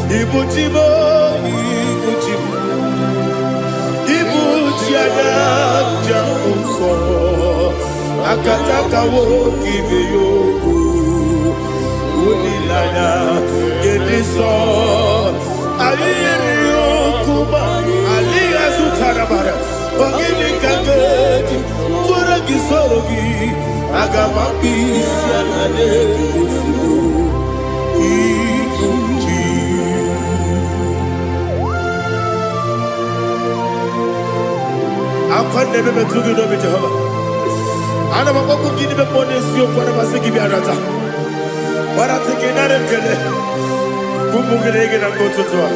Ibu chi m, ibu chi m, ibu chi anya njem nsọ. Akataka nwoke ibe ya okwu. Olileanya nke ndị nsọ. Anyị yiri okwu ma alịghị azụtara mara. Ọ gịnị ka m ga-eji tụrụ gị soro gị? Aga m akpụ isi ala n'ezigbo ibu chi. Akwa na-eme metụ gị n'obi Jehova. Ana m akpọkwu gị n'ime mmụọ n'eziokwu, ana m asị gị bịa nata. Gbarata gị nara ekele. Ụmụ gị na gị na mgbe ụtụtụ a.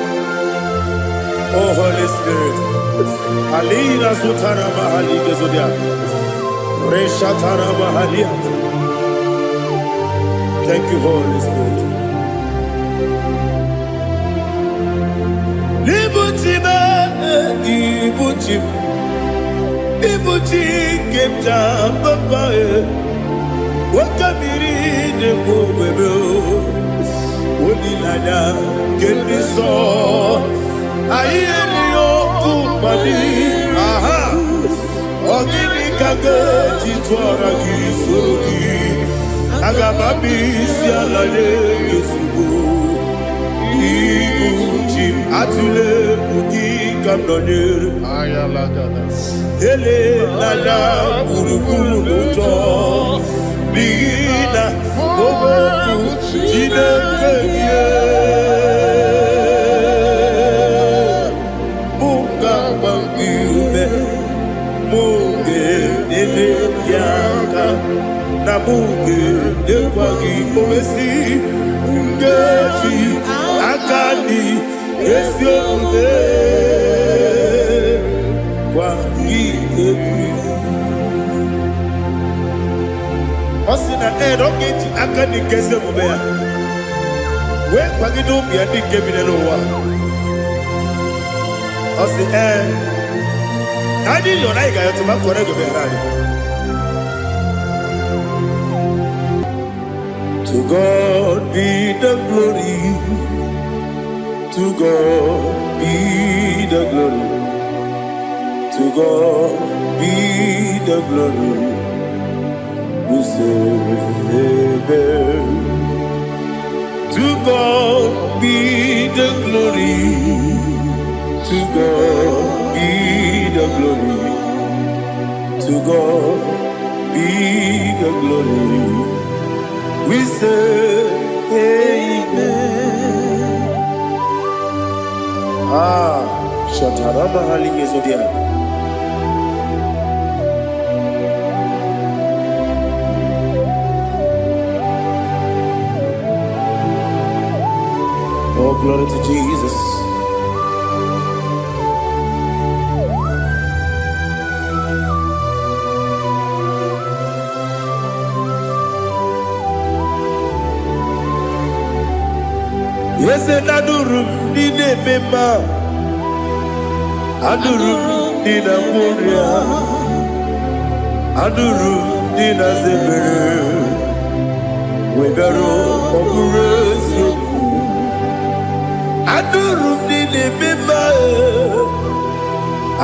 Oh Holy Spirit. Alina zutara mahali gezodia. Reshatara mahalia. Thank you, Holy Spirit. Ibuchi m, ibuchi m, ibuchi nke m ji papa e. Nwoke mmiri na-ekwu ogbebe o. Olileanya nke ndị nsọ. Anyị erighị okwu mmadụ. Aha. Ọ gịnị ka m ga-eji tụọrọ gị soro gị? Aga m abịa isi ala nye gị ozugbo. Ibu chi m, atụla egwu, gị ka m nọnyere. Elela gburugburu n'ụjọ, n'ihi na okwu Chineke gị mụ ga-agba gị ume, mụ ga-enyere gị aka, na mụ ga-enyekwa gị owesi nkeji aka dị ezi omume gwa gị egwu. Ọ sị na ee, na ọ ga-eji aka dị nke ezi omume ya wee kwagide ụmụ ya ndị nke bi n'ụwa. Ọ sị ee, na anyị yọrọ, anyị ga-ayọtụ ma kọrọ ego bịara anyị. To God be the glory, to God be the glory, to God be the glory. We say amen. To God be the glory, to God be the glory, to God be the glory. We say amen. Ah, Shatarama Haligezodia. Oh, glory to Jesus. Eze na-adụrụ m ndị na-eme mma, adụrụ m ndị na-agwọ ọrịa, adụrụ m ndị na-aza ebere, wegara ọ bụrụ eziokwu. Adụrụ m ndị na-eme mma,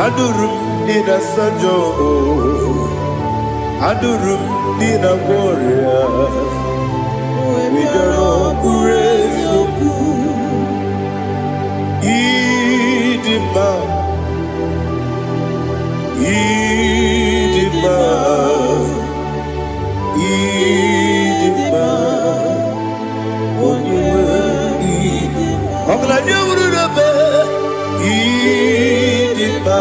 adụrụ m ndị na-asa njọ, adụrụ m ndị na-agwọ ọrịa, wegara ọ bụrụ eziokwu. Ịdị mma, ịdị mma, ịdị mma, onye nwe ọgaranya wuru n'ebe. Ịdị mma,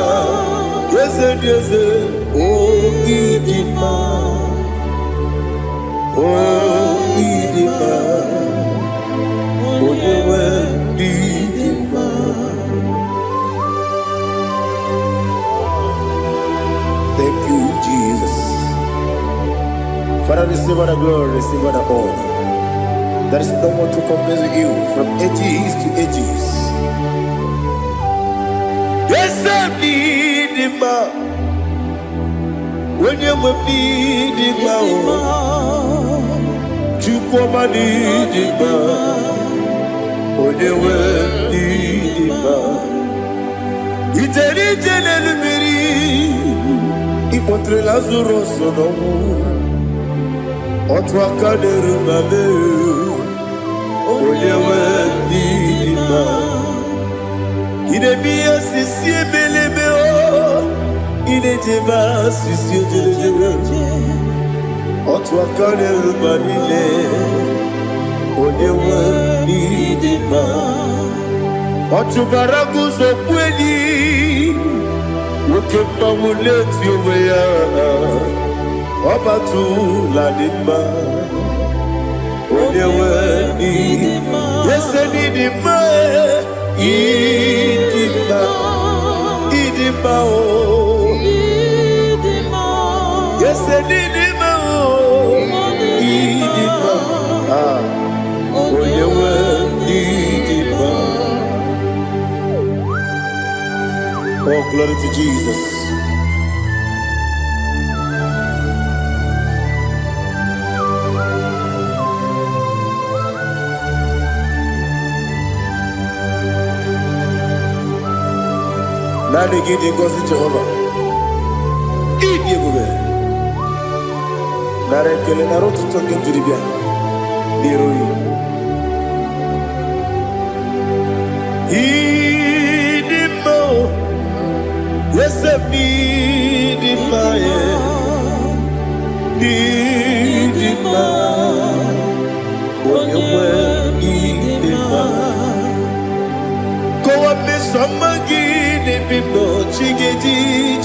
eze dị eze, o ịdị mma, o ịdị mma, onye nwe ịdị mma. Thank you, Jesus. Father, receive all the glory, receive all the honor. There is no one to compare with you from ages to ages. Eze m dị mma, onye nwe m dị mma o, Chukwu ọma dị mma, onye nwe Ije n'elu mmiri, ịkpọtere Lazarus n'ọnwụ. Otu aka na-eru ma mee, onye nwe ndị dị mma. Ị na-eme ihe osisi ebelebe o, ị na-ejebe asịsị ojelejebe. Otu aka na-eru ma niile, onye nwe ndị dị mma. Ọ chụbara gị ụzọ kwu enyi, nwoke mmanwụ na-eti onwe ya. Ọ batụla dị mma, onye nwe ndị ese n'ịdị mma, ịdị mma, ịdị mma o. Ese n'ịdị mma o, ịdị mma. Ah, onye nwe ịdị mma. Oh, glory to Jesus. Naanị gị dị ngọzi, Jehova. Ịdị ebube. Nara ekele, nara ụtụtụ nke m jiri bịa n'iru gị. Ịdị mma o, eze m, ịdị mma e, ịdị mma, onye nwe ịdị mma. Kọwa mmeso ọma gị n'ebe m nọ, chi ga-eji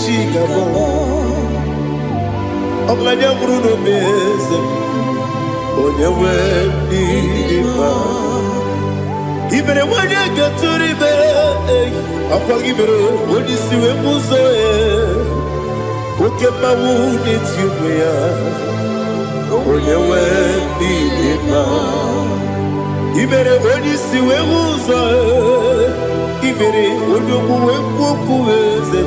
chi ga-abọ. Ọgaranya nwụrụ n'obe, eze m, onye nwe ịdị mma. Ibere nwanyị gatụrụ ime, ọkwa gị mere onye isi wee bụ ụzọ e. Oke mmanwụ na-eti onwe ya, onye nwe ịdị mma. Ibere onye isi wee hụ ụzọ e. Ibere onye ogbu wee kwuo okwu, eze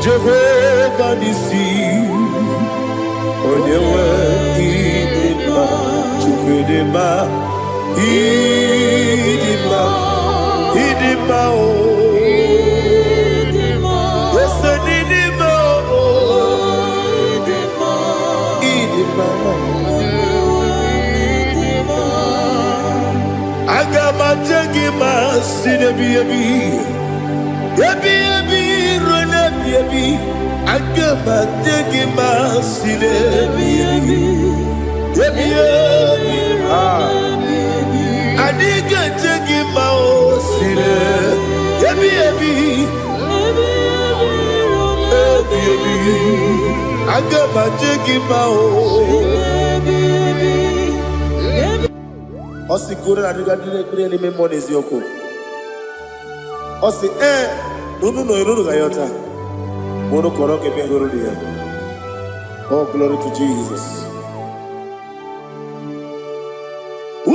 Jehova n'isi, onye nwe ịdị mma. Chukwu dị mma, ịdị mma, ịdị mma o. Ese n'ịdị mma o, ịdị mma. Aga m aje gị ma si n'ebi ebi ebi ebi ruo n'ebi ebi. Aga m aje gị ma si n'ebi ebi ebi ebi. Ah. Anyị ga-eje gị ma o si n'ebi ebi ebi ebi. Aga m aje gị ma o. Ọ sị ka unu na-adịga ndị na-ekpere n'ime mmụọ na eziokwu. Ọ sị ee na unu nọ unu ga-ayọta ma unu kọrọ ka ebe hụrụ ya. Oh, glory to Jesus.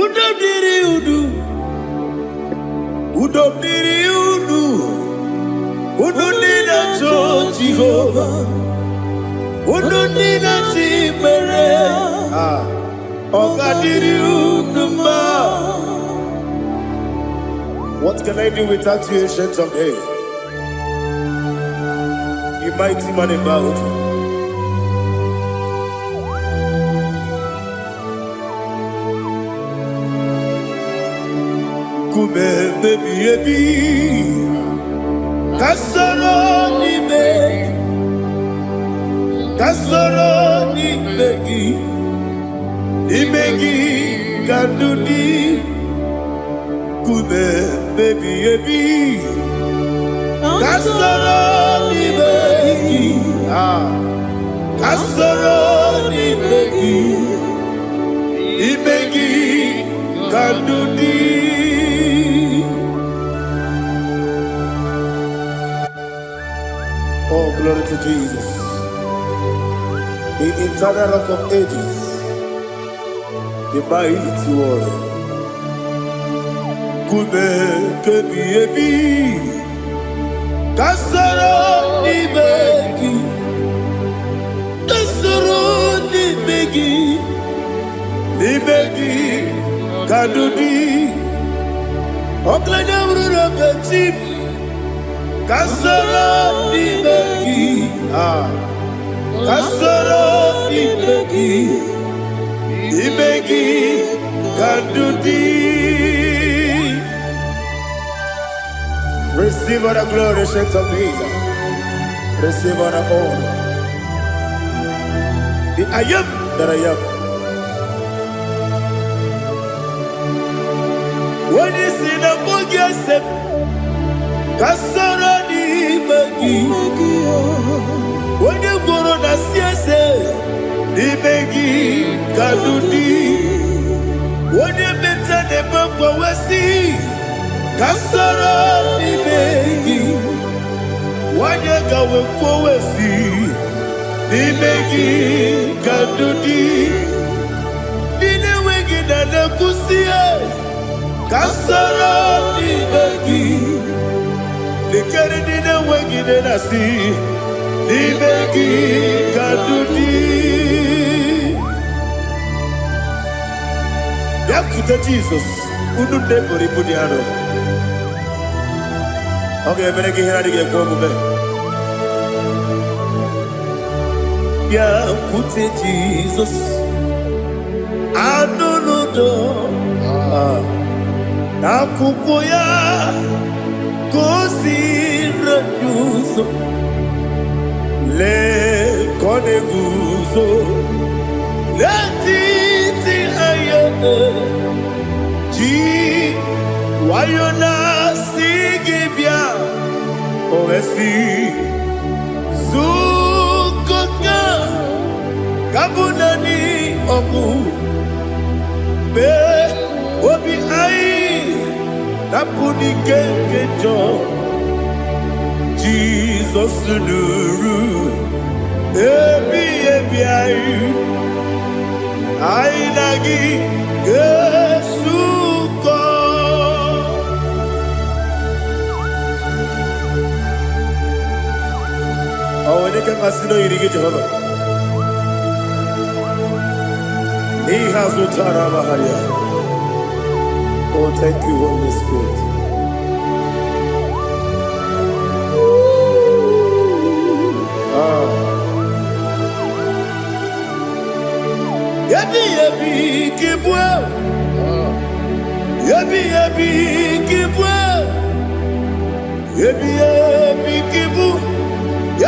Udo dịrị unu, udo dịrị unu, unu ndị na-achọ Jehova, unu ndị na-achọ ikpere. Ah, ọ ga-adịrị unu mma. What can I do without you, Ancient of Days? You mighty man in battle. Nkume ebi ebi, ka soro n'ime, ka soro n'ime gị, n'ime gị ka ndụ dị. Nkume ebi ebi, ka soro n'ime gị, ah, ka soro n'ime gị, n'ime gị ka ndụ dị. Oh, glory to Jesus. The eternal Rock of Ages, the mighty warrior. Nkume kebi ebi, ka soro n'ime gị, ka soro n'ime gị, n'ime gị ka ndụ dị. Ọgaranya bụrụ na chi m, Ka soro n'ime gị. Ah, ka soro n'ime gị, n'ime gị ka ndụ dị. Receive all the glory, Saints of Jesus. Receive all the honor. The I am that I am. Onye si na mbụ gị ese m, ka soro n'ime gị. Onye gwụrụ na si eze, n'ime gị ka ndụ dị. Onye meta na-eme mgbanwe si, ka soro n'ime gị. Onye gawe kwowe si, n'ime gị ka ndụ dị. Ndị na-enweghị na na-ekwusi, ka soro n'ime gị. Lekere ndị na-enweghị nne na-asị, n'ime gị ka ndụ dị. Bịakwute Jizọs, unu ndị buru ibu dị arọ. Ọ ga-emere gị ihe na-adịghị ekwe omume. Bịakwute Jizọs, anụ n'udo n'akwụkwọ ya ka o ziri anyị ụzọ. Lee ka ọ na-eguzo n'etiti anyị, ji nwayọ na-asị gị bịa. O wee sị, zukọta ka bụ naanị ọgwụ mee obi anyị napụ n'ike nke njọ. Jizọs nụrụ ebi ebi anyị, anyị na gị ga-esukọ. Ọ nwere ike mmasị na oyiri gị, Jehova, n'ihe azụtara amagharịa. Oh, thank you, Holy Spirit. Ah. Ebi ebi kibue, ebi ebi kibue, ebi ebi kibu,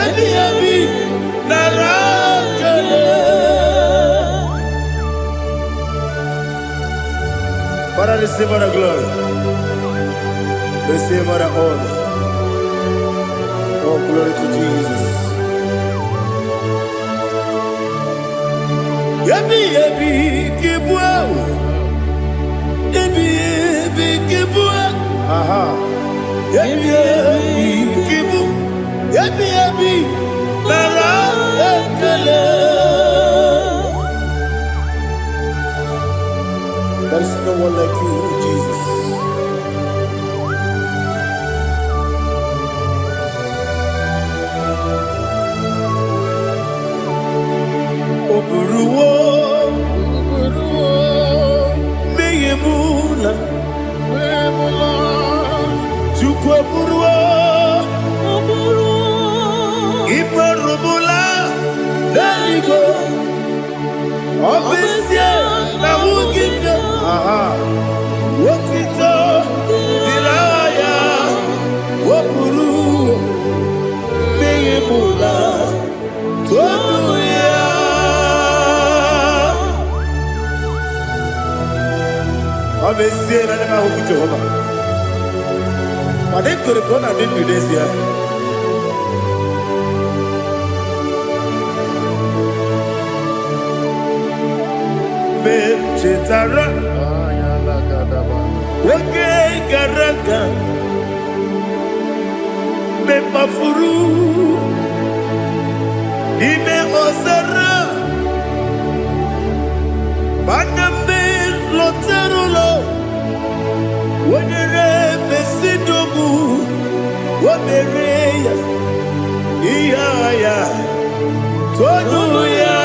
ebi ebi nara kele. Father, receive all the glory. Receive all the honor. Oh, glory to Jesus. Ebi ebi kibue, ebi ebi kibue, aha. Ebi ebi kibu, ebi ebi nara ekele. There is no one like you, Jesus. O buruwo mmehie m ụla, Chukwu eburuwo ịkpọrụmụla n'eluigwe. Ọ bụ ezie na nwugide, aha, otito dịrị aha ya. O buru mmehie m ụla, todu ya. Ọ bụ ezie na ndị m ahụghị Jehova, mana ekwere ka ọ na-adị ndụ n'ezie. Mgbe m chetara oge gara aga, mgbe m kpafuru n'ime ọzara, mana mgbe m lọtara ụlọ, wonyere mesidogbu, o mere ya ihe agha ya, tonu ya.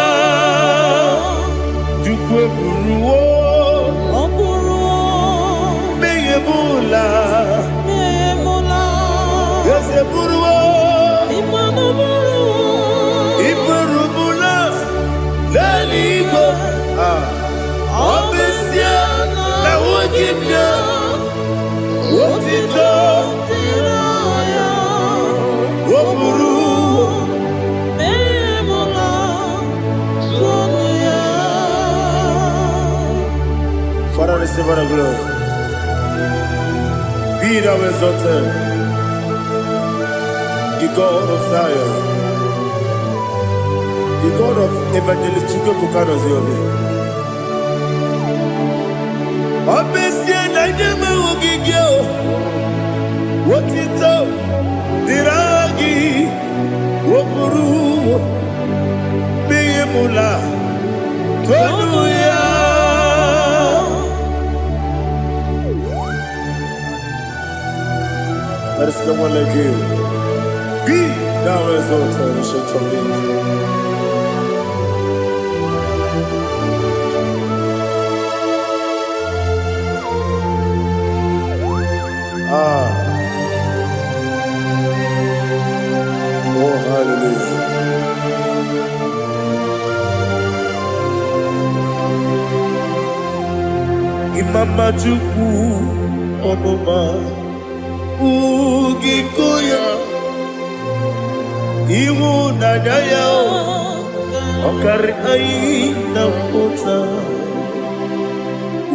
Chukwu eburuwo Ọ bụrụ mmehie m ụla. mmehie m ụla. Eze buru. Otito o buru. Memula tonu ya. Father, receive all the glory. Be thou exalted, the God of Zion, the God of Evangelist Chukwuebuka Obi. Ọ bụ ezie na ndị m ahụghị gị o, otito dịrị aha gị, o buru n'ihi mụla tonu ya. There is no one like you. Be thou exalted, Ancient of Days. Ah, oh, hallelujah. Imama Chukwu ọmụma ugiko ya, ịhụnanya ya ọ karị anyị na mpụta,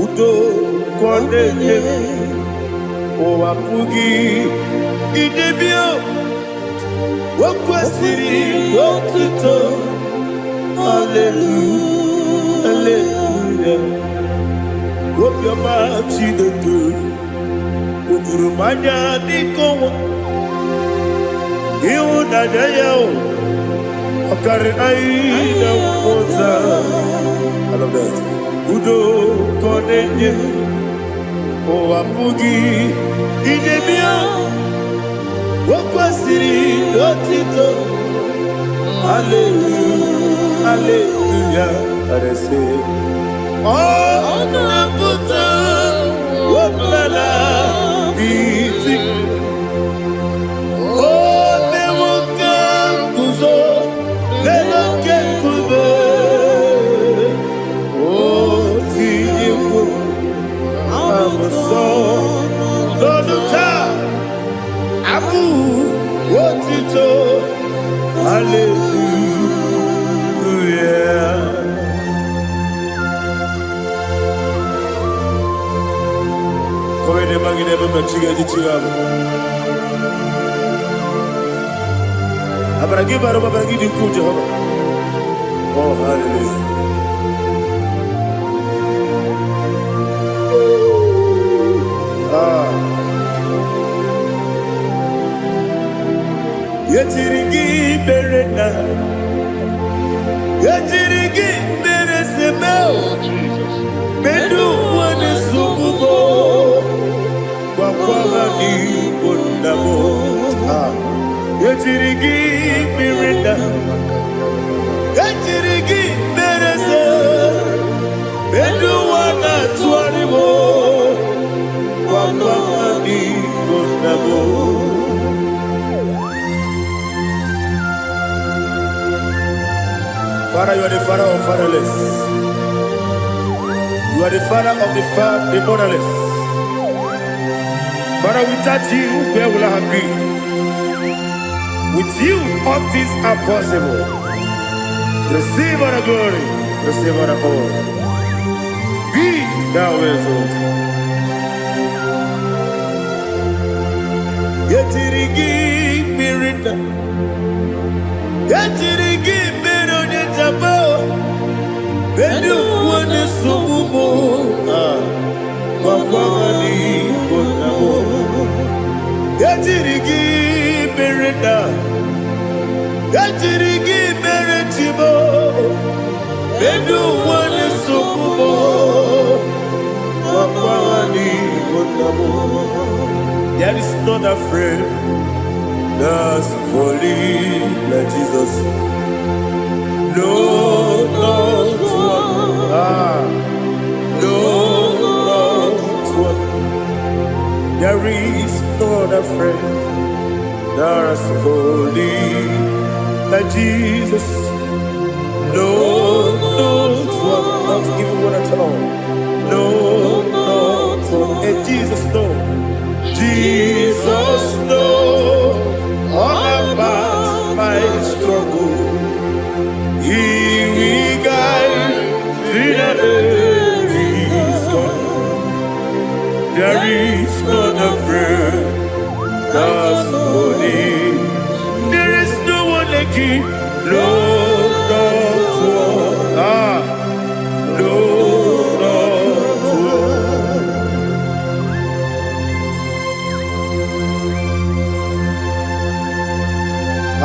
udo ka ọ na-enye, ụwa pụghị idebe. O kwesịrị otuto. Hallelujah, hallelujah. Obiọma Chineke o juru m anya dịka ọnwa, ịhụnanya ya o ọ karịrị anyị na nghọta. I love that. Udo ka ọ na-enye, ụwa pụghị idebe ya. O kwesịrị otito. Hallelujah, hallelujah. Arese ọ na-apụta ọbụla iti, ọ na-enwe guzo n'elu oke nkume, o tinyewo abụsọ n'ọnụ taa abụ otito. Hallelujah. Kọwede magide ebe ma chi ga-eji chi ga-abụ. Amara gị bara ụba, amara gị dị ukwuu, Jehova. Oh, hallelujah. Ah. Yetiri gị mere na yetiri gị mere seme. Oh, Jesus. Medu wane sububo gwakwa ha n'igbo nna m. Ah. Yetiri gị mere na yetiri gị mere se medu wana tụgharị m gwakwa ha n'igbo nna m. Father, you are the father of fatherless. You are the father of the motherless. Father, without you, where will I have been? With you, all things are possible. Receive all the glory, receive all the honor. Be thou exalted. Yetiri gị mmiri na yetiri gị mmiri onye jaba bedu onye nsogbu m gwakwa ha n'igbo nna m. Ejiri gị mere na ejiri gị mere chibo elu ụwa na-esogbu m gwakwa ha n'igbo nna m. There is not a friend that's holy like Jesus. No, not one. Ah, no, not one. There is no other friend that's holy like Jesus. No, not one, not even one at all. No, not one. Hey, Jesus, no.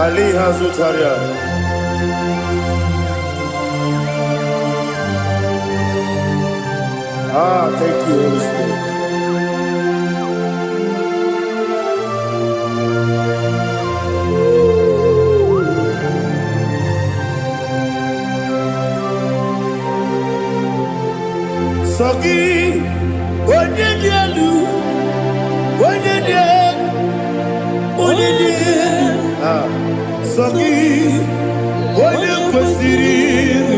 Ali Hazutaria. Ah, thank you, Holy Spirit. Sọ gị, onye dị elu, onye dị elu, onye dị elu. Ah, sọ gị, onye kwesịrị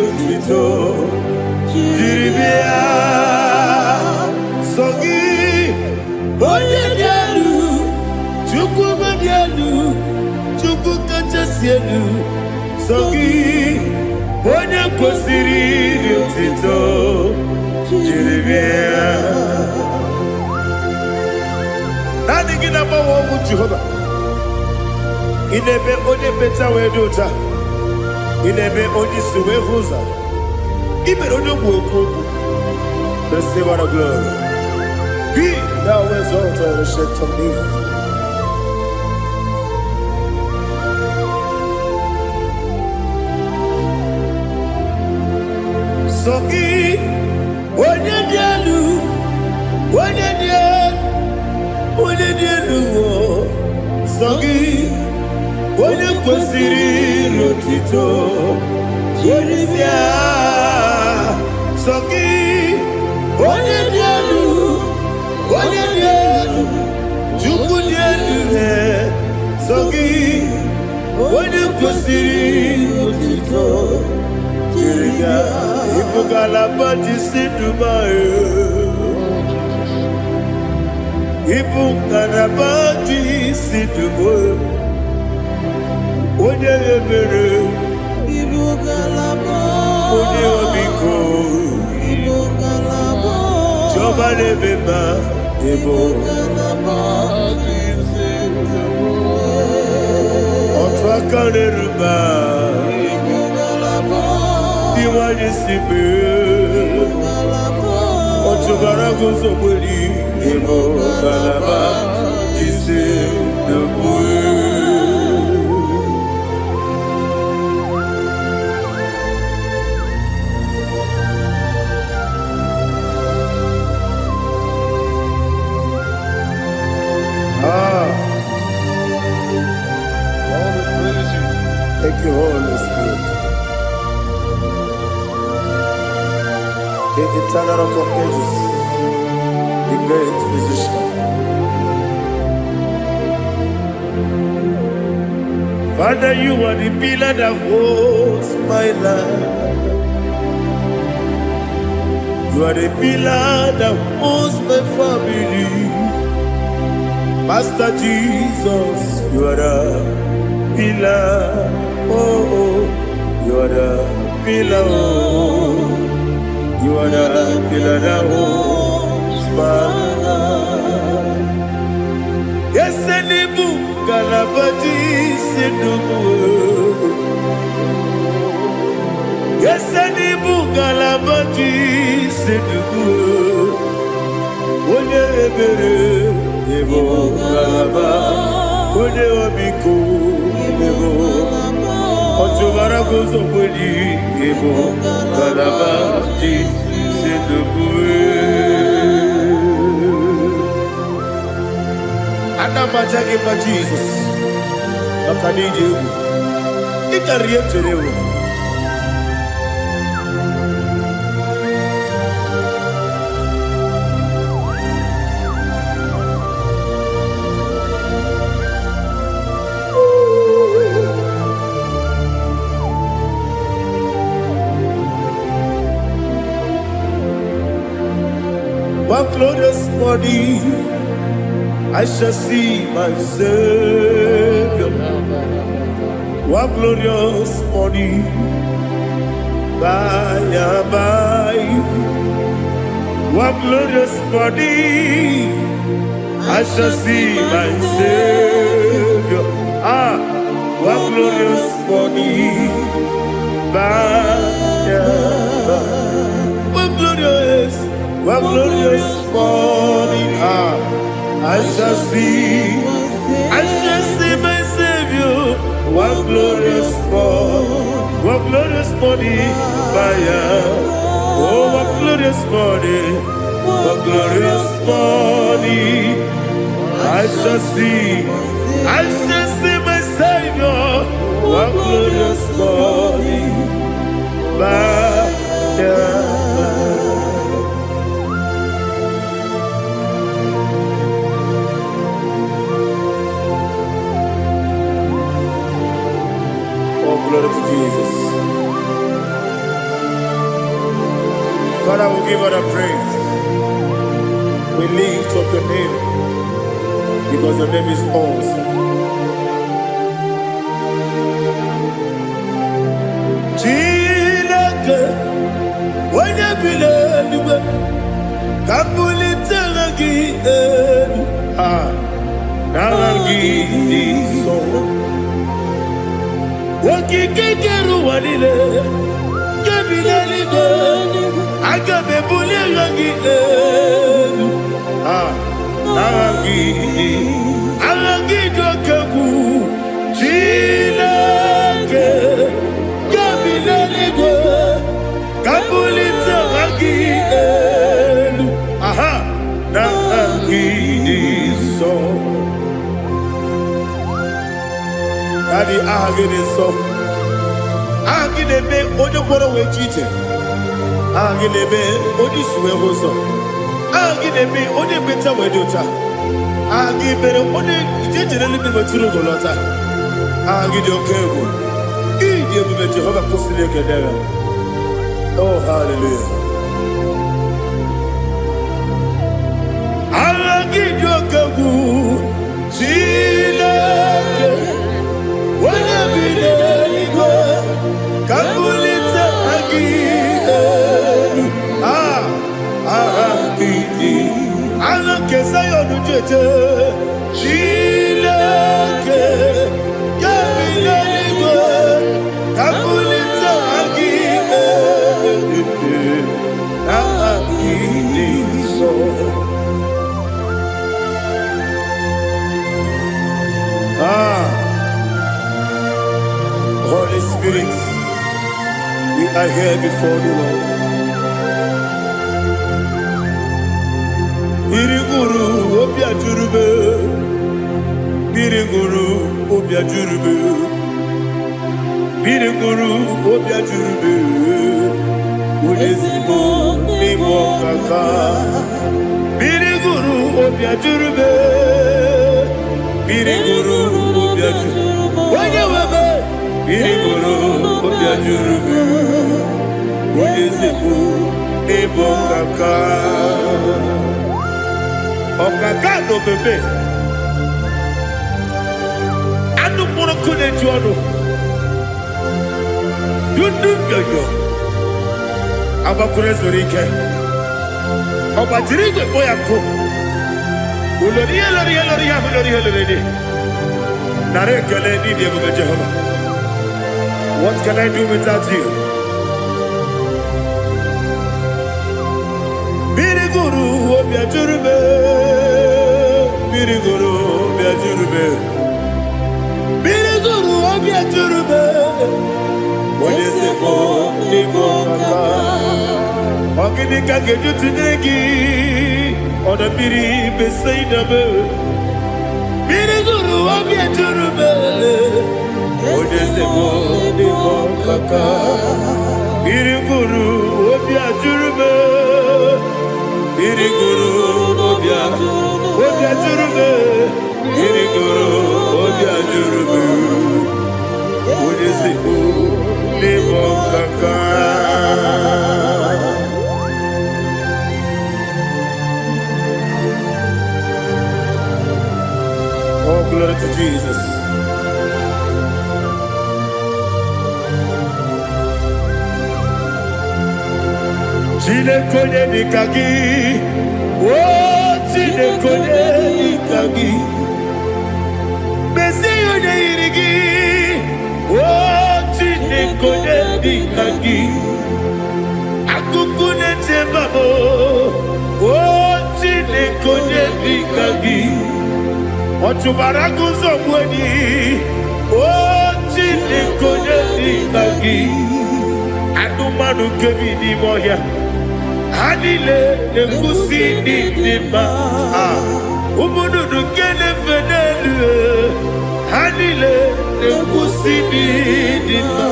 otuto jiri bịa. Sọ gị, onye dị elu, Chukwu dị elu, Chukwu kachasị elu. Sọ gị, onye kwesịrị otuto jiri bịa. Naanị gị na-agbanwe ọgwụ Jehova. Ị na-eme onye mmecha wee dị ụcha. Ị na-eme onye isi wee hụ ụzọ. Ị mere onye ogbu okwu okwu. Receive all the glory. Be thou exalted, ancient of days. Sọ gị, onye dị elu, onye dị elu, onye dị elu, o. Sọ gị, onye kwesịrị otito Jiri bịa. Sọ gị, onye dị elu, onye dị elu, Chukwu dị elu, he. Sọ gị, onye kwesịrị otito jiri bịa. Ịbụ ngalaba ji si Dubai. Ịbụ ngalaba ji si Dubai. Onye ebere, Ibu ngalaba. Onye ọmịiko, Ibu ngalaba. Chiọma na-eme mma, ịbụ Ngalaba. otu aka na-eru mba, Ibu ngalaba. ndị nwanyị si mee. Ngalaba. Ọchụbara guzogberi, ịbụ ngalaba ji si Dubai. Ah, Lord, we praise you. Thank you, Holy Spirit. The eternal rock of ages, the great physician. Father, you are the pillar that holds my life. You are the pillar that holds my family. Master Jesus, you are the pillar. Oh, oh, you are the pillar. Oh, you are the pillar that holds my life. Yes, and Galabati Sinubu. Yesenibu galabati sedubu. Onye ebere, ịbụ ngalaba. Onye ọmịiko, ịbụ ọchụbara guzogberi, ịbụ ngalaba ji sedubu. Ana m aja gị mma, Jizọs, maka na ịdị egwu. Ị karịrị ihe m chere ewu. One glorious morning, I shall see my Savior. One glorious morning, by and by. One glorious morning, I shall see my Savior. Ah, one glorious morning, by and by. One glorious morning, ah, I shall see my Savior. What glorious morning, what glorious morning by Oh, what glorious morning, what glorious morning. I shall see, I shall see my Savior. What glorious morning by and by. Oh, glory to Jesus. Father, we give all the praise. We lift up your name because your name is awesome. Chineke, onye bi n'eluigwe, ka m bulite aha gị elu. Ah, n'aha gị dị nsọ. Okike kere ụwa niile, nke bi n'eluigwe, aga m ebuli aha gị elu. Ah, n'aha gị dị, aha gị dị oke egwu. Chineke, nke bi n'eluigwe, ka m bulite aha gị elu. Aha, n'aha gị dị nsọ. Daddy, aha gị dị nsọ. Aha gị na-eme onye gwọrọ wee ji ije. Aha gị na-eme onye isi wee hụ ụzọ. Aha gị na-eme onye ekpenta wee dị ụcha. Aha gị mere onye ije jere eluigwe wetụrụ ugo lọta. Aha gị dị oke egwu. Ịdị ebube Jehova kwụsịrị ekele ya. Oh, hallelujah. Aha gị dị oke egwu. Chineke, onye bi n'eluigwe, ka m bulite aha gị elu. Ah, aha gị dị. Aha nke Zayọn ji eje. Chineke, nke bi n'eluigwe, ka m bulite aha gị elu. Aha gị dị nsọ. Ah, Holy Spirit, we are here before the Lord. Mmiri gụrụ obi ajụrụ m, mmiri gụrụ obi ajụrụ m, mmiri gụrụ obi ajụrụ m, onye ezigbo n'ime ọkaka. Mmiri gụrụ obi ajụrụ m, mmiri gụrụ obi ajụrụ onye nwe m, mmiri gụrụ obi ajụrụ m, onye ezigbo n'ịbụ ọkaka. Ọkaka na omeme anụ mkpụrụ nkụ na-eju ọnụ dundu nyoyo agbakwuru zuru ike ọ gbajiri igwe kpọ ya nkụ ulori ihe lori ihe lori ihe ahụ lori ihe lori dị. Nara ekele n'ịdị ebube Jehova. What can I do without you? Mmiri gụrụ obi ajụrụ m, mmiri gụrụ obi ajụrụ m, mmiri gụrụ obi ajụrụ m, onye ezigbo n'ịbụ ọkaka. Ọ gịnị ka ga-eji tụnyere gị, ọdọ mmiri Besaida m? Mmiri gụrụ obi ajụrụ m, onye ezigbo n'ịbụ ọkaka. Mmiri gụrụ obi ajụrụ m, mmiri gụrụ obi ajụrụ m, mmiri gụrụ obi ajụrụ m, onye ezigbo n'ịbụ ọkaka. Oh, glory to Jesus. Chineke, onye dịka gị? O Chineke, onye dịka gị? Mezie ya, onye yiri gị? O Chineke, onye dịka gị? Akụkụ na-eche mba m. O Chineke, onye dịka gị? Ọ chụbara agụ ụzọ gbuo enyi. O. Chineke, onye dị ka gị? Anụmanụ nke bi n'ime ọhịa, ha niile na-ekwusi n'ịdị mma. Ah, ụmụ nnụnụ nke na-efe n'elu, ha niile na-ekwusi n'ịdị mma.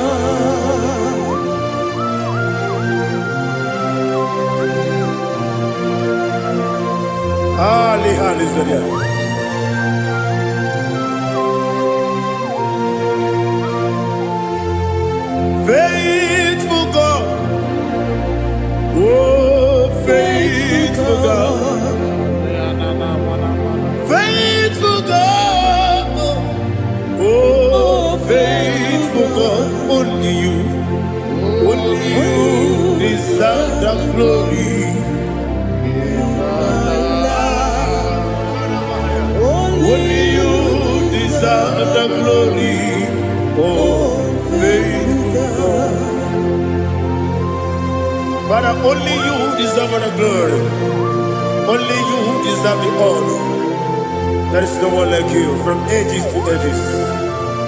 Ali, hallelujah. Faithful God, oh, faithful God, faithful God, oh, faithful God, only you deserve the glory. Only you deserve the glory. Oh, faithful God. Father, only you deserve the glory. Only you deserve the honor. There is no one like you from ages to ages,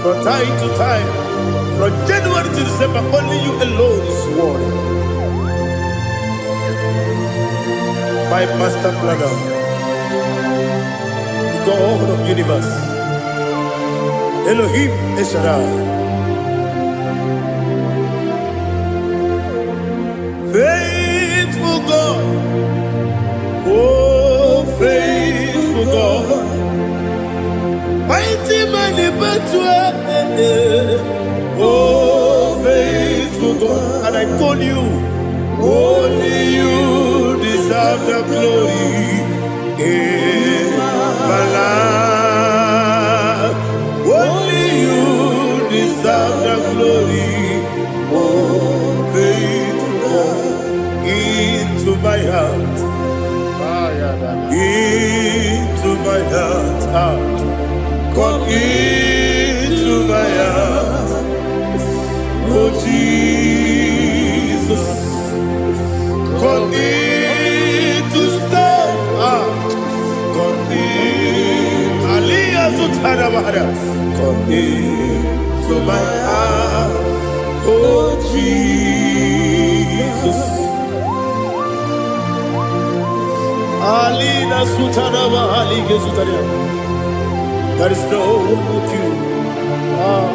from time to time, from January to December. Only you alone is worthy. My master planner, the God of universe, Elohim El Shaddai. Faithful God, oh, faithful God, mighty man in battle, oh, faithful God, and I call you, only you deserve the glory in my life. Only you deserve the glory, oh, faithful God, into my heart, into my heart, ah, come into my heart, oh Jesus, come in to stay, ah, come in, Aliyah Zutarabara, come into my heart, oh Jesus. Alina Sutaraba Ali Gesutaria. There is no one like you. Ah.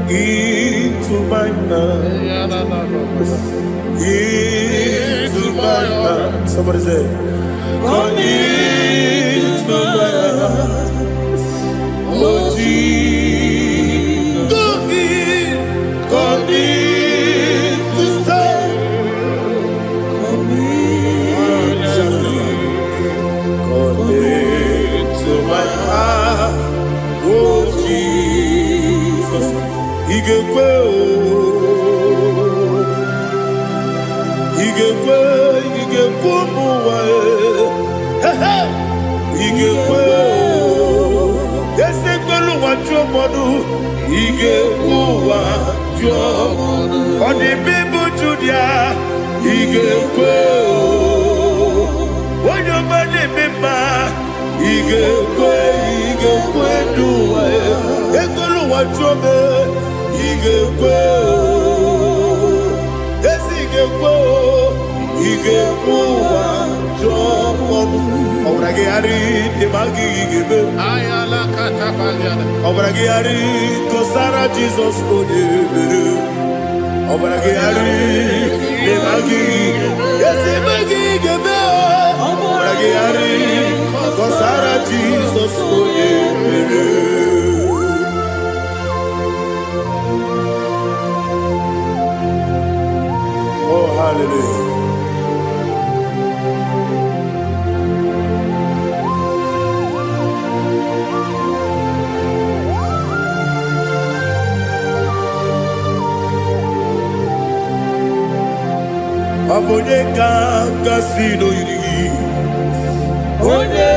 Into my heart. Into my heart. Somebody say, come into my heart. Oh Jesus. Come in. Come in to stay. Come in. Come into my heart, oh Jesus. Ị ga-ekwe o, ị ga-ekwe, ị ga-ekwe ụmụ ụwa e. He he. Ị ga-ekwe o, eze kwelu ụwa jụọ mmadụ, ị ga-ekwe ụwa jụọ. Ọ dị mbe bụ Judia, ị ga-ekwe o. Onye ọma na-eme mma, ị ga-ekwe, ị ga-ekwe n'ụwa e. Ekwela ụwa jụọ m, ị ga-ekwe o. Ezi ị ga-ekwe o, ị ga-ekwe ụwa jụọ ọnụ. Ọbara gị ghara dị ma gị ga-eme. Ọbara gị ghara kọsara Jizọs onye mere. Ọbara gị ghara dị ma gị ezi ma gị ga-eme. Ọbara gị ghara kọsara Jizọs onye mere. Oh, hallelujah. Ọ bụ onye ka gasị n'oyiri gị? Onye,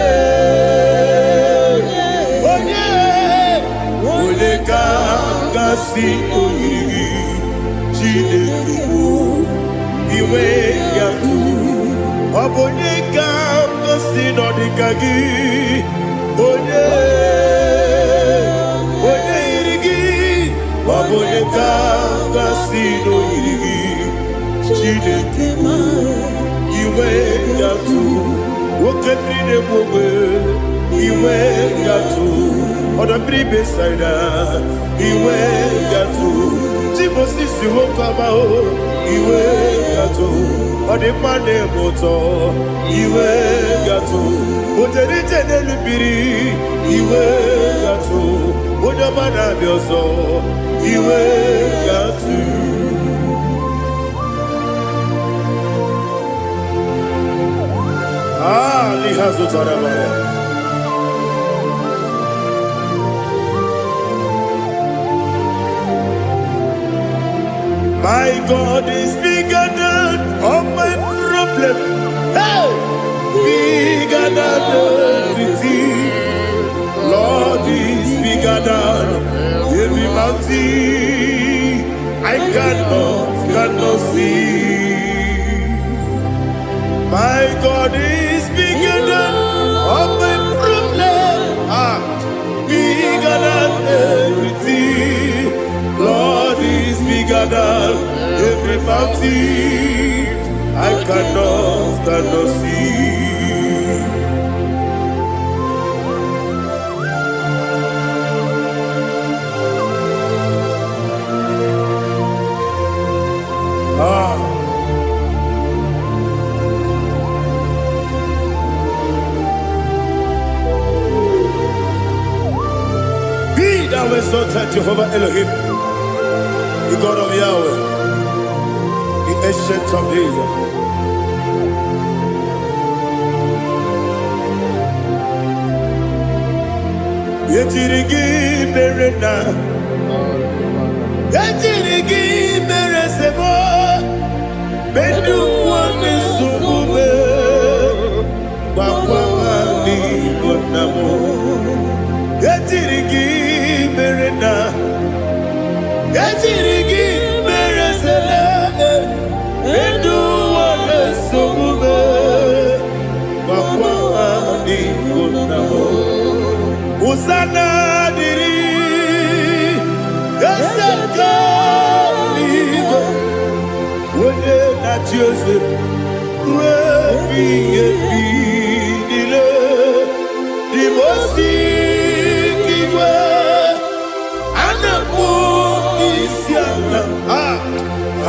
onye, onye ka gasị n'oyiri gị? Chineke bụ iwe ya tụ. Ọ bụ onye ka gasị n'ọdịka gị? Onye, Onye ka gasị n'oyiri gị, Chineke? Inwe gatụ oke mmiri na-egbu ogbe, inwe gatụ ọdọ mmiri Besaida, inwe gatụ Timosisi nwoke ọma o, inwe gatụ ọdịmma na-eme ụtọ, inwe gatụ ojere ije n'elu mmiri, inwe gatụ onye ọma na-abịa ọzọ, inwe gatụ. Ah, liha zụtara mara. My God is bigger than all my problem. Hey! Bigger than everything. Lord is bigger than every mountain I cannot see. My God is bigger than all my problem. Ah, bigger than everything. Lord is bigger than every mountain I cannot see. Ah, be thou exalted, Jehovah Elohim, the God of Yahweh, the Ancient of Days. Ejiri gị mere na ejiri gị mere sebo ndị ụwa na-esogbu m gwakwa ha n'Igbo nna m. Ejiri gị mere na ejiri gị mere sele ndị ụwa na-esogbu m gwakwa ha n'Igbo nna m. Hosanna dịrị eze nke eluigwe, onye na-achị eze ruo ebighị ebi niile. Dị osi igwe a na-akpọ isi ala,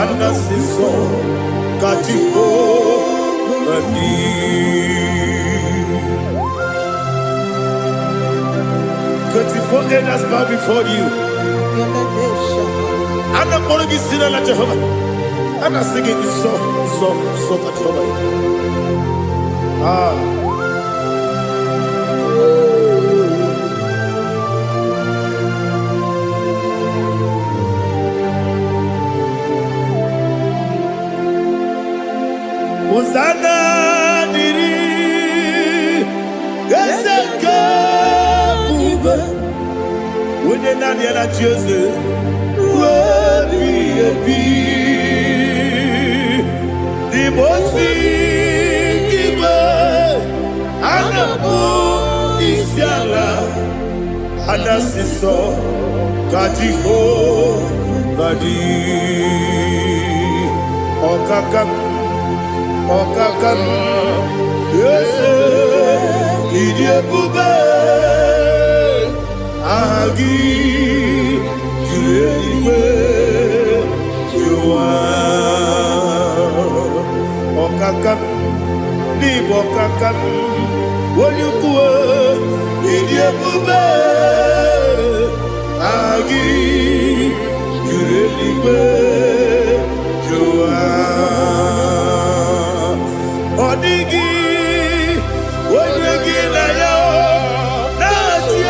a na-asị nsọ ka Jehova dị. 24 elders bow before you. A na-akpọrọ gị si n'ala Jehova. A na-asị gị nsọ, nsọ, nsọ ka Jehova dị. Ah. Hosanna dịrị eze nke ebube, onye naanị ya na-achị eze ruo ebighị ebi. N'ime osi igwe a na-akpọ isi ala, a na-asị nsọ ka Jehova dị. Ọkaka m, ọkaka m, eze, ịdị ebube, aha gị juru eluigwe juru ụwa. Ọkaka m, n'ịbụ ọkaka m, onye ukwu, ịdị ebube, aha gị juru eluigwe juru ụwa. Ọ dịghị onye gị na ya na-achị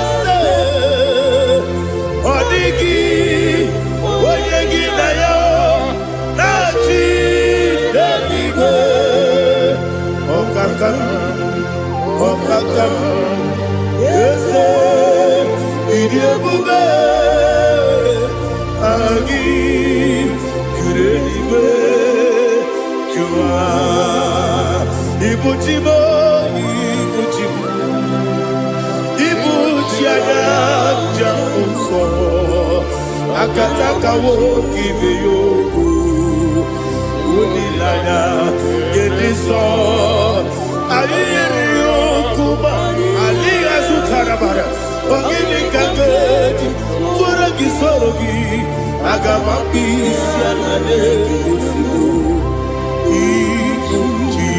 eze. Ọ dịghị onye gị na ya na-achị n'eluigwe. Ọkaka m, ọkaka m, eze, ịdị ebube, aha gị juru eluigwe juru ụwa. Ibu chi m, ibu chi m, ibu chi anya njem nsọ. Akataka nwoke ibe ya okwu. Olileanya nke ndị nsọ. Anyị nyere ya okwu ma adịghị azụtara mara. Ọ gịnị ka m ga-eji tụọrọ gị soro gị? Aga m akpụ isi ala n'ozugbo. Ibu ji.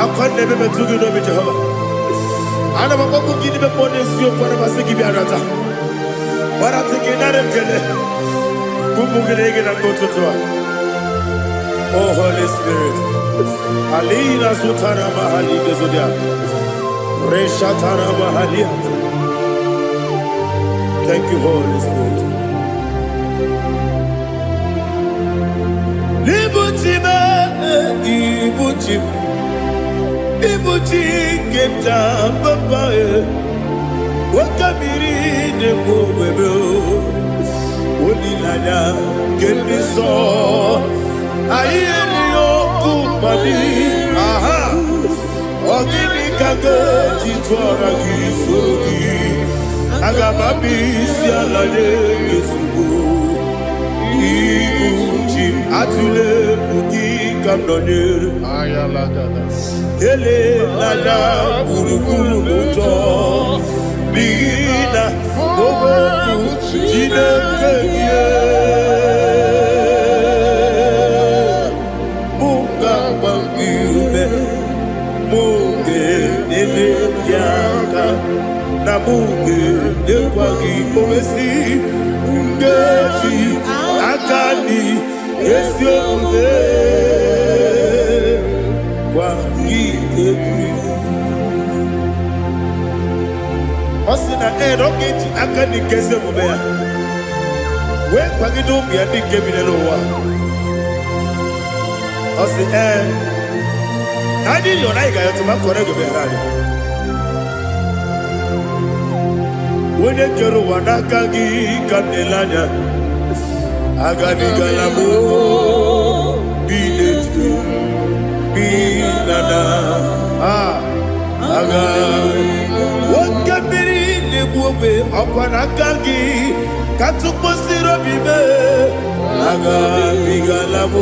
Akwa na-ebe metụ gị n'obi Jehova. Ana m akpọkwu gị n'ime mmụọ n'eziokwu, ana m asị gị bịa nata. Gbarata gị nara ekele. Ụmụ gị na gị na mgbe ụtụtụ a. Oh Holy Spirit. Alina sutara mahali gezodia. Reshatara mahalia. Thank you, Holy Spirit. Ibuchi m, ibuchi m, ibuchi nke m ji papa e. Oke mmiri na-egbu ogbe olileanya nke ndị nsọ. Anyị erighị ọkụ mmadụ. Aha! Ọ gịnị ka ga-eji tụọra gị soro gị? Aga m abịa isi ala nye gị ozugbo. Ibu ji m atụle egwu gị ka m nọnyere. Elela gburugburu n'ụjọ n'ihi na okwu Chineke gị mụ ga-agba gị ume, mụ ga-enyere gị aka na mụ ga-enyekwa gị owesi nkeji aka dị ezi omume gwa gị egwu. Ọ sị na ee, na ọ ga-eji aka dị nke ezi omume ya wee kwagide ụmụ ya ndị nke bi n'ụwa. Ọ sị ee, na anyị yọrọ anyị ga-ayọtụ ma kọrọ ego meghere anyị. Onye kere ụwa, n'aka gị ka m na-ele anya. Agabigala m bi n'etu bi na na aga oke mmiri na-egbu ogbe, ọkwa n'aka gị ka tụkwasịrị obi mee. Agabigala m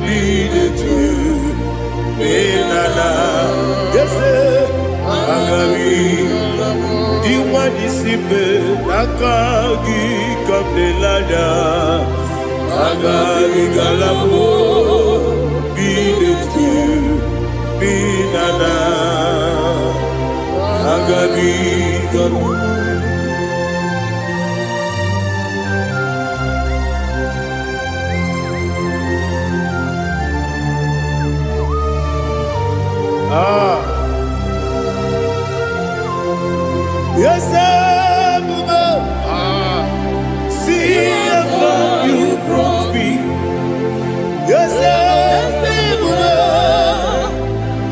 bi n'etu bi na na eze agabi dị nwa n'isi mbe, n'aka gị ka m na-ele anya. Agabigala m bi n'etu bi na na agabigala. Ah. Yes, Ebube, see how far you brought me. Yes, Ebube,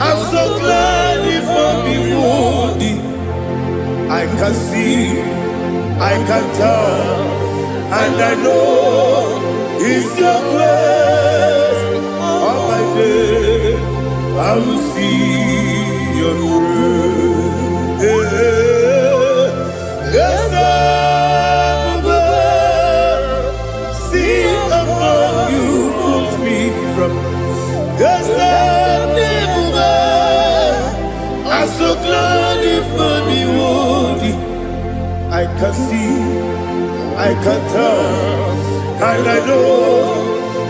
I'm so glad you found me worthy. I can see, I can tell, and I know it's your grace. All my day, I will see your grace. Yes, Ebube, see how far you put me from. Yes, Ebube, I'm so glad you found me worthy. I can see, I can tell, and I know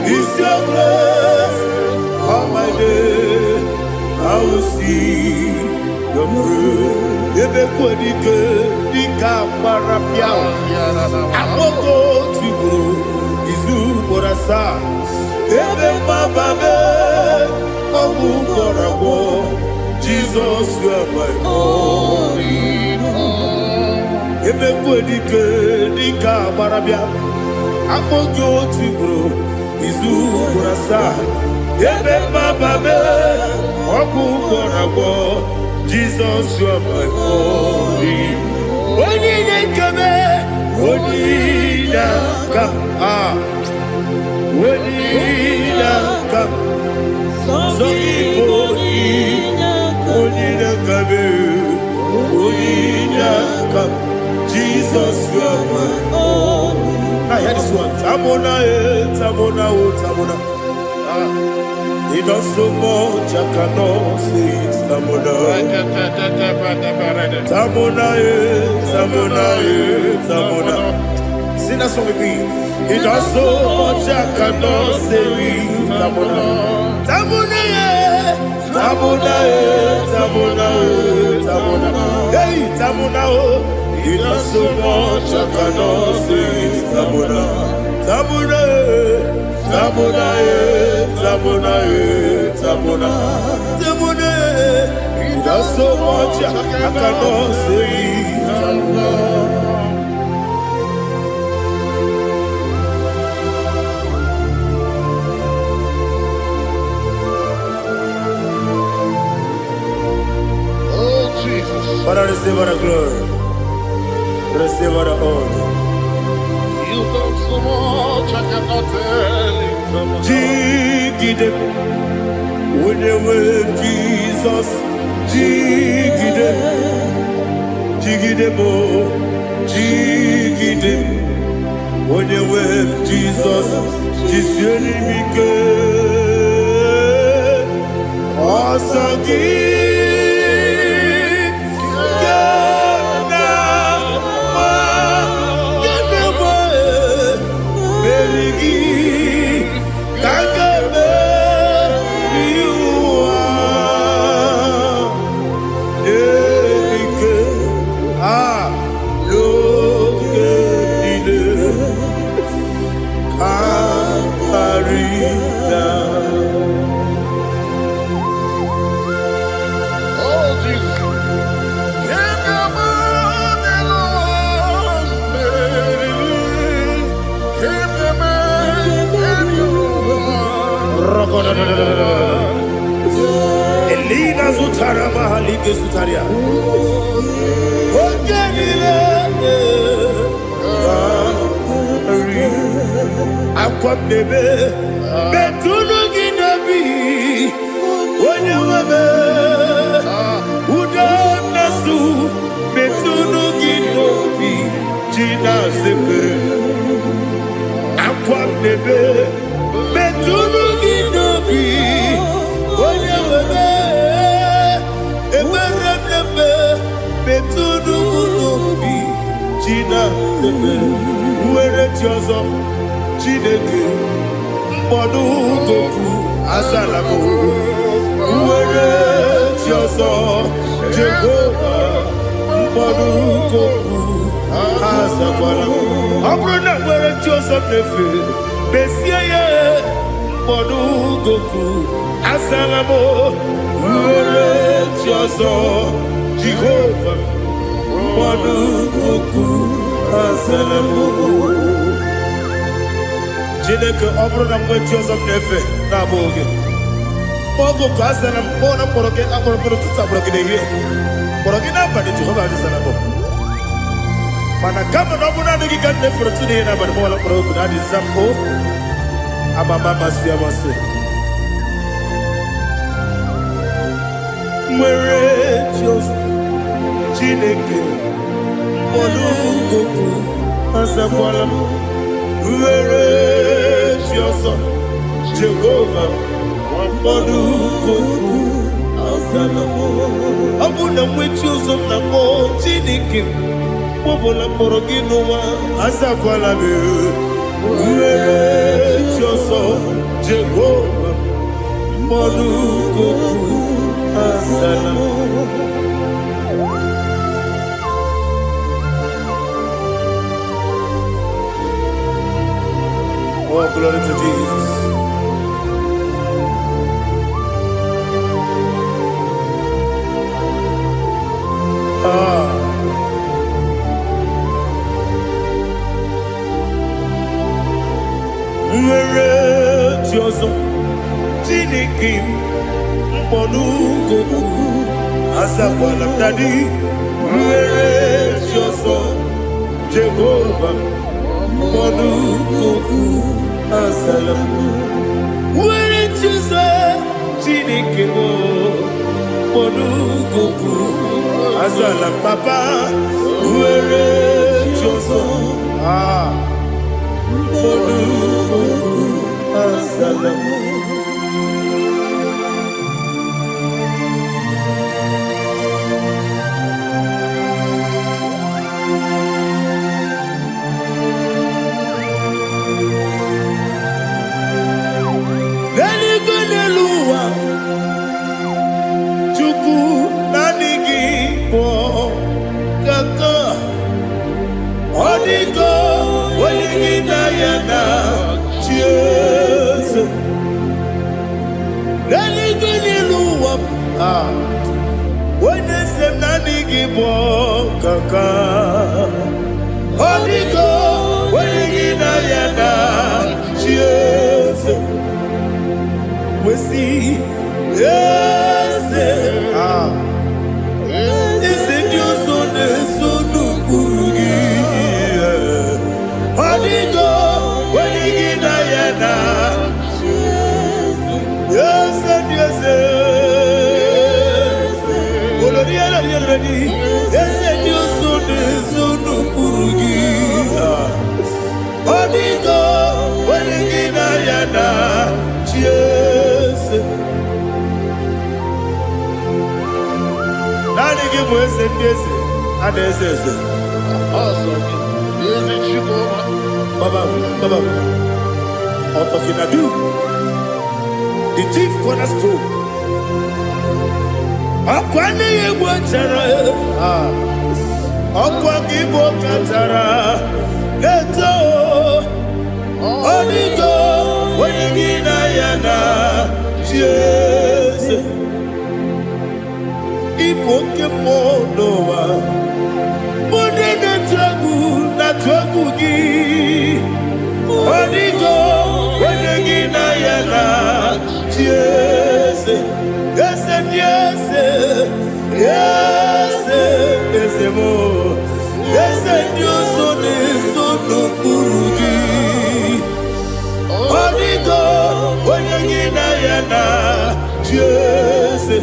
it's your grace. All my day, I will see your grace. Ebe kwenike dịka gbara pịa akpọgo tigburu izu ugboro asaa, ebe mgbaba mee ọgwụ gwọrọ agwọ. Jizọs, you are my all. Ebe kwenike dịka agbara bịa akpọ gị otu ugboro izu ugboro asaa, ebe mgbaba mee ọgwụ gwọrọ agwọ. Jizọs, you are my all. Onye na-ekeme, onye na-aka a, onye na-aka sọ gị bụ onye na-aka mee. Tamuna, Tamuna, oh, Tamuna. He does so much I cannot say it. Tamuna. Tamuna, Tamuna, Tamuna. Sing that song with me. He does so much I cannot say it. Tamuna. Tamuna, Tamuna, Tamuna, Tamuna. Hey, Tamuna, oh. He does so much I cannot say it. Tamuna. Tamuna, Tamuna, Tamuna, Tamuna. Tamuna, he does so much I cannot say it. Tamuna. Oh, Jesus. Father, receive all the glory. Receive all the honor. You've done so much, I cannot tell it. Jigide, onyenwe Jesus, jigide, jigide mo, jigide, onyenwe Jesus, jisie m ike, ọsọ gị ka m na-agba, ka m na-agba, meri gị ka m ga-emeri ụwa. Ike a n'oge niile ka karịa. Oh, Jesus. Give your man alone, give the man in Elina zutara mahalike zutaria. Oge niile karị. Akwa m na-ebe metụnụ gị n'obi onye nwe m, ude m na-asụ metụnụ gị n'obi ji na-azepere akwa m na-ebe metụnụ gị n'obi onye nwe m, ekpere m na-eme metụnụ m n'obi ji na-azepere nwere chi ọzọ Chineke mkpọdụ goku asala m nwere chi ọzọ Jehova mkpọdụ goku azakwala m. Ọ bụrụ na nwere chi ọzọ m na-efe mesie ya mkpọdụ goku asala m nwere chi ọzọ Jehova mkpọdụ goku asala m. Chineke, ọ bụrụ na mgbe chi ọzọ m na-efe na-abụghị gị, oge ka asara m kpọọ na mkpọrọ gị akpọrọ mkpọrọ ụtụtụ, akpọrọ gị n'ehihie, kpọrọ gị n'abalị, Jehova adịzara m. Mana kama na ọ bụrụ naanị gị ka m na-efere ụtụtụ n'ihe n'abalị, m ọla kpọrọ oku na adịza m o amama amasị amasị nwere chi ọzọ Chineke mkpọrọ goku azakwala m nwere chi ọzọ Jehova mkpọrọ goku azala m. Ọ bụ na mgbe chi ọzọ m na-akpọ Chineke m ọbụla mkpọrọ gị n'ụwa azakwala m nwere chi ọzọ Jehova mkpọrọ goku azala m. Oh, glory to Jesus. Ah, nwere chi ọzọ Chineke m mkpọrọ goku azakwala m. Daddy, nwere chi ọzọ Jehova mkpọrọ goku azala m nwere chi ọzọ Chineke m mkpọrọ goku azala m. Papa, nwere chi ọzọ. Ah. Kpọrọ azala m. N'eluigwe, n'elu ụwa, Chukwu, naanị gị bụ kaka. Ọ dịgo onye gị na ya na chi eze. N'eluigwe, n'elu ụwa, ah, onye eze m, naanị gị bụ kaka. Ọ dịgo onye gị na ya na chi eze. Wesi eze, ah, eze ndị ọzọ na-eso n'ụkpụrụ gị. Ọ dịgo onye gị na ya na eze ndị eze. Olori elori elori, eze ndị ọzọ na-eso n'ụkpụrụ gị. Ọ dịgo onye gị na ya na chi eze. Naanị gị bụ eze ndị eze a na-eze eze. Ọsọ gị, ezi Chukwu. Baba, Baba, Otokinadu, the chief cornerstone. Ọkwa nne ya egbu chara, ọkwa gị bụ kachara na-eto. Ọ dịgo onye gị na ya na chi eze. Ịbụ oke mmụọ n'ụwa, ndị na-atụ egwu na-atụ egwu gị. Ọ dịgo onye gị na ya na chi eze. Eze ndị eze, eze, eze m, eze ndị ọzọ na-eso n'okpuru gị. Ọ dịgo onye gị na ya na chi eze.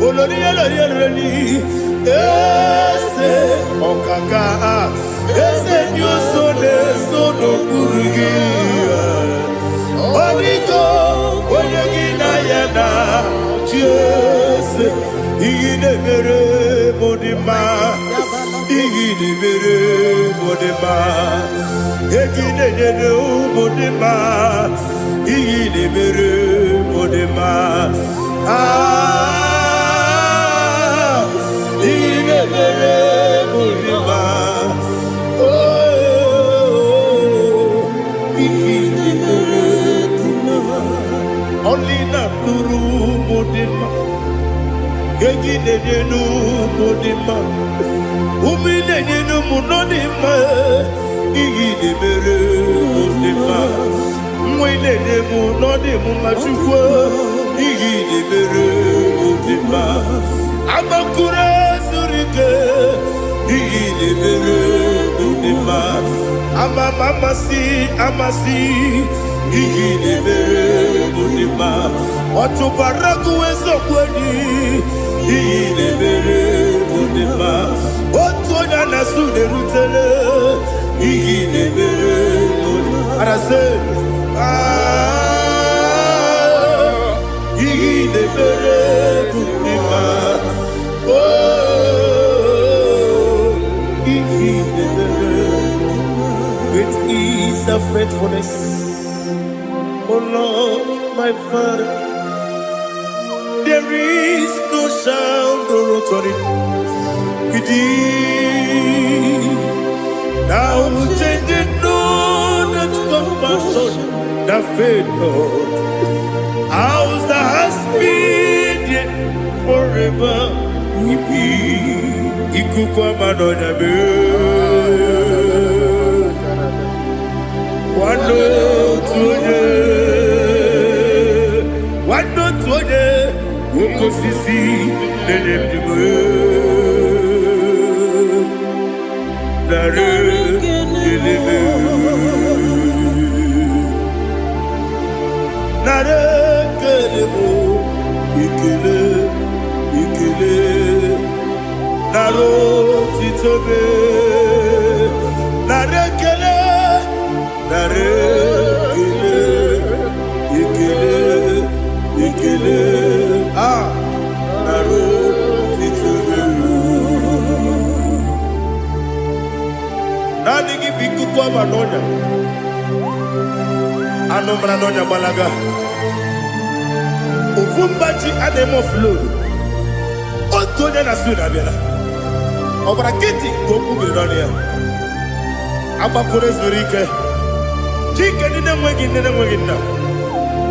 Olori elori elori, eze ọkaka, eze ndị ọzọ na-eso n'okpuru gị. Ọ dịgo onye gị na ya na chi eze. Ihe na-emere m dị mma, ihe na-emere m dị mma, ego ị na-enyere m dị mma, ihe na-emere m dị mma. Ah, ihe na-emere m dị mma. Oh, ihe na-emere dị mma. Ọlị na-atụrụ m dị mma, ego ị na-enyere m dị mma, ume ị na-enyere m nọ dị mma, ihe ị na-emere m dị mma, nwa ị na-enye m nọ dị m mma. Chukwu, ihe ị na-emere m dị mma. Agbakụrụ zuru ike, ihe ị na-emere m dị mma. Ama m amasị amasị, ihe ị na-emere m dị mma. Ọtụbara gụ eziokwu enyi, ihe ị na-emere m dị mma. Otu onye a na-asụ na-erutele, ihe ị na-emere m dị arasị. Ah, ihe ị na-emere m dị mma. Oh, ihe ị na-emere. Great is thy faithfulness, O Lord, my Father. There is no shadow of turning with thee. Thou changest not thy compassions, they fail not. As thou hast been, yea, forever will be. Ikuku ama n'ọnya mee. Nwanne otu onye, nwanne otu onye, oke osisi na-enye ndụ m. Narị ekele m. Narị ekele m, ekele, ekele, narị otito m, narị ekele, narị. Jehova n'ọnya. Anụ mara n'ọnya gbalaga. Ofu mba ji a na-eme offload. Otu onye na Sweden abịala. Ọ gbara nkịtị ka okwu biri n'ọnụ ya. Agbakọrọ ezuru ike. Chike ndị na-enweghị nne na-enweghị nna.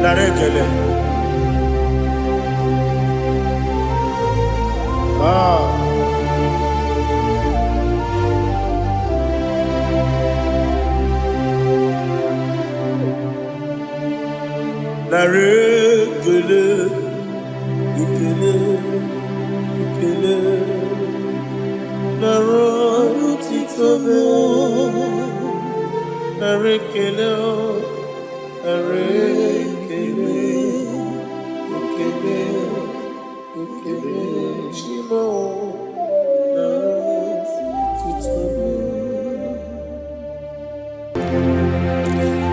Nara ekele. Ah. Nara ekele, ekele, ekele. Nara otito m. Nara ekele, nara ekele, ekele, ekele. Chi m o, nara otito m.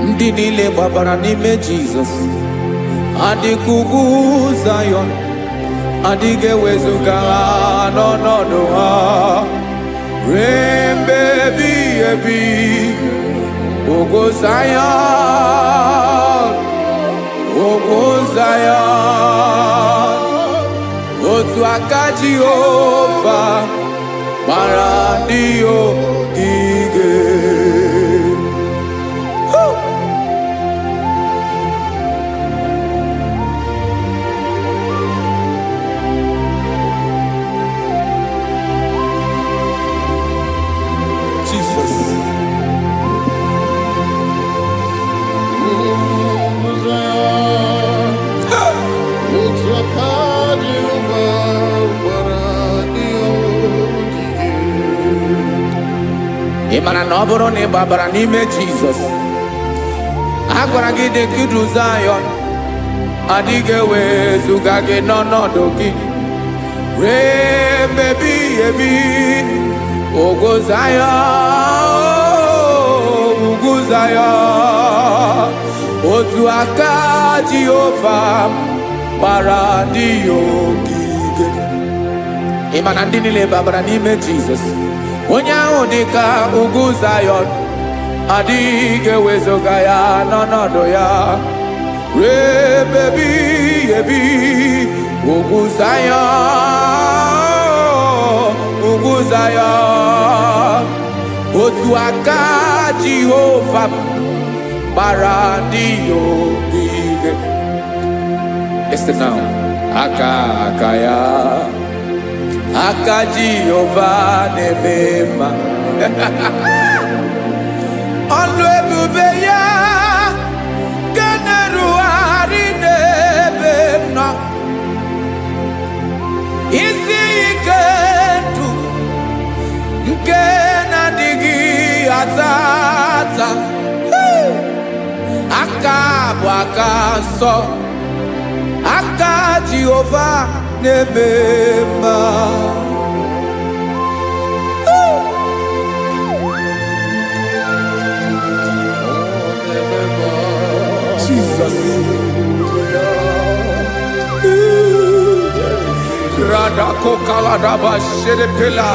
Ndị niile gbabara n'ime Jizọs adịka ugwu Zayọn, adịghị ewezuga ha n'ọnọdụ ha ruo mgbe ebighị ebi. Ugwu Zayọn, ugwu Zayọn, otu aka Jehova gbara ndị ogige. Woo! Jesus. Ugwu Zayọn, otu aka Jehova gbara ndị ogige. Ị mara na ọ bụrụ na ị gbabara n'ime Jizọs, a gwara gị dị ka idu Zayọn, adịghị ewezuga gị n'ọnọdụ gị ruo mgbe ebighị ebi. Ugwu Zayọn, ugwu Zayọn, otu aka Jehova gbara ndị ya ogige. Ị ma na ndị niile babara n'ime Jizọs, onye ahụ dị ka ugwu Zayọn, adịghị ewezuga ya n'ọnọdụ ya ruo ebe ebighị ebi. Ugwu Zayọn, ugwu Zayọn, otu aka Jehova gbara ndị ya ogige. Listen now. Aka aka ya, aka Jehova na-eme mma. Ọlụ ebube ya nke na-erugharị n'ebe m nọ, isi ike ndụ nke na-adịghị ata ata. Hey! Aka bụ aka nsọ, aka Jehova na-eme mma. Ọ na-eme mma. Jesus. Radako kaladaba shedepela.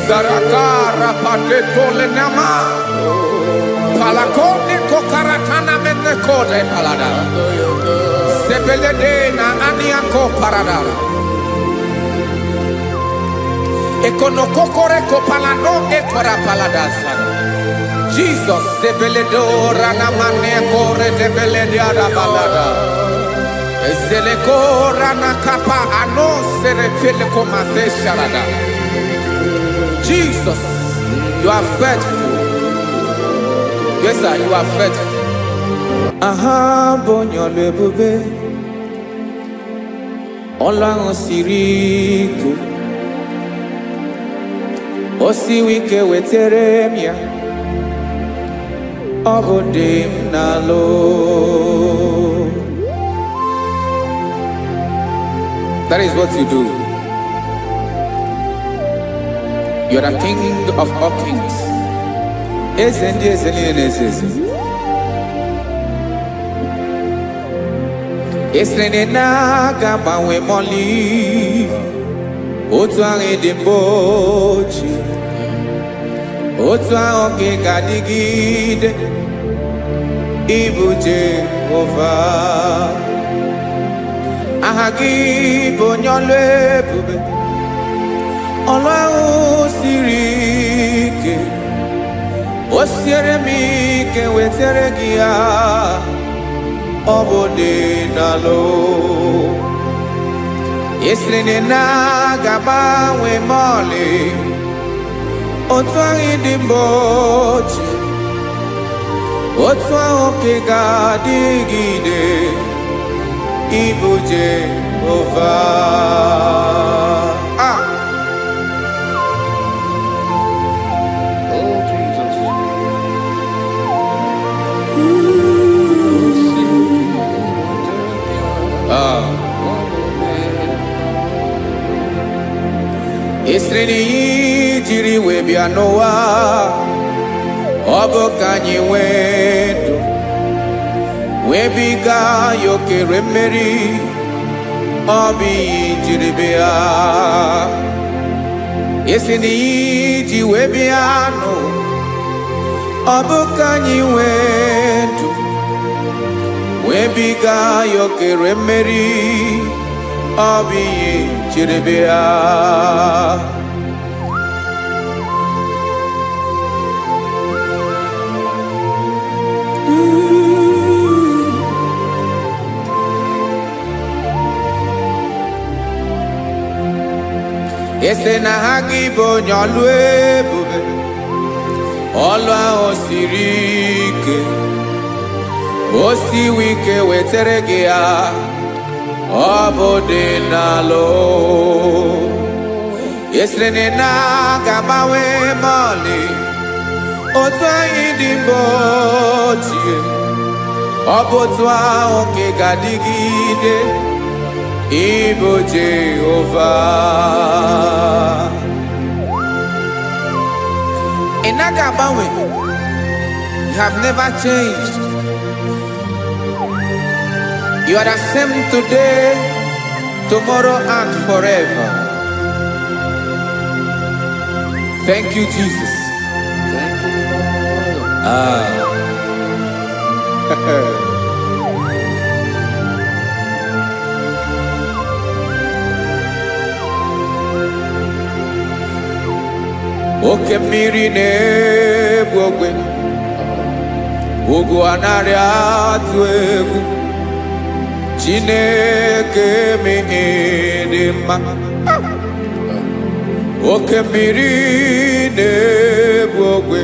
Zaraka rapate tolenama. Palakone kokaratana mene kode palada. Sebelede na aniako parada. Ekonokokore kopalano ekora palada sana. Jesus sebeledo ranamane kore debelede balada. Ezeleko rana kapa ano seretele komate sharada. Jesus, you are faithful. Yes, sir, you are faithful. Aha bụ onye ọlụ ebube, ọlụ ahụ siri ike, o siwi ike wetere m ya, ọ bụ dị m n'alụ. That is what you do. You are the King of all kings. Eze ndị eze niile na-eze eze. Esiri na aga agbanwe mọlị otu ahụ dị mbụ ochie. Otu ahụ ka ị ga-adịgide, ịbụ Jehova. Aha gị bụ onye ọlụ ebube, ọlụ ahụ siri ike, o siere m ike wetara gị ya, ọ bụ dị n'alụ. Ị sịrị na ị na-aga agbanwe ma ọlị, otu ahụ dị mbụ ochie, otu ahụ ka ị ga-adịgide, ịbụ Jehova. Ah! Oh, Jesus. Ah. Ị sịrị na ihe jiri wee bịa n'ụwa, ọ bụ ka anyị nwee ndụ, wee biga ya okere mmeri, ọ bụ ihe jiri bịa. Ị sị na ihe ji wee bịa n'ụwa, ọ bụ ka anyị nwee ndụ, wee biga ya okere mmeri, ọ bụ ihe jiri bịa. Ị sị na ha gị bụ onye ọlụ ebube, ọlụ ahụ siri ike, o siwi ike wetara gị ya, ọ bụ dị n'alụ. Ị sịrị na ị na-aga agbanwe ma ọlị, otu anyị dị mbụ ochie, ọ bụ otu ahụ ka ị ga-adịgide, ịbụ Jehova. Ị naghị agbanwe. You have never changed. You are the same today, tomorrow, and forever. Thank you, Jesus. Thank you, Lord. Ah. Oke mmiri na-egbu ogwe, ugwu anaghị atụ egwu, Chineke m dị mma. Oke mmiri na-egbu ogwe,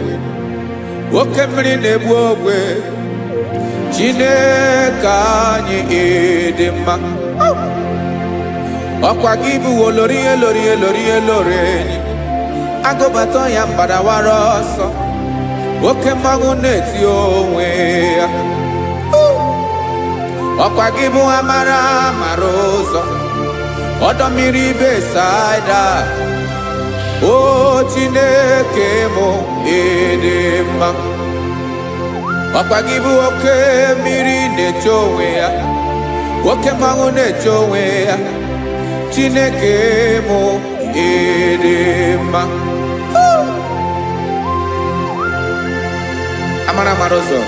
oke mmiri na-egbu ogwe, Chineke anyị dị mma. Ọkwa gị bụ olori elori elori elori enyi, agụbata ya mbadawara ọsọ, oke mmanwụ na-eti onwe ya. Ọkwa gị bụ amara mara ụzọ, ọdọ mmiri Besaida. O Chineke mụ ịdị mma. Ọkwa gị bụ oke mmiri na-eche onwe ya, oke mmanwụ na-eche onwe ya, Chineke mụ ịdị mma. Amara mara ụzọ.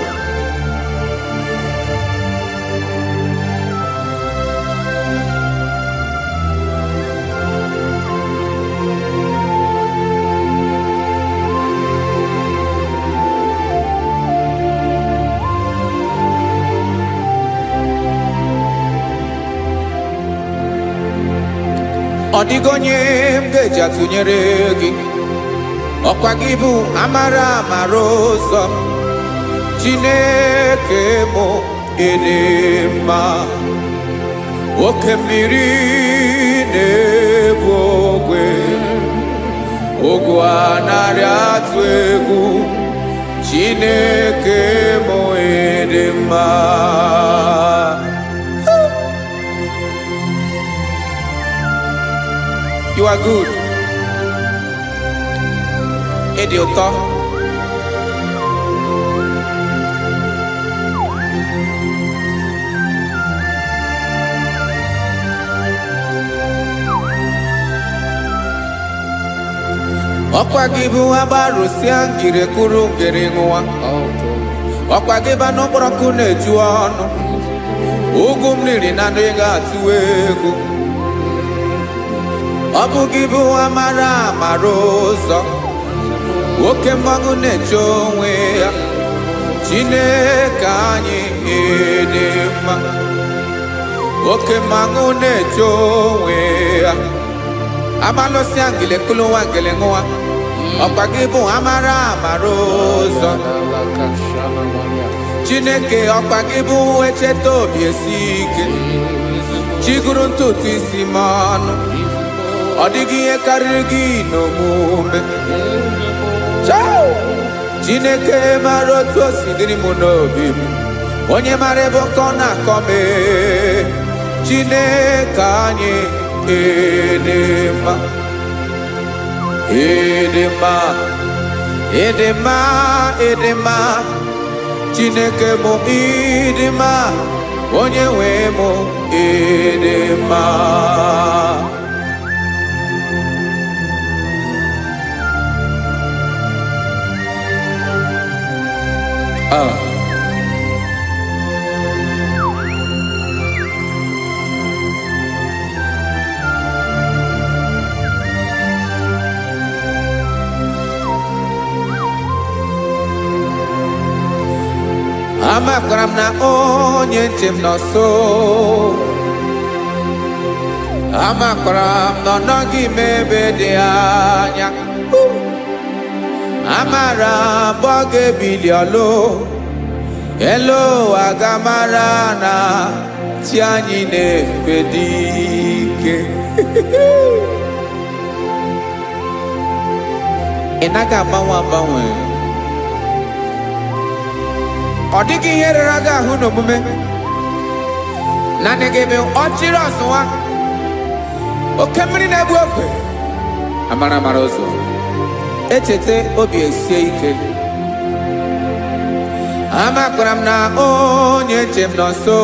Ọ dịghị onye m ga-eji atụnyere gị. Ọkwa gị bụ amara amara ụzọ, Chineke mụ ịdị mma. Oke mmiri na-egbu ogwe, ogwu anaghị atụ egwu, Chineke mụ ịdị mma. You are good. Ịdị ụtọ. Ọkwa gị bụ agbarụsịa ngiri kwuru ngiri ṅụwa. Ọkwa gị ba n'ụkpọrọkụ na-eju ọnụ. Ugwu m riri na ndị ga-atụ egwu. Ọ bụ gị bụ amara amara ụzọ. Oke mmanwụ na-eche onwe ya. Chineke anyị ịdị mma. Oke mmanwụ na-eche onwe ya. Amalụsịa ngele kụlụwa ngele ṅụwa. Ọkwa gị bụ amara amara ụzọ. Chineke, ọkwa gị bụ echeta obi esi ike. Chiguru ntutu isi m ọnụ. Ọ dịghị ihe karịrị gị n'omume. Chao! Chineke mara otu o si dịrị m n'obi m. Onye mara ebe ọkọ na-akọ m ee. Chineke anyị ịdị mma. Ịdị mma, ịdị mma, ịdị mma. Chineke mụ ịdị mma. Onye nwe mụ ịdị mma. Ah. Amakwara m na onye nche m nọ nso. Amakwara m na ọ nọghị m ebe dị anya. Amara m ọ ga-ebili ọlụ. Elu ụwa ga-amara na chi anyị na-efe dị ike. Ị naghị agbanwe agbanwe. Ọ dịghị ihe rere gị ahụ n'omume. Naanị gị bụ ọchịrị ọzụwa. Oke mmiri na-egbu ogwe. Amara amara ụzọ. Echeta obi esie ike. Amakwara m na onye nche m nọ nso.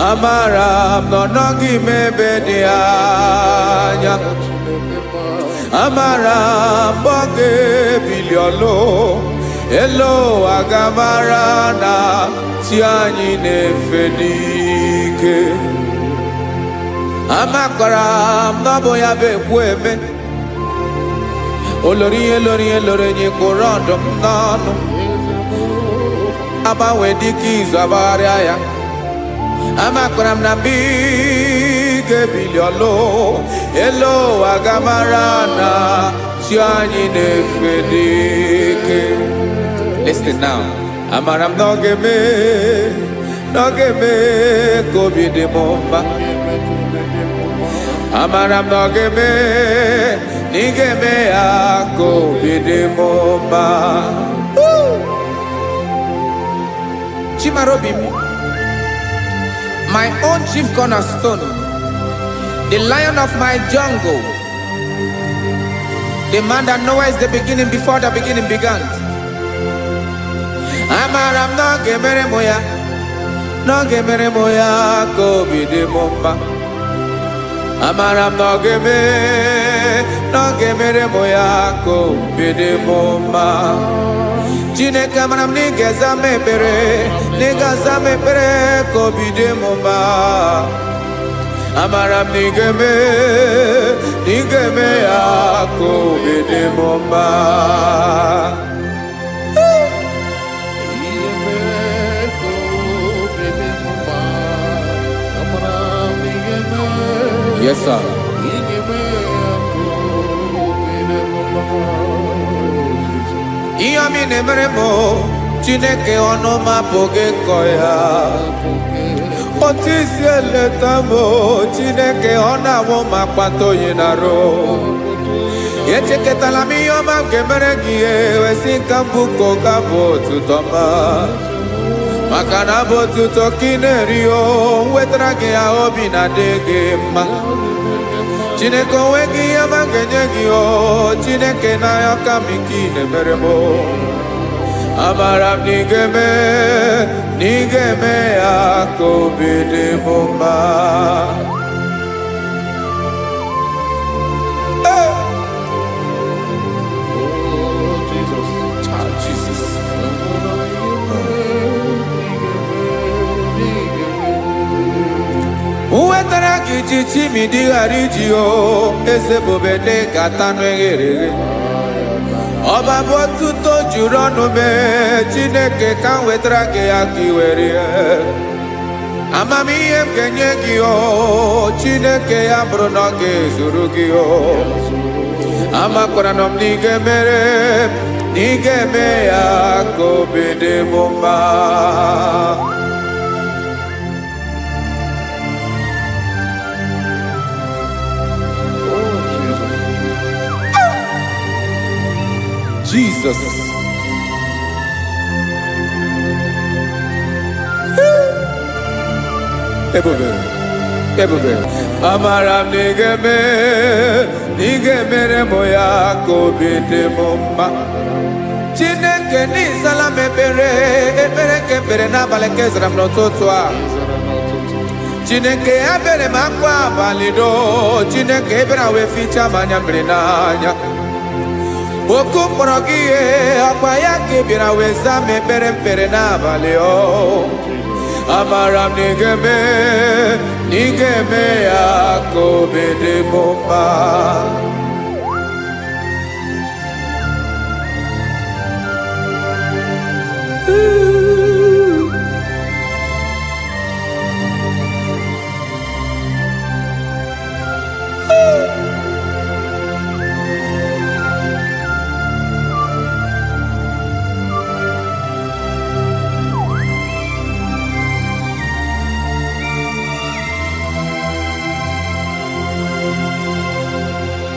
Amara m na ọ nọghị m ebe dị anya. Amara m ọ ga-ebili ọlụ. Elu ụwa ga-amara na chi anyị na-efe n'ike. Amakwara m na ọ bụ ya bụ ekwu eme. Olori ihe lori ihe lori enyi kpụrụ ọdụm n'ọnụ. Agbanwe dịka izu agbagharịa ya. Amakwara m na mgbe ị ga-ebili ọlụ. Elu ụwa ga-amara na chi anyị na-efe n'ike. Listen now. Amara m na ọ ga-eme, na ọ ga-eme ka obi dị m mma. Amara m na ọ ga-eme, na ị ga-eme ya ka obi dị m mma. Woo! Chimarobi m, my own chief cornerstone, the lion of my jungle, the man that knows the beginning before the beginning began. Amara m na ọ ga-emere m ya, na ọ ga-emere m ya ka obi dị m mma. Amara m na ọ ga-eme, na ọ ga-emere m ya ka obi dị m mma. Chineke, amara m na ị ga-aza m ekpere, na ị ga-aza m ekpere ka obi dị m mma. Amara m na ị ga-eme, na ị ga-eme ya ka obi dị m mma. Yes, sir. Ihe ọma ị na-emere m o, Chineke, ọnụ m apụghị ịkọ ya. Otu isi eleta m o, Chineke, ọ na-awụ m akpata oyi na-arụ. Echekọtala m ihe ọma m ga-emere gị, ewesị ka mbụ ka ọ ga bụ otuto ma. Maka na bụ otuto ka ị na-eri o, wetara gị ya, obi na-adị gị mma. Chineke, onwe gị ihe ọma m ga-enye gị o, Chineke, n'anya ka m ike ị na-emere m o. Amara m na ị ga-eme, na ị ga-eme ya ka obi dị m mma. Ee! Gị ji chimidi ghara iji o eze bube dị ka tanụ eghere eghe. Ọba bụ otuto juru ọnụ mee Chineke ka m wetara gị ya ka ị were ya. Amamihe m ga-enye gị o Chineke ya bụrụ na ọ ga-ezuru gị o. Amakwara na m na ị ga-emere na ị ga-eme ya ka obi dị m mma. Oh, Jesus. Jesus. Ebube, ebube. Amara m na ị ga-eme, na ị ga-emere m ya ka obi dị m mma. Chineke n'ịzala m ekpere, ekpere nke ekpere n'abalị nke zara m n'ụtụtụ a. Chineke ebere m akwa abalị doo, Chineke ebere wee fichaa m anya mmiri n'anya. Oku mkpọrọ gị ihe ọkwa ya ka ị bịara wee zaa m ekpere mkpere n'abalị o. Amara m na ị ga-eme, na ị ga-eme ya ka obi dị m mma.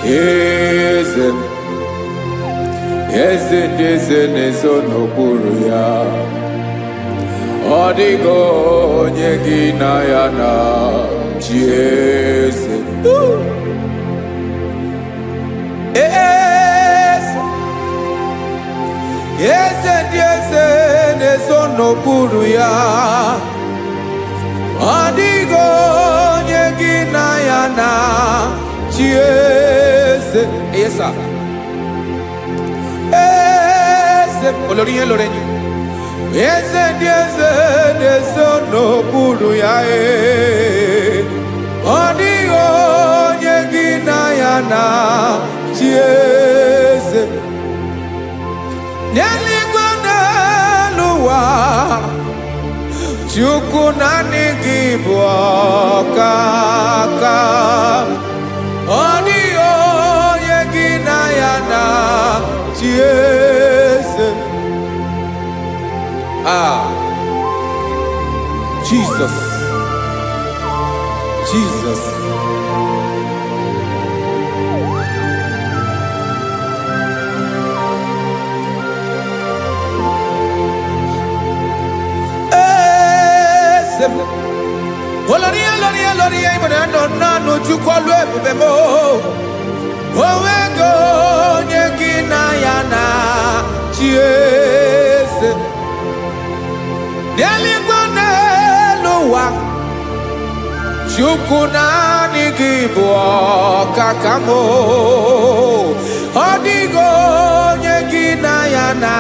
Eze m, eze ndị eze na-ezo n'okpuru ya. Ọ dịghị onye gị na ya na chi eze. Eze, eze ndị eze na-ezo n'okpuru ya. Ọ dịghị onye gị na ya na chi eze. Yes, sir. Eze, olórí yẹn lórí yẹn. Eze ndị eze na-ezo n'okpuru ya ee. Ọ dịghị onye gị na ya na chi eze. N'eluigwe n'elu ụwa, Chukwu naanị gị bụ ọkaka. Ọ dịghị onye gị na ya na chi eze. Ah, Jesus, Jesus. Eze m. Olórí olórí olórí ìmọ̀ràn nọ nánú Chukwu ọlụ ebube m. Onwego onye gị na ya na chi eze. N'eluigwe n'elu ụwa, Chukwu naanị gị bụ ọkaka m. Ọ dịghị onye gị na ya na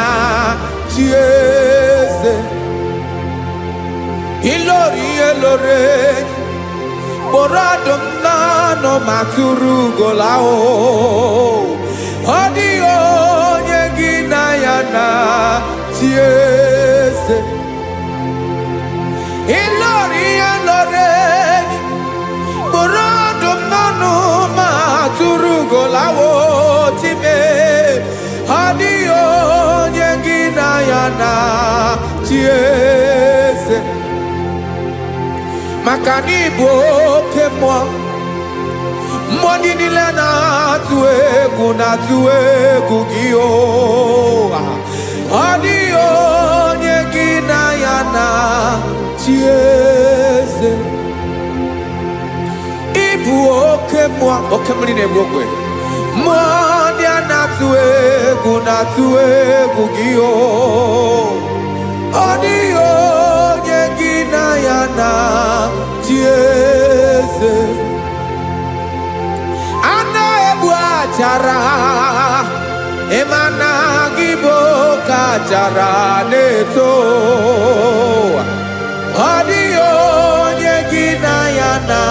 chi eze. Ilori elore, kpọrọ ọdụm n'ọnụ ma tụrụ ugola o. Ọ dịghị onye gị na ya na chi eze. Ilori elore, kpọrọ ọdụm n'ọnụ ma tụrụ ugola o chime. Ọ dịghị onye gị na ya na chi eze. Maka na ịbụ oke mmụọ, mmụọ ndị niile na-atụ egwu na-atụ egwu gị o. Ọ dịghị onye gị na ya na chi eze. Ịbụ oke mmụọ, oke mmiri na-egbu ogwe. Mmụọ ndị a na-atụ egwu na-atụ egwu gị o. Ọ dịghị onye gị na ya na chi eze. A na-egbu achara, ịma na gị bụ oke achara na-eto. Ọ dịghị onye gị na ya na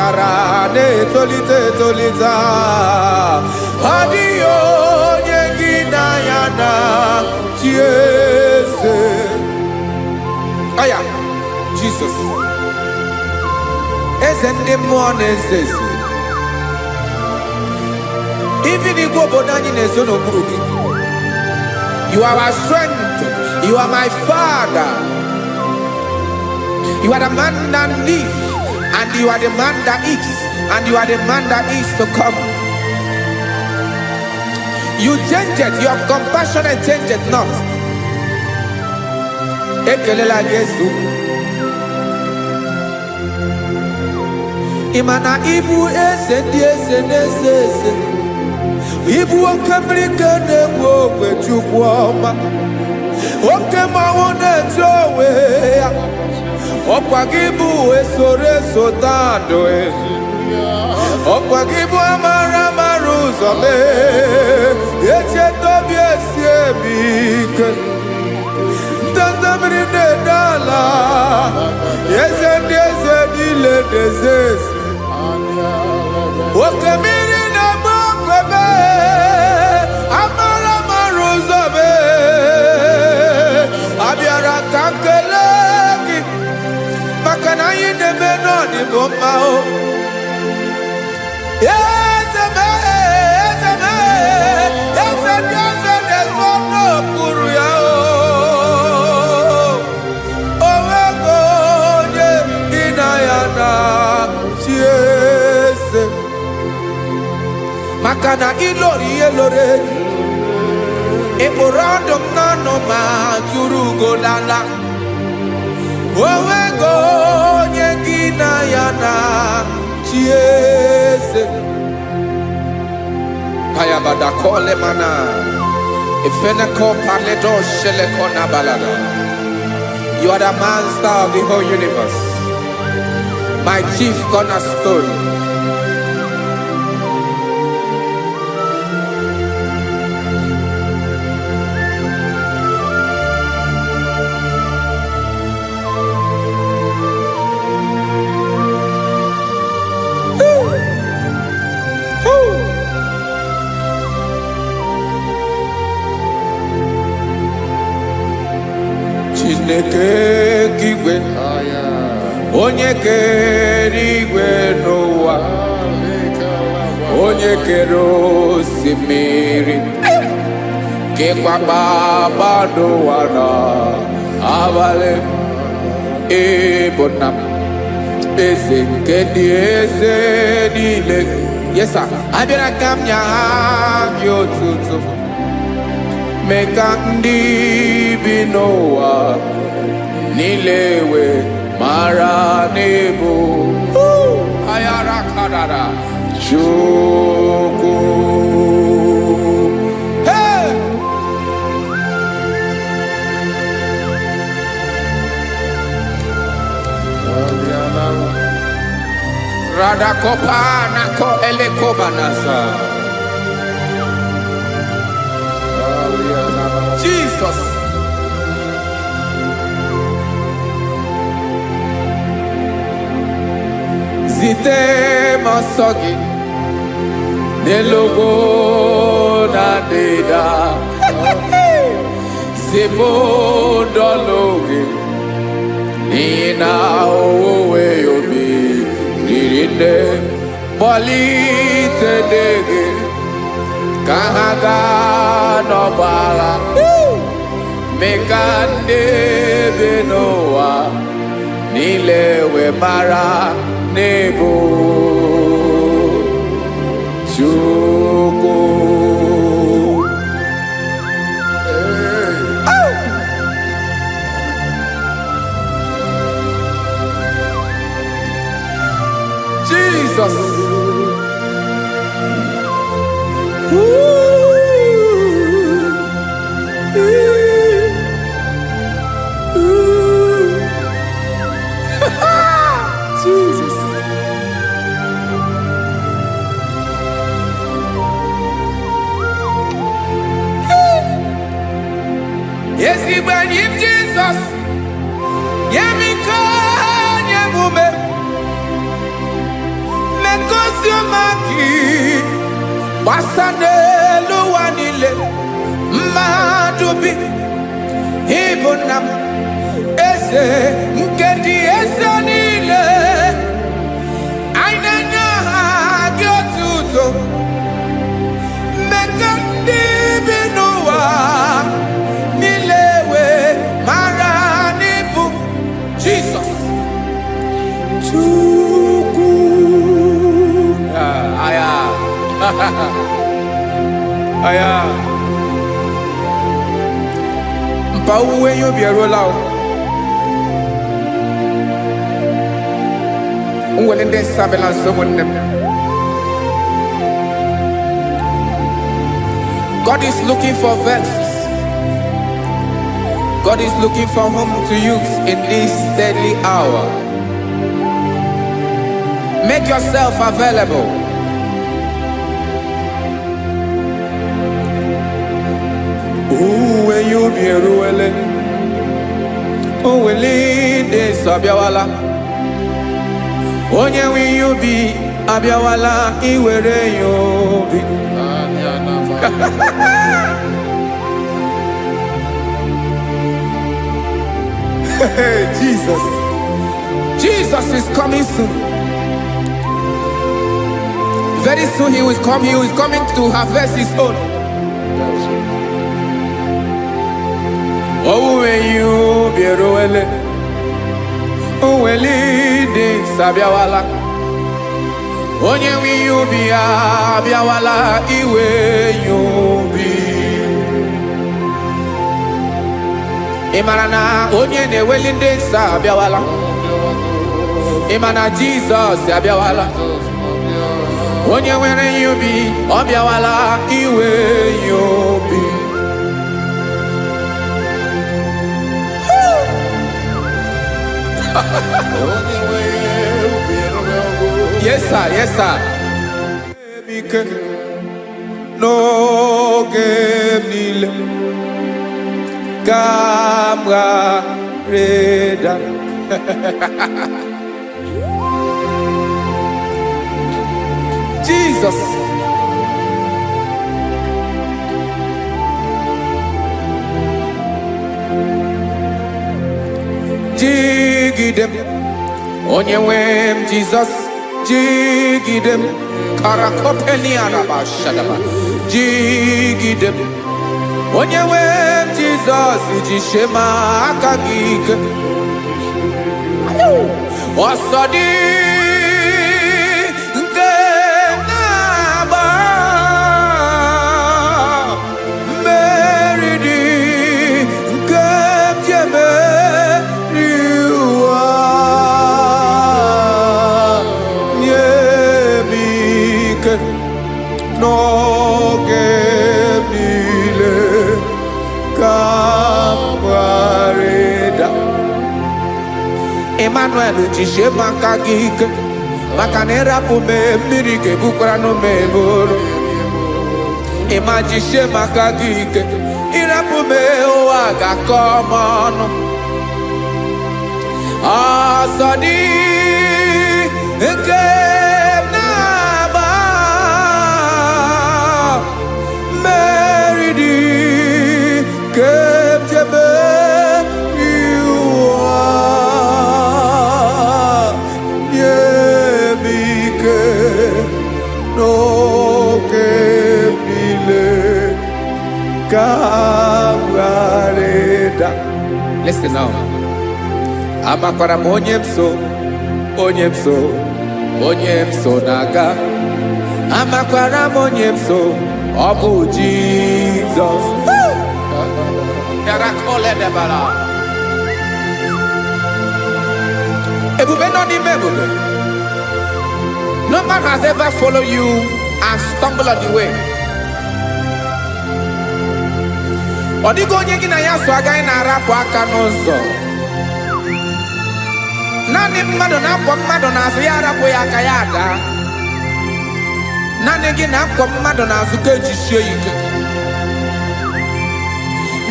achara na-etolite etolite. Ọ dịghị onye gị na ya na chi eze. Aya, Jizọs, eze ndị mmụọ na-eze eze. Even igwe obodo anyị na-ezo n'okpuru gị. You are our strength. You are my father. You are the man that lives, and you are the man that is, and you are the man that is to come. You change it, your compassion change it not. Ekelela gị, Yesu. Ị ma na ịbụ eze ndị eze na-eze eze. Ịbụ oke mmiri ka na-egbu ogwe. Chukwu ọma, oke mmanwụ na-etu onwe ya. Ọkwa gị bụ esoro eso tando. Ọkwa gị bụ amara amara ụzọ mee echeta obi esi emi ike. Ndanda mmiri na-ede ala, eze ndị eze niile na-eze eze. Oke mmiri na-agba ogwe mee amara amara ụzọ mee. Abịara ka m kelee gị maka na anyị na-eme n'ọdịbụ mma o. Eze mee, eze mee, eze ndị eze na-ezo n'okpuru ya o. O nwego onye gị na ya na chi eze. Maka na ilori ihe loro enyi. Ị kpụrụ ọdụ m n'ọnụ ma tụrụ ugo lala. O nwego onye gị na ya na chi eze. Payabada kole mana. Ifeneko paledo sheleko na balada. You are the master of the whole universe. My chief cornerstone. Woo. Chineke igwe, onye kere igwe n'ụwa, onye kere osimiri, kekwa kpakpando ụwa na abalị, ịbụ nna m, eze nke ndị eze niile. Yes sir. Abịara ka m nye ha gị otuto, mee ka ndị bi n'ụwa niile wee mara n'ịbụ ayara kadara Chukwu. Hey! Radakopa nako elekobanasa. Jesus. Zite m ọsọ gị n'elu ugwu na ndịda. Zipụ ndọlụ gị n'ihi na owuwe obi riri nne. Kpọlite ndị gị ka ha gaa n'ọgbọ agha. Mee ka ndị bi n'ụwa niile wee mara n'ịbụ Chukwu. Hey. Jesus. Ooh, ooh, ooh. Jesus. Ezigbo enyi m Jizọs, nye m ike, nye m ume. Ozi ọma gị gbasa n'elu ụwa niile. Mmadụ bi ịbụ nna m, eze nke ndị eze niile. Anyị na-enye aha gị otuto. Mmekọ ndị bi n'ụwa niile wee mara n'ịbụ Jizọs Chukwu. Ah, aya. Aya. Mpa, owuwe ihe ubi eruola o. Nwere ndị nsọ abịala nso, ụmụnne m. God is looking for vessels. God is looking for whom to use in this deadly hour. Make yourself available. Owuwe ihe ubi eruwele. Owele ndị nsọ abịawala. Onye nwe ihe ubi abịawala iwere ya obi. Anya na ma. Hey, Jesus. Jesus is coming soon. Very soon he will come. He is coming to harvest his own. That's it. Owuwe ihe ubi eruwele. Owele ndị nsọ abịawala. Onye nwe ihe ubi ya abịawala iwe ya obi. Ị mara na onye na-eweli ndị nsọ abịawala? Ị ma na Jizọs abịawala? Onye nwere ihe ubi, ọ bịawala iwe ya obi. Onye nwe ubi eruwego. Yes sir, yes sir. Ike n'oge m niile ka m ghara ịda. Jesus. Jigide m, onye nwe m Jizọs, jigide m. Karakopeliarabashadaba. Jigide m, onye nwe m Jizọs, jisie m aka gị ike. Ọsọ dị nke na-agba, mmeri dị nke m ji emeri ụwa. Nye m ike n'oge m niile ka m ghara ịda. Emmanuel, jisie m aka gị ike, maka na ịrapụ m, mmiri ga-ebukwara m eburu. Ịma, jisie m aka gị ike. Ịrapụ m, ụwa ga-akọ m ọnụ. Ọsọ dị nke m na-agba, mmeri dị nke m ji emeri ụwa. Nye m ike n'oge m niile ka m ghara ịda. Listen now. Amakwara m onye m so, onye m so, onye m so na-aga. Amakwara m onye m so, ọ bụ Jizọs. Yarakoledebara. Ebube nọ n'ime ebube. No man has ever followed you and stumbled on the way. Ọ dịghị onye gị na ya so agaghị na-arapụ aka n'ụzọ. Naanị mmadụ na-akwọ mmadụ n'azụ, ya arapụ ya aka, ya ada. Naanị gị na-akwọ mmadụ n'azụ ka ejisie ya ike.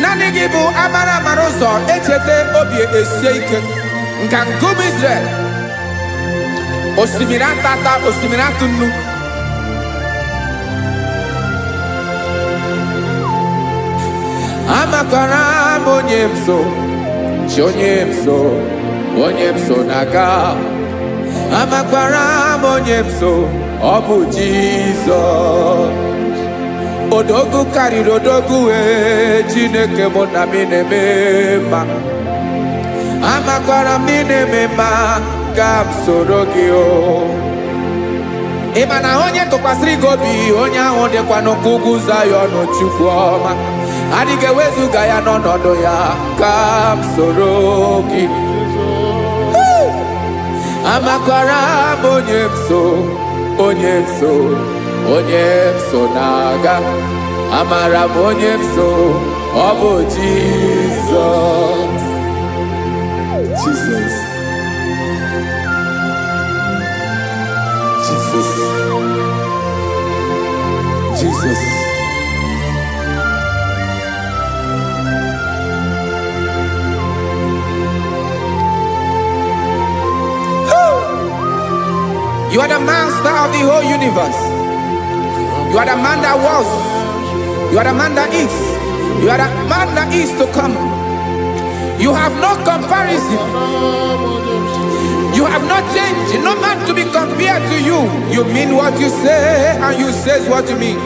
Naanị gị bụ amara amara ụzọ echeta obi esie ike. Nka nkume Israel, osimiri atata, osimiri atụ nnu. Amakwara m onye m so, chi onye m so, onye m so na-aga. Amakwara m onye m so, ọ bụ Jizọs. Odogwu karịrị odogwu wee, Chineke mụ na m na-eme mma. Amakwara m na ị na-eme mma, ka m soro gị o. Ị ma na onye tụkwasịrị gị obi, onye ahụ dịkwa n'ụkwụ ugwu Zayọn. Chukwu ọma adịghị ewezuga ya n'ọnọdụ ya. Ka m soro gị. Amakwara m onye m so, onye m so, onye m so na-aga. Amara m onye m so, ọ bụ Jizọs. Jesus. Jesus. Jesus. You are the master of the whole universe. You are the man that was. You are the man that is. You are the man that is to come. You have no comparison. You have not changed. No man to be compared to you. You mean what you say, and you say what you mean.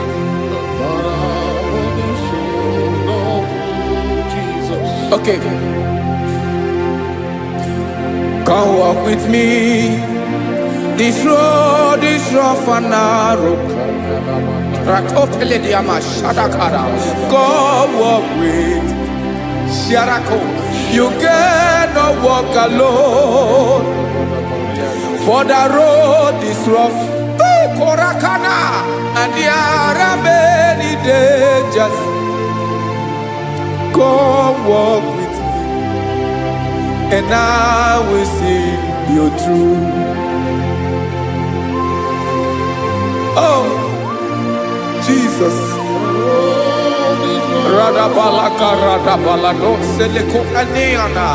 Jesus. Okay. Come walk with me. This road is rough and narrow. Rakopelediama shadakara. Come walk with Sharako. You cannot walk alone. For the road is rough. Hey, Korakana. And there are many dangers. Come walk with me, and I will see you through. Oh, Jesus. Radabalaka radabalado seleko aniana.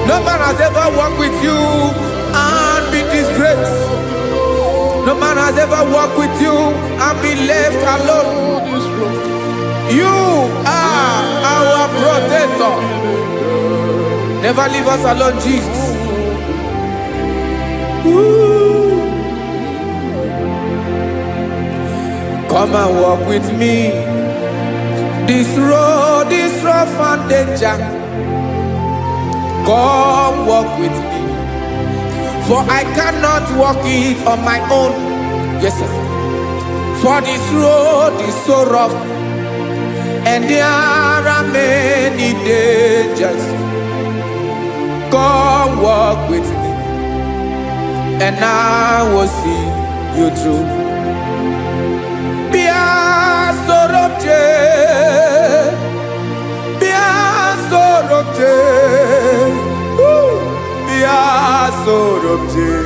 No man has ever walked with you and be disgraced. No man has ever walked with you and be left alone. You are our protector. Never leave us alone, Jesus. Ooh. Come and walk with me. This road is rough and danger. Come walk with me. For I cannot walk it on my own. Yes, sir. For this road is so rough and there are many dangers. Come walk with me, and I will see you through. Bịa soro m jee, bịa soro m jee, woo! Bịa soro m jee,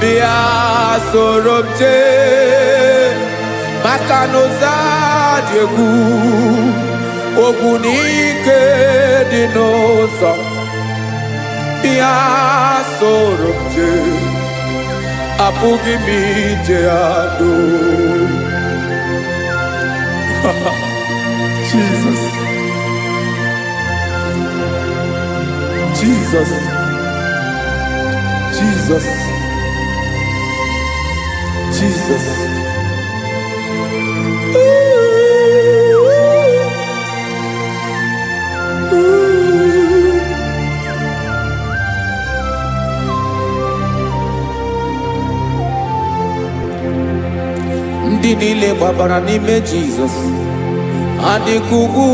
bịa soro m jee, maka na ụzọ dị egwu, ogwu na ike dị n'ụzọ. Bịa soro m jee, apụghị m ije ado. Jesus. Jesus. Jesus. Jesus. Ooh, ooh. Ndị niile gbabara n'ime Jizọs adịka ugwu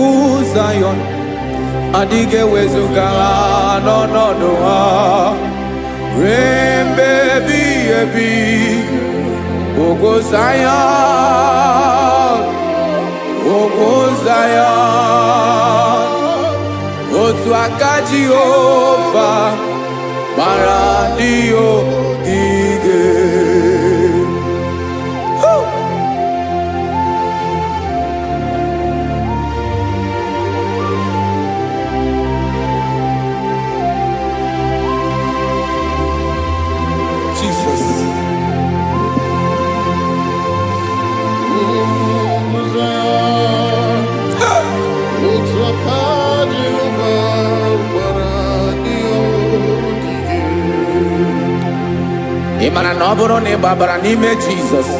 Zayọn, adịghị ewezuga ha n'ọnọdụ ha ruo mgbe ebighị ebi. Ugwu Zayọn, ugwu Zayọn, otu aka Jehova gbara ndị ogige. Woo! Jesus. Ugwu Zayọn, Mara na ọ bụrụ na ị gbabara n'ime Jizọs,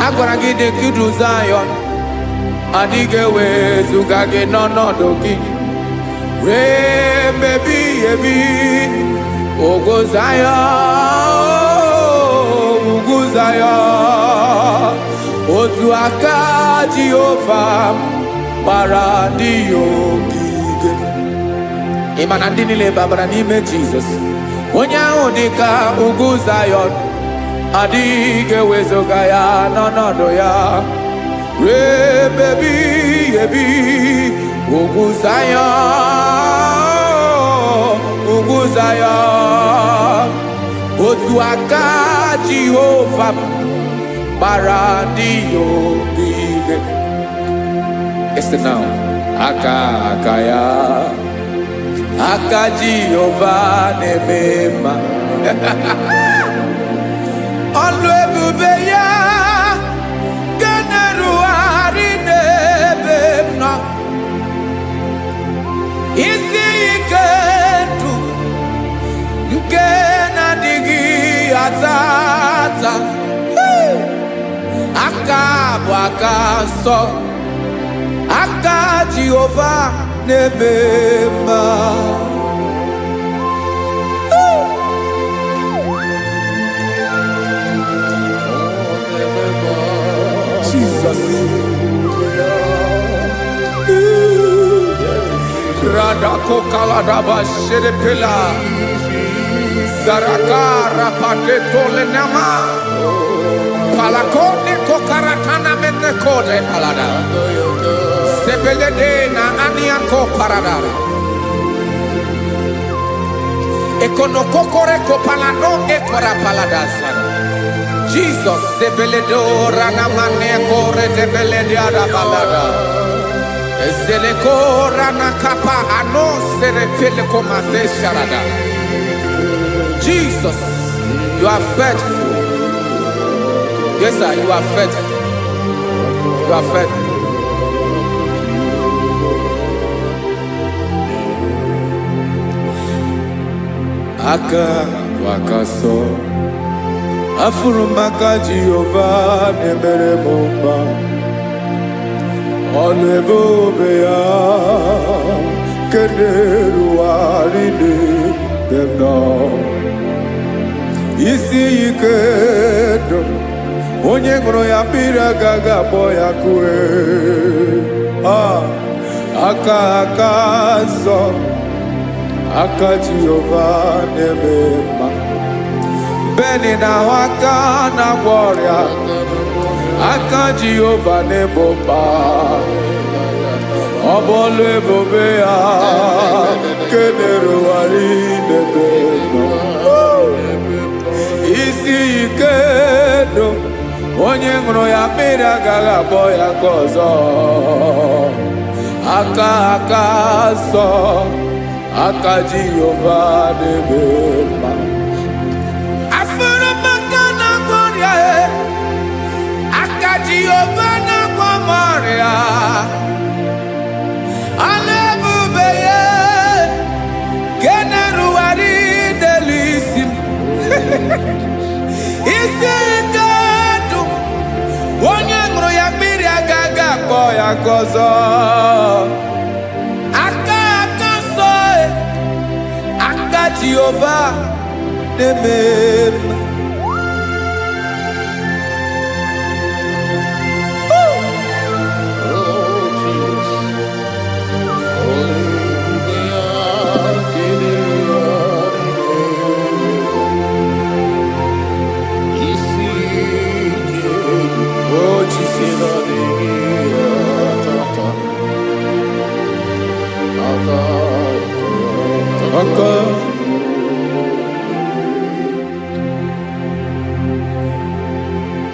a gwara gị dị ka idu Zayọn, adịghị ewezuga gị n'ọnọdụ gị wee mebi ebi. Ugwu Zayọn, ugwu Zayọn, otu aka Jehova gbara ndị ya ogige. Ị ma na ndị niile babara n'ime Jizọs, onye ahụ dị ka ugwu Zayọn, adịghị ewezuga ya n'ọnọdụ ya wee mebi ebi. Ugwu Zayọn, ugwu Zayọn, otu aka Jehova gbara ndị ya ogige. Listen now. Aka aka ya, aka Jehova na-eme mma. Ọlụ ebube ya nke na-erugharị n'ebe m nọ, isi ike ndụ nke na-adịghị ata ata. Aka bụ aka nsọ, aka Jehova na-eme mma. Jesus. Radako kaladaba shedepela. Zaraka rapate tolenama. Palakone kokaratana mene kode palada. Sebelede na aniako paradara. Ekonokokore kopalano ekora paladasa. Jesus sebeledo ranamane kore debelede balada. Ezeleko ranakapa ano serepele komate sharada. Jesus, you are faithful. Yes, sir, you are faithful. You are faithful. Aka bụ aka sọ, afụrụ m aka Jehova na-emere m mma. Ọlụ ebube ya nke na-erugharị n'ebe m nọ, isi ike ndụ, onye ṅụrụ ya mmiri agaghị akpọ ya kue. Ah, aka aka nsọ, aka Jehova na-eme mma. Beni na-ahụ aka na-agwọ ọrịa, aka Jehova na-ebo mkpa. Ọ bụ ọlụ ebube ya nke na-erugharị n'ebe nọ, isi ike ndụ, onye ṅụrụ ya mmiri agaghị akpọ ya ka ọzọ. Aka aka nsọ, aka Jehova na-eme mma. Afụrụ m aka na-agwọ ọrịa e, aka Jehova na-agwọ m ọrịa. Ọlụ ebube ya nke na-erugharị n'elu isi m, isi ike ndụ, onye ṅụrụ ya mmiri agaghị akpọ ya ka ọzọ. Aka aka nsọ e, aka Jehova na-eme mma. Oh, Jesus. Hallelujah. Isi ike Oh Jesus. na-adịghị atata. Aka Aka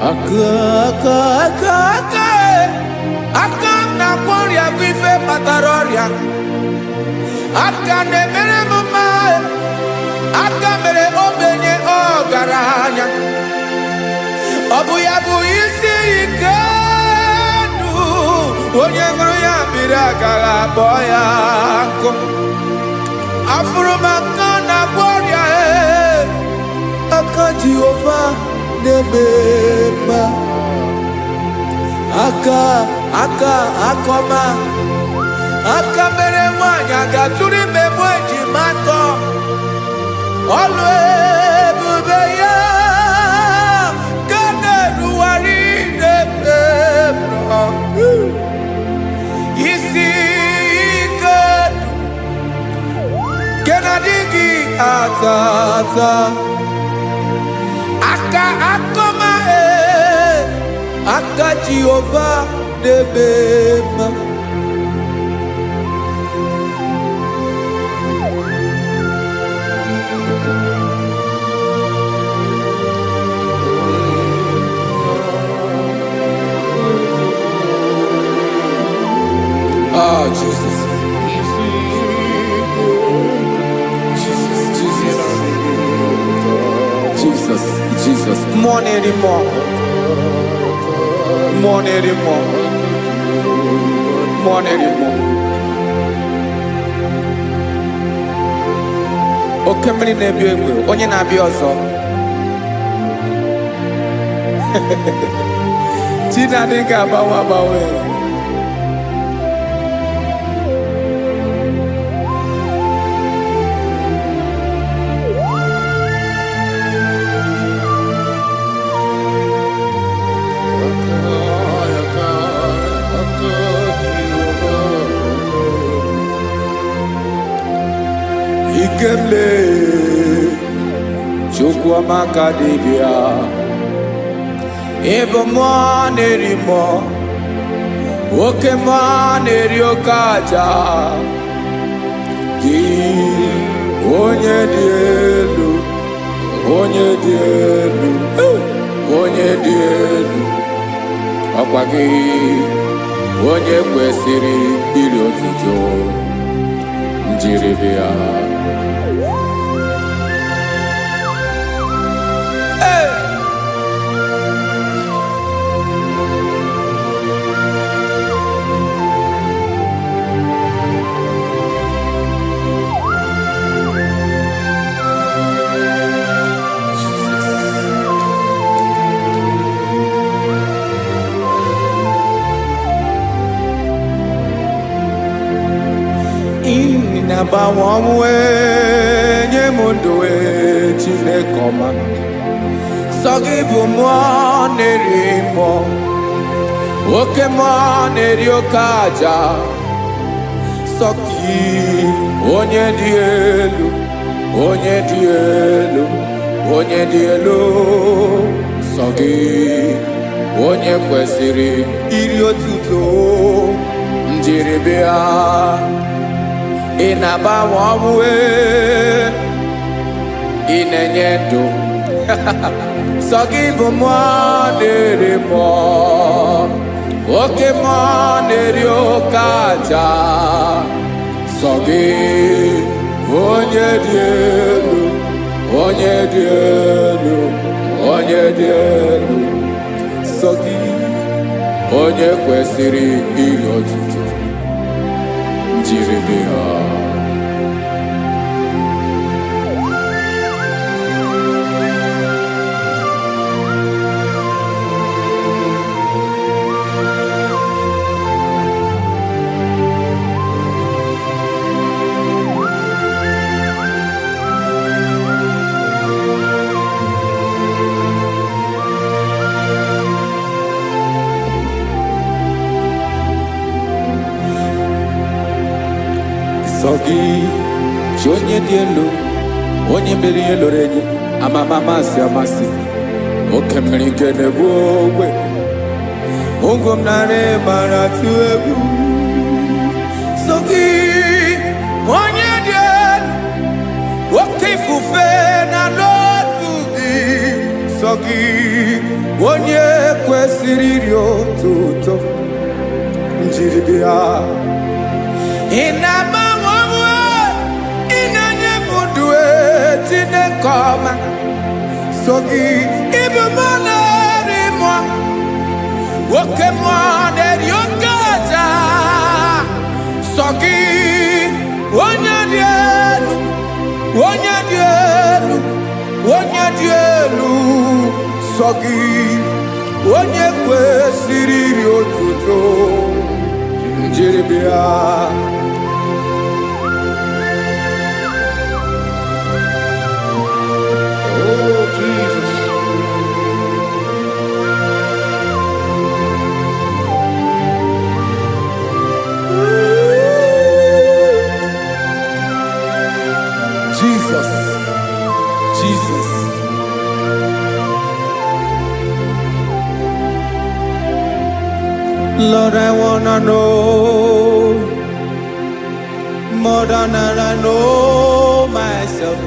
aka aka aka aka e. Aka m na-agwọ ọrịa bụ ife kpatara ọrịa. Aka na-emere m mma e. Aka mere ogbenye ọgaranya. Ọ bụ ya bụ isi ike ndụ, onye ṅụrụ ya mmiri agaghị akpọ ya nkụ. Afụrụ m aka na-agwọ ọrịa e, aka Jehova na-eme mma. Aka aka akọma aka mere nwanyị a ga-atụrụ ime mụ ejima atọ. Ọlụ ebube ya ka na-erugharị n'ebe m nọ. Isi ike nke na-adịghị ata ata. Aka akọma e, aka Jehova na-eme mma. Ah, Jesus, Jesus, Jesus, Jesus, Jesus. Mmụọ na-eri mmụọ, mmụọ na-eri mmụọ, mmụọ na-eri mmụọ. Oke mmiri na-ebi egbe, onye na-abịa ọzọ. Chi na-adịghị agbanwe agbanwe. Ikemle Chukwuamaka dibịa. Ịbụ mmụọ na-eri mmụọ, oke mmụọ na-eri oke aja. Gị onye dị elu, onye dị elu, onye dị elu, ọkwa gị onye kwesịrị iri otuto njiribịa. Hey! Ị na-agbanwe ọnwụ ee, nye m ndụ ee, Chineke ọma. Sọ gị bụ mmụọ na-eri mmụọ, oke mmụọ na-eri oke aja. Sọ gị onye dị elu, onye dị elu, onye dị elu. Sọ gị onye kwesịrị iri otuto njiribịa. Ị na-agbanwe ọnwụ ee, ị na-enye ndụ. Sọ gị bụ mmụọ na-eri mmụọ, oke mmụọ na-eri oke aja. Sọ gị onye dị elu, onye dị elu, onye dị elu. Sọ gị onye kwesịrị iri otuto njiribịa. Sọ gị chi onye dị elu, onye mere ihe lụrụ enyi, amama amasị amasị, oke mmiri nke na-egbu ogwe, ụgwọ m narị mara tụ egwu. Sọ gị onye dị elu, oke ifufe na n'otu gị. Sọ gị onye kwesịrị iri otuto njiribịa. Ị na-agbanwe ọnwụ, ị na-enye m ndụ e, Chineke ọma. So gị ịbụ mmụọ na-eri mmụọ, oke mmụọ na-eri oke aja. Sọ gị onye dị elu, onye dị elu, onye dị elu. sọ gị onye kwesịrị iri otuto njiri bịa. Oh, Jesus. Jesus, Jesus. Lord, I wanna know more than I know myself.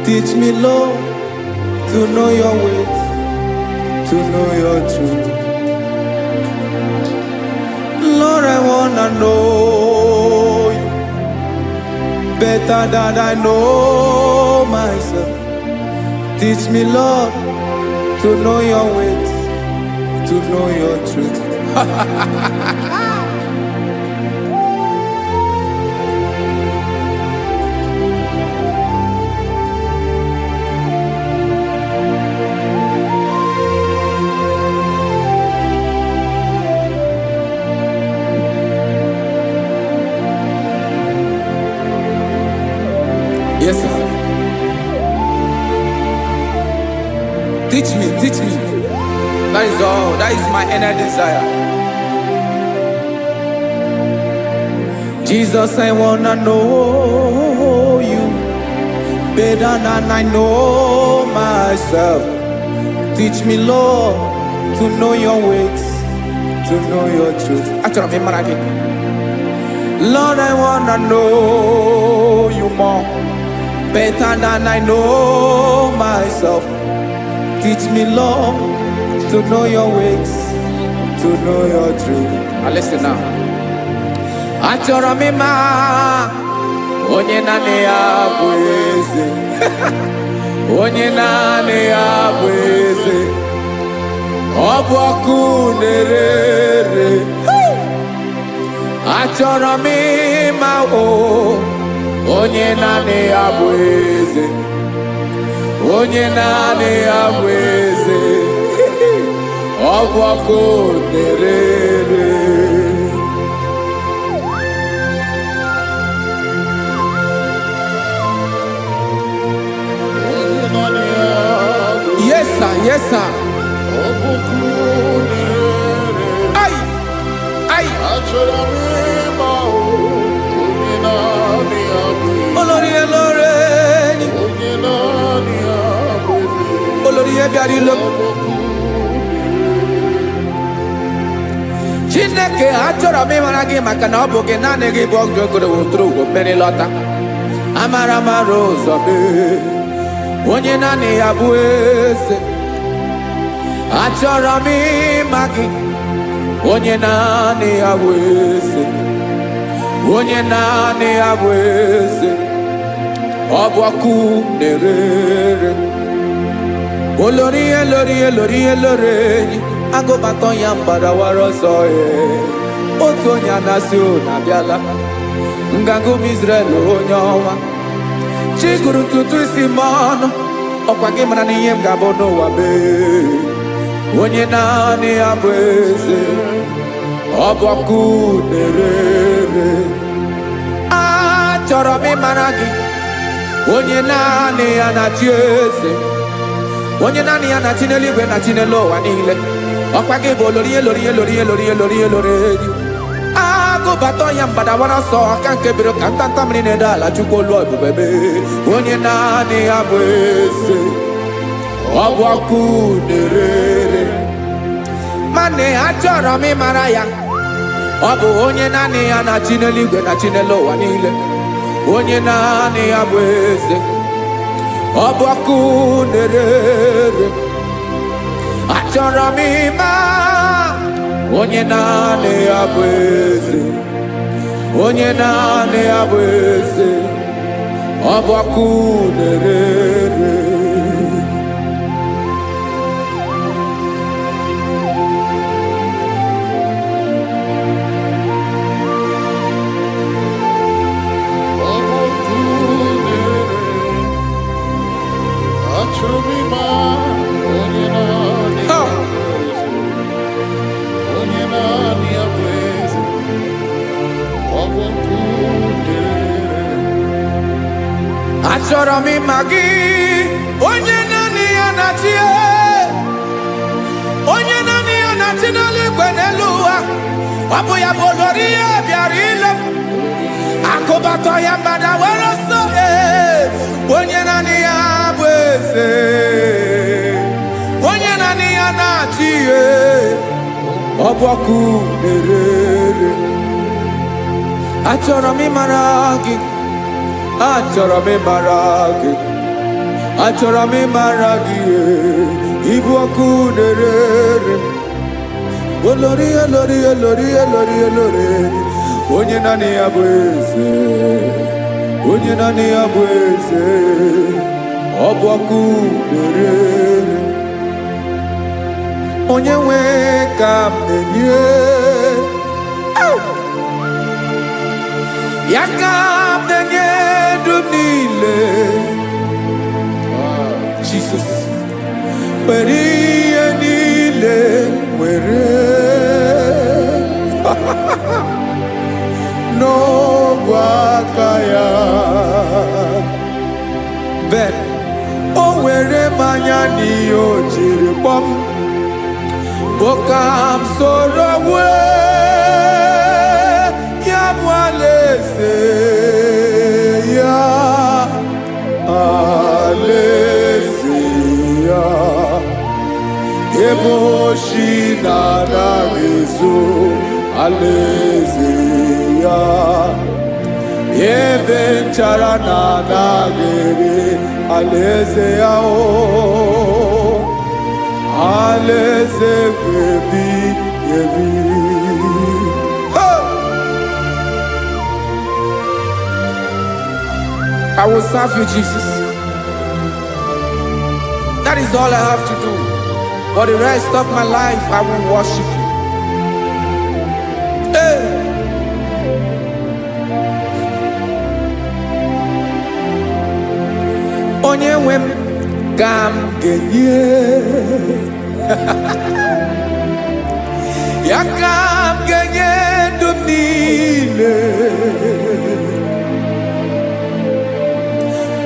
Teach me, Lord, to know your ways, to know your truth. Lord, I wanna know you better than I know myself. Teach me, Lord, to know your ways, to know your truth. Yes, sir. Teach me, teach me. That is all. That is my inner desire. Jesus, I wanna know you better than I know myself. Teach me, Lord, to know your ways, to know your truth. Achọrọ m ịmara gị. Lord, I wanna know you more, better than I know myself. Teach me, Lord, to know your ways, to know your truth. Now listen now. Achọrọ m ịma onye naanị ya bụ eze, onye naanị ya bụ eze, ọ bụ ọkụ na-ere ere. Achọrọ m ịma o onye naanị ya bụ eze, onye naanị ya bụ eze, ọ bụ ọkụ na-ere ere. Onye naanị ya bụ Yes sir, yes sir. ọbụkụ na-ere. Ai, ai, Achọrọ m ịma o, onye naanị ya bụ eze. olórí elóore ni Onye naanị ya bụ eze. olórí bịara ilo. Ọbụkụ Chineke achọrọ m ịmara gị maka na ọ bụ gị naanị gị bụ ọgụ ogoro woturu ugo mmeri lọta. Amara mara ụzọ mee, onye naanị ya bụ eze. Achọrọ m ịma gị, onye naanị ya bụ eze. Onye naanị ya bụ eze. Ọ bụ ọkụ na-ere ere. Olórí elórí elórí elórí enyi agụbatọ ya mgbadawara ọsọ ee. Otu onye anasị unu abịala nganga ụmụ Izrel onye ọnwa chi gụrụ ntutu isi m ọnụ ọkwa gị mara na ihe m ga-abụ n'ụwa mee onye naanị ya bụ eze ọ bụ ọkụ na-ere ere. Achọrọ m ịmara gị onye naanị ya na-achị eze onye naanị ya na-achị n'eluigwe na-achị n'elu ụwa niile ọkwa gị bụ olori elori elori elori elori elori enyi agụbata ya mgbadawara ọsọ aka nke biro ka ntanta mmiri na-ede ala chukwu olu ebube mee onye naanị ya bụ eze ọ bụ ọkụ na-ere ere mana achọrọ m ịmara ya ọ bụ onye naanị ya na-achị n'eluigwe na-achị n'elu ụwa niile onye naanị ya bụ eze ọ bụ ọkụ na-ere ere. Achọrọ m ịma onye naanị ya bụ eze onye naanị ya bụ eze ọ bụ ọkụ na-ere ere. Ọbụkụ na-ere. Achọrọ m ịma onye Achọrọ m ịma gị, onye naanị ya na-achị, onye naanị ya na-achị n'eluigwe n'elu ụwa. Ọ bụ ya bụ olori ihe bịara ile m. Akụbatọ ya mgbada were ọsọ, ee, onye naanị ya bụ eze, onye naanị ya na-achị, ee, ọ bụ ọkụ na-ere. Achọrọ m ịmara gị, achọrọ m ịmara gị, achọrọ m ịmara gị, ee, ịbụ ọkụ na-ere. Olori, olori, olori, olori, olori, onye naanị ya bụ eze, onye naanị ya bụ eze, ọ bụ ọkụ na-ere. Onye nwe ka m na-enye ya, ka m na-enye ndụ m niile. Jesus, were ihe niile, were n'ogwe aka ya. Ben o were mmanya n'ihe o jiri kpọm bụ ka m soro wee ya bụ alaeze ya, alaeze ya, ebe oshi na-anaghị ezo, alaeze ya, ebe nchara na-anaghị ere, alaeze ya, o alaeze ebi ebi. Hey! I will serve you, Jesus. That is all I have to do. For the rest of my life, I will worship you. Hey! Onye nwe m ka m ga-enye ya, ka m ga-enye ndụ m niile,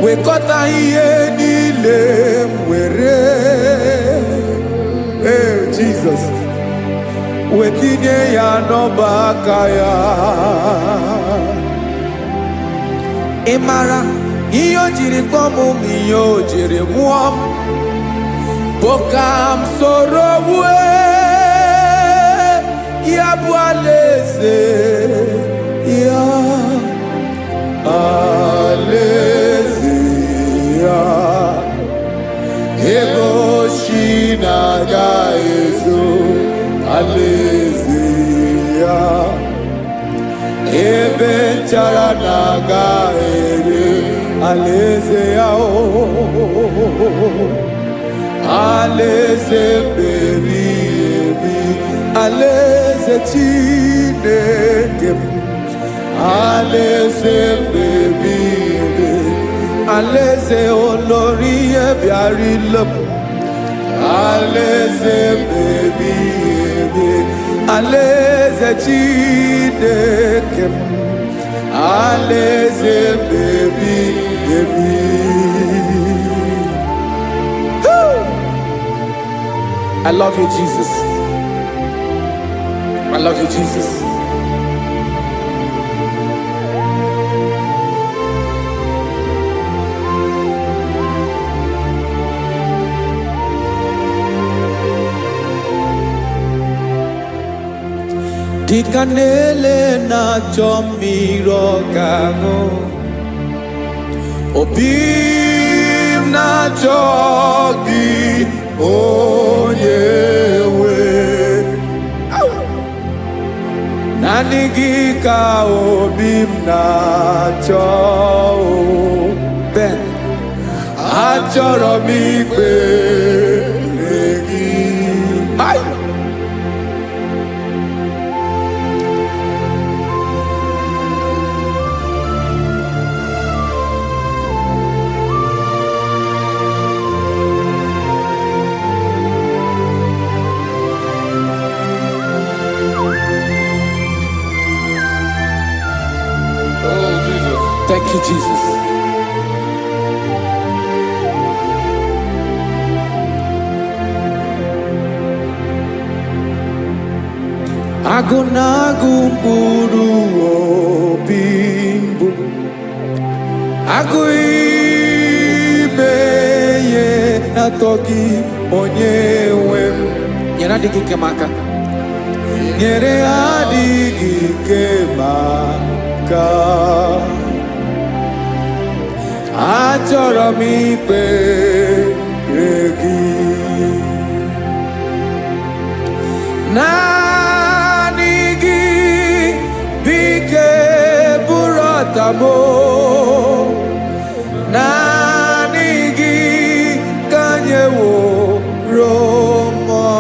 wekọta ihe niile m were, ee, Jizọs, wetinye ya n'ọba aka ya. Ị mara ihe o jiri kpọọ m ma ihe o jiri mụọ m bụ ka m soro wue ya bụ alaeze ya, alaeze ya, ebe oshi na-aga ezo, alaeze ya, ebe nchara na-aga ere, alaeze ya, o alaeze meri ebi, alaeze Chineke m, alaeze mmebi ebi, alaeze olori ihe bịara ile m, alaeze mmebi ebi, alaeze Chineke m, alaeze mmebi ebi. Woo! I love you, Jesus. I love you, Jesus. Dịka na-ele na-achọ mmiri ọ ga-aṅụ, obi m na-achọ gị, onye nwe. Naanị gị ka obi m na-achọ o. Ben, achọrọ m ikpere gị. Ai! Oh, Jesus. Thank you, Jesus. Agụ na-agụ mkpụrụ obi mbụ, agụ ime ihe atọ gị, onye nwe m. Nyere adịghị ike m aka, nyere adịghị ike m aka. Achọrọ m ikpere gị naanị gị. Bike bụrụ ọtamo, naanị gị ka nyeworo mmụọ,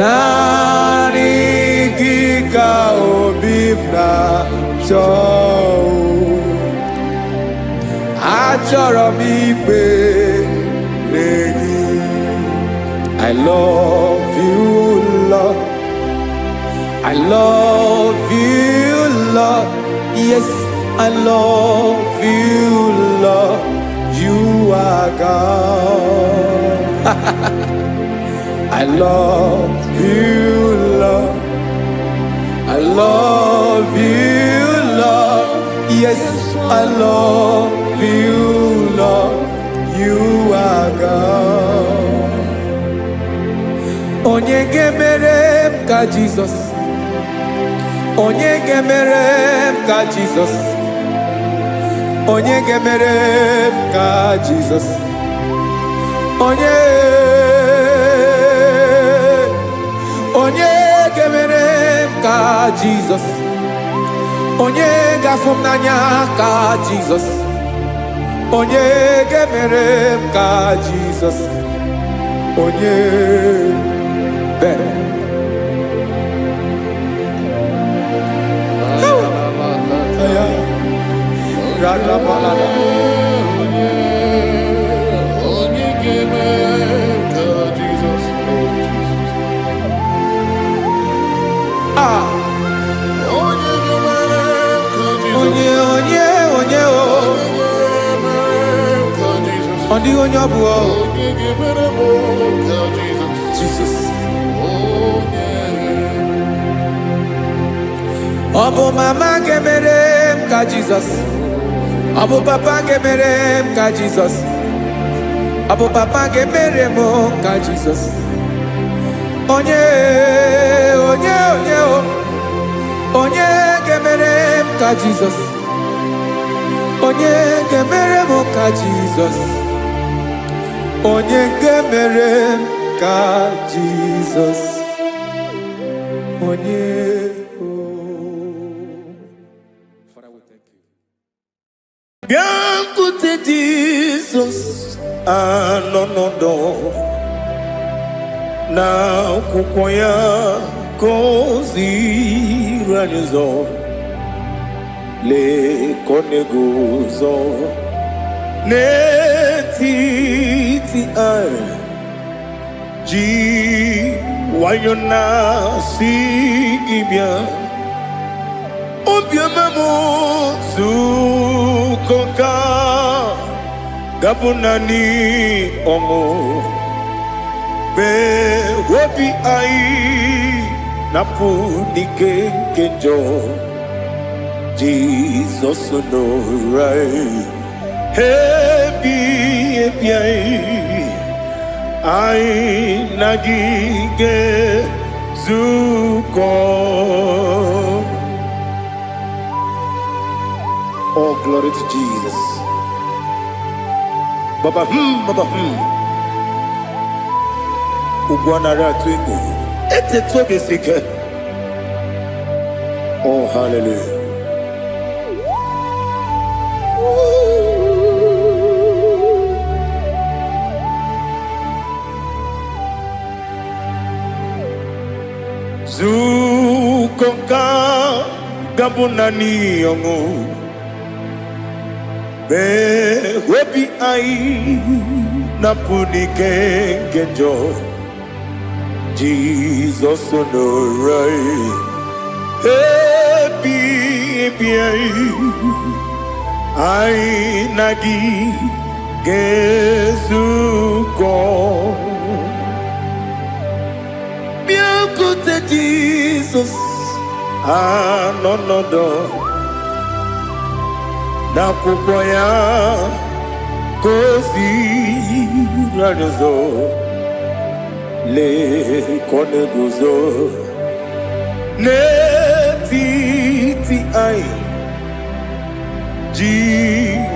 naanị gị ka obi m na-achọ. Achọrọ m ikpere gị. I love you, Lord. I love you, Lord. Yes, I love you, Lord. You are God. I love you, Lord. I love you, Lord. Yes, I love you, Lord. You are God. Onye ga-emere m ka Jizọs? Onye ga-emere m ka Jizọs? Onye ga-emere m ka Jizọs? Onye, onye ga-emere m ka Jizọs? Onye ga-afụ m n'anya ka Jizọs? Onye ga-emere m ka Jizọs? Onye bere. Ya radabalada. Onye ga-eme ka Jizọs, oh Jesus. Ah. Onye ga-emere ka Jizọs. Onye, onye, onye o. Onye ga-emere ka Jizọs. Ọ dịghị onye ọ bụ o. Onye ga-emere m ka Jizọs. Jizọs. Onye. Ọ bụ mama ga-emere m ka Jizọs? Ọ bụ papa ga-emere m ka Jizọs? Ọ bụ papa ga-emere m ka Jizọs? Onye, onye, onye o. Onye ga-emere m ka Jizọs? Onye ga-emere m ka Jizọs? Onye ga-emere m ka Jizọs? Onye o. Father, we thank you. Bịakwute Jizọs, anọ n'ọdọ na akwụkwọ ya ka o ziri anyị ụzọ. Lee ka ọ na-eguzo n'etiti anyị, ji nwayọ na-asị gị bịa. Obiọma m, zukọ ka gabụ naanị ọṅụ mee obi anyị napụ n'ike nke njọ. Jizọs nọrọ anyị ebi ebi, anyị anyị na gị ga-ezukọ. Oh, glory to Jesus. Baba, baba, Ugwu anaghị atụ egwu. Etetu obi si ike. Oh, hallelujah. Zukọ ka gabụ naanị ọṅụ mee obi anyị napụ n'ike nke njọ. Jizọs nọrọ anyị ebi ebi, anyị anyị na gị ga-ezukọ. Anọ nọdụ n'akwụkwọ ya ka o ziri anyị ụzọ. Lee ka ọ na-eguzo n'etiti anyị, ji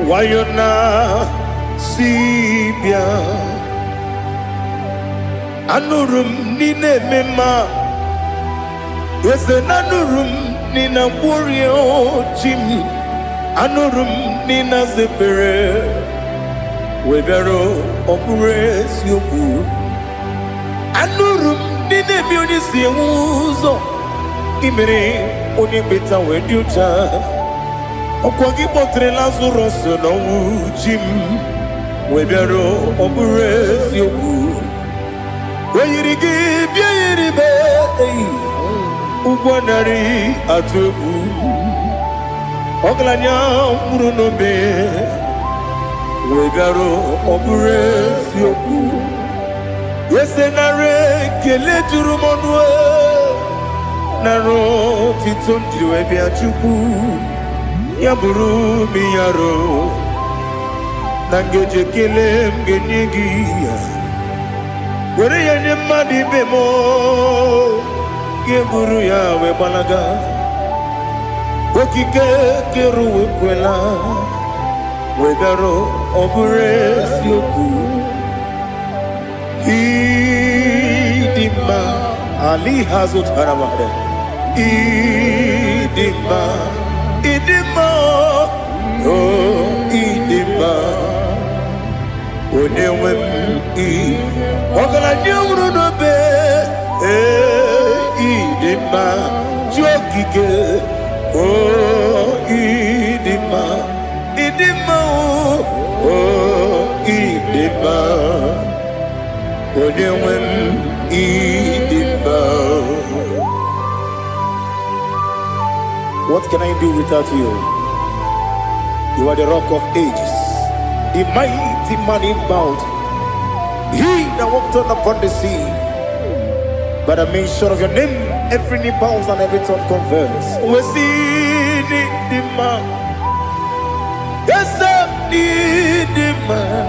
nwayọ na si bịa. Anụrụ m n'ị na-eme mma, eze, na anụrụ m n'ị na-agwọrị chi m. Anụrụ m n'ị na-azepere wee bịara. Ọ bụrụ eziokwu, anụrụ m ndị na-eme onye si enwe ụzọ imere onye kpeta wee dị ụcha. Ọkwa gị kpọtere Lazarọs n'ọnwụ, chi m, wee bịara. Ọ bụrụ eziokwu, o yiri gị bịa yiri be eyi ụgwọ narị atụ egwu. Ọgaranya nwụrụ n'obe wee bịara. Ọ bụrụ eziokwu, ese, nara ekele juru m ọnụ, nara otito m jiri wee bịa. Chukwu, ya bụrụ m yaro na ngeji ekele m ga-enye gị ya, were ya nye mmadụ ibe m, ga-eburu ya wee gbalaga. Okike kere ụwa ekwela wee bịara. Ọ bụrụ eziokwu, ịdị mma ali ha zụtara mmadụ. Ịdị mma, ịdị mma, o ịdị mma, onye nwe m. Ị ọgaranya nwụrụ n'obe, ee, ịdị mma, chi okike, o ịdị mma, ịdị mma, o ịdị mma, onye nwe m, ịdị mma. What can I do without you? You are the Rock of Ages, the mighty man in battle, he that walked on upon the sea. By the mention of your name, every knee bows and every tongue confess. We see the man. Yes, the man.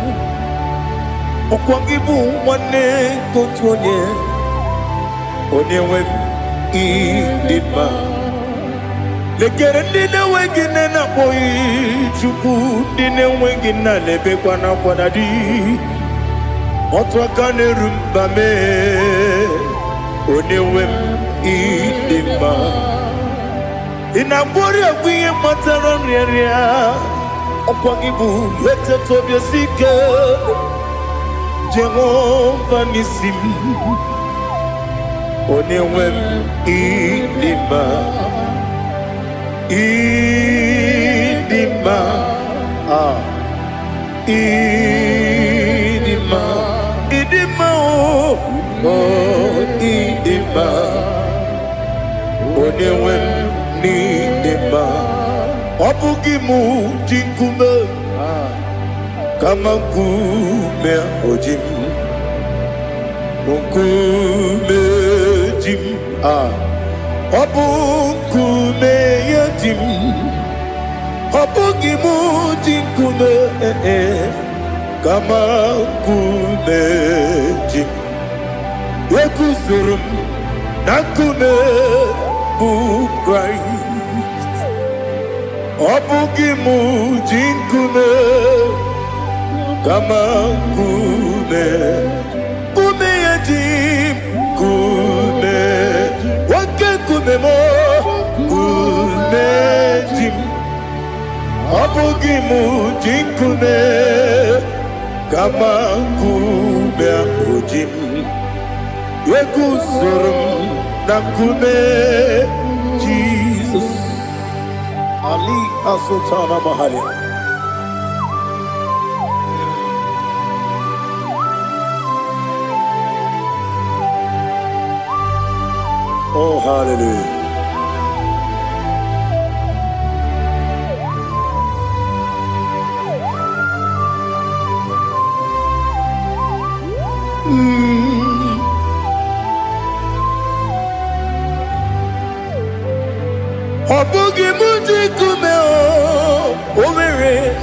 Ọkwa gị bụ nwanne nke otu onye, onye nwe m, ịdị mma. Lekere ndị na-enweghị nne na-akpọghị Chukwu, ndị na-enweghị nna na-ebekwa n'akwa na di otu aka na-eru mba mee. Onye nwe m, ịdị mma. Ị na-agwọrị egwu ihe kpatara nrịanrịa. Ọkwa gị bụ eteta obi esi ike, Jehova n'isi m. Onye nwe m, ịdị mma, ịdị mma, ah, ịdị mma, ịdị mma, o o ịdị mma, onye nwe m, n'ịdị mma. Ọ bụghị mụ ji nkume, kama nkume oji m, nkume ji m. Ah, ọ bụ nkume ya ji m. Ọ bụghị mụ ji nkume, ee, kama nkume ji m. Eguzoro m na nkume bụ Kraịst. Ọ bụghị mụ ji nkume, kama nkume, nkume ya ji m. Nkume, oke nkume m, nkume ji m. Ọ bụghị mụ ji nkume, kama nkume ahụ ji m. Eguzoro m na nkume Jizọs. Ali Asultana Mahali. Oh, hallelujah.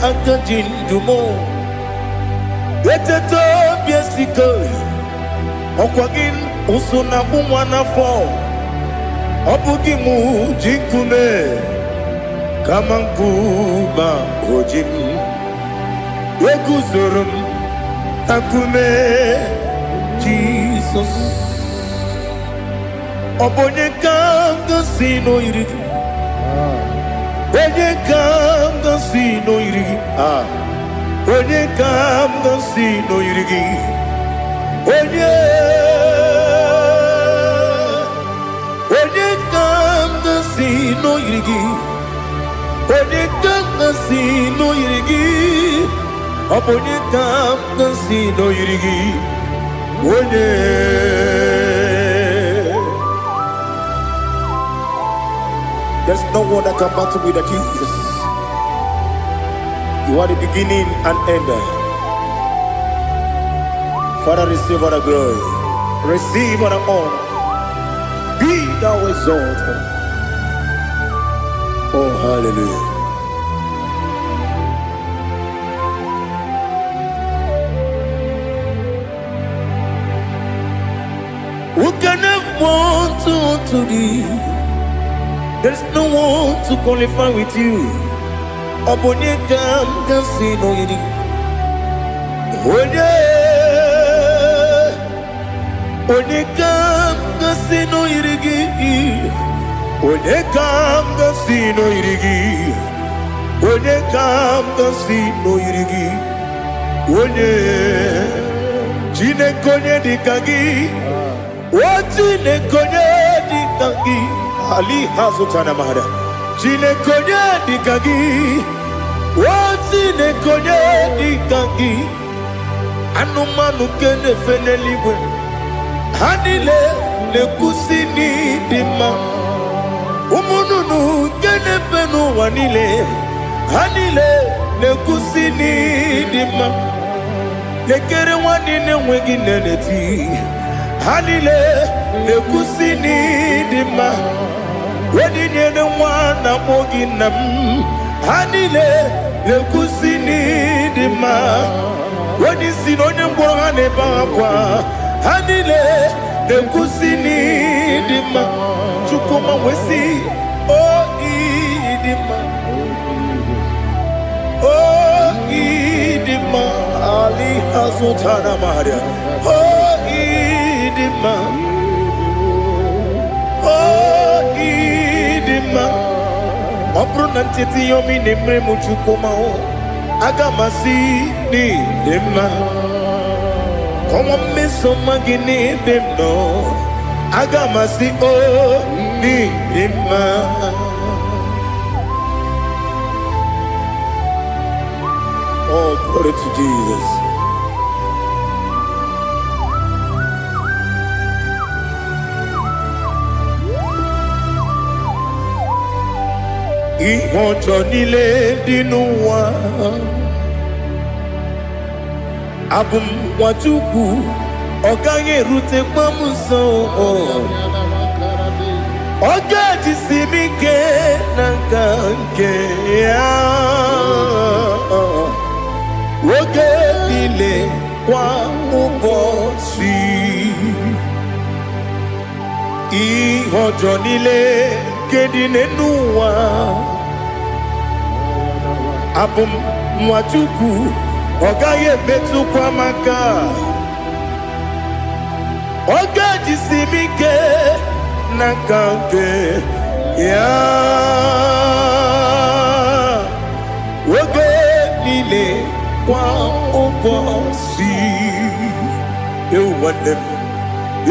Aka ji ndụ m. Eteta obi esike, ọkwa gị ụsụ na-akpụ nwa n'afọ. Ọ bụ gị mụ ji nkume kama nkume oji m. Eguzoro m na nkume Jizọs. Ọ bụ onye ka m gosi n'oyiri gị? Onye ka m gosi n'oyiri gị? Ah. Onye ka m gosi n'oyiri gị? Onye? Onye ka m gosi n'oyiri gị? Onye ka m gosi n'oyiri gị? Ọ bụ onye ka m gosi n'oyiri gị? Onye? There's no one that can battle with the Jesus. You are the beginning and end. Father, receive all the glory. Receive all the honor. Be thou exalted. Oh, hallelujah. Who can have want to thee? There's no one to qualify with you. Ọ bụ onye ka m ga-asị n'oyiri? Onye? Onye ka m ga-asị n'oyiri gị? Onye ka m ga-asị n'oyiri gị? Onye ka m ga-asị n'oyiri gị? Onye? Chineke, onye dị ka gị? O Chineke, onye dị ka gị? Ali hazụtana mara. Chineke, onye dị ka gị? O Chineke, onye dị ka gị? Anụmanụ nke na-efe n'eluigwe, ha niile na-ekwusi n'ịdị mma. Ụmụ nnụnụ nke na-efe n'ụwa niile, ha niile na-ekwusi n'ịdị mma. Lekere nwa niile enweghị nne na-eti, ha niile na-ekwusi n'ịdị mma. Onye nyere nwa na-akpọ gị nna m, ha niile na-ekwusi n'ịdị mma. Onye isi na onye ngwọrọ, ha na-ebe akwa, ha niile na-ekwusi n'ịdị mma. Chukwuma wee o ịdị mma, o ịdị mma. Ali azụtara maria. O ịdị mma, o ịdị mma. Ọ bụrụ na ncheta ihe ọma ị na-emere m, Chukwuma, aga m asị n'ịdị mma. Kọwa mmeso ọma gị n'ịdị m nọ, aga m asị o n'ịdị mma. Oh, glory to Jesus. Ihe ọjọọ niile dị n'ụwa, abụ m nwa Chukwu, ọ gaghị erutekwa m nso. Ọ ga-ejisi m ike na nka nke ya oge niile, kwa ụbọchị. Ihe ọjọọ niile nke dị n'ụwa, abụ m nwa Chukwu, ọ gaghị emetụkwa m aka. Ọ ga-ejisi m ike n'aka nke ya oge niile, kwa ụbọchị. Ewu nwanne m,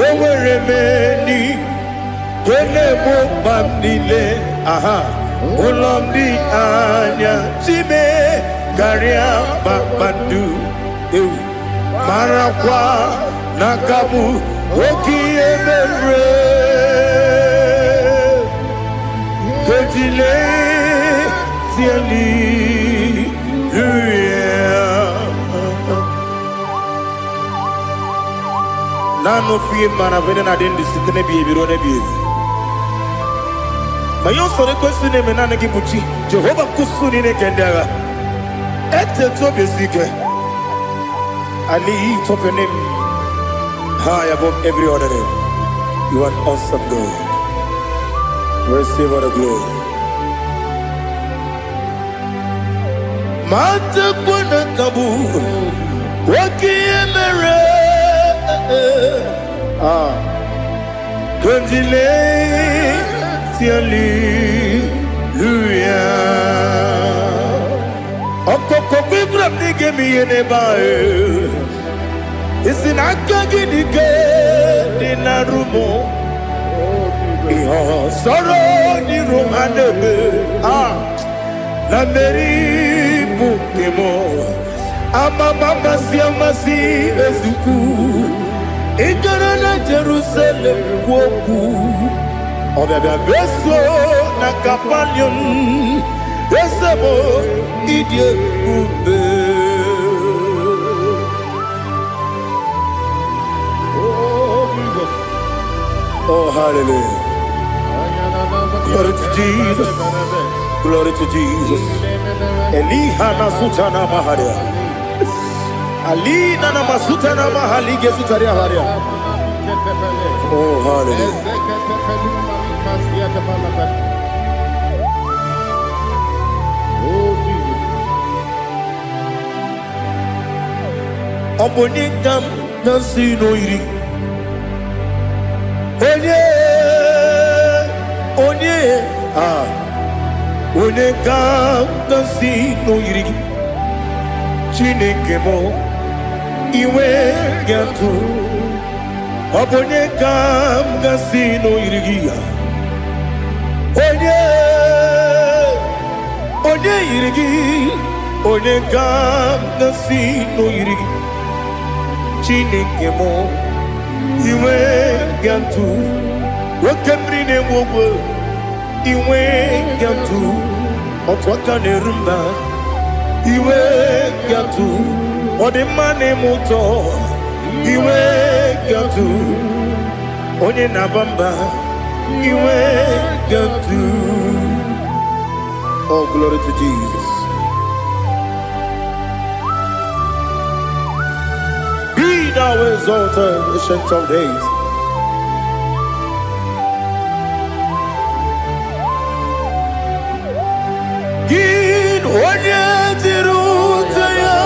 enwere m enyi nke na-egbo mkpa m niile. Aha ụlọ m dị anya chime karịa kpakpando. Ewu, marakwa n'aka m oke ihe mere kejile hallelujah. Naanị ofu ihe mara bụ na adị ndụ site n'ebighị ebi ruo n'ebighị ebi. Ma ihe ụsọrọ ekwesị na-eme, naanị gị bụ chi Jehova nkusu niile nke ndị agha. Etete obi esi ike. I lift up your name high above every other name. You are an awesome God. Receive all the glory. Matakwana kabu wakiemere. Ah, Kondile hallelujah. Ọkọkọ gbígbà m n'ige m ihe n'ebe ahụ. Isi n'aka gị dike dị na rumo. Ihe ọsọrọ n'iru ha na-eme. Ah, na mmeri bụ nke m. Amama amasị amasị ezukwu. Ị gara na Jerusalem kwuo okwu. Ọbịabịa meso na Kapanium. Eze m, ịdị ebube. Oh, Jesus. Oh, hallelujah. Glory to Jesus. Glory to Jesus. Eliha na maharia. Alina na masuta na mahali gezutaria haria. Oh, hallelujah. Oh, Jesus. Ọ bụ onye ka m na-asị n'oyiri. Onye, onye, ah, onye ka m na-asị n'oyiri gị. Chineke m, iwe ga-atụ. Ọ bụ onye ka m ga-asị n'oyiri gị ya. Onye, onye yiri gị, onye ka m ga-asị n'oyiri gị. Chineke m, iwe ga-atụ. Oke mmiri na-enwe ogwe, iwe ga-atụ. Otu aka na-eru mba, iwe ga-atụ. Ọ dị mma na-eme ụtọ, iwe ga-atụ. Onye na-aba mba, iwe ga-atụ. Oh, glory to Jesus. Be thou exalted, Ancient of Days. Gị onye jiri ute ya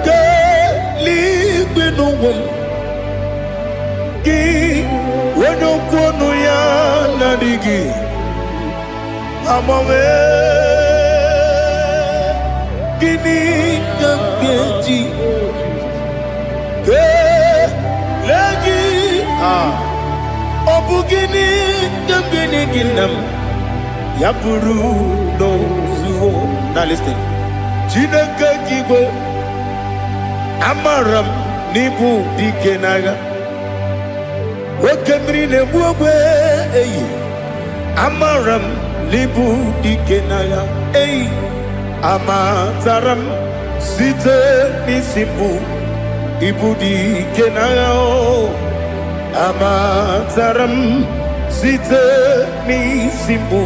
kelee n'ụwa m. Gị onye okwu ọnụ ya na-adịghị agbanwe. Gịnị ka m ga-eji kelee gị? Ah, ọ bụ gịnị ka m ga-enye gị, nna m, ya bụrụ n'ozuo? Now listen. Chineke nke igwe, amara m n'ịbụ dike n'agha. Oke mmiri na-egbu ogbe eyi, amara m n'ịbụ dike n'agha eyi. Amatara m site n'isi mbụ, ịbụ dike n'agha o. Amatara m site n'isi mbụ,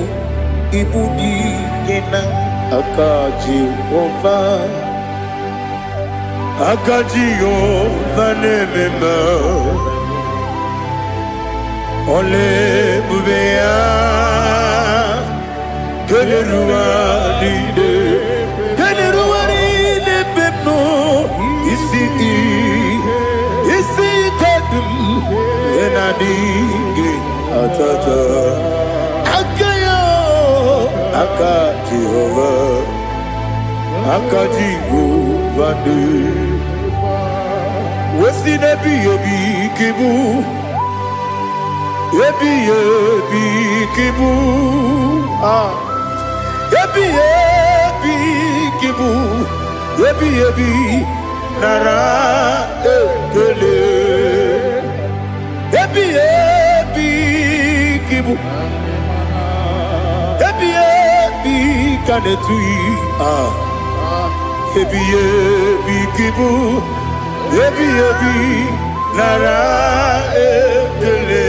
ịbụ dike na aka Jehova. Aka Jehova na-eme mma. Ọla ebube ya keneruwa niile, keneruwa niile ebe m nọ. Isi isi ike dị m ihe na-adịghị atata aka ya. Aka Jehova, aka Jehova dị wesi n'ebighị ebi ka ịbụ, ebighị ebi ka ịbụ. Ah, ebighị ebi ka ịbụ, ebighị ebi, nara ekele. Ebighị ebi ka ịbụ, ebighị ebi ka na-etughị. Ah, ebighị ebi ka ịbụ, ebighị ebi, nara ekele.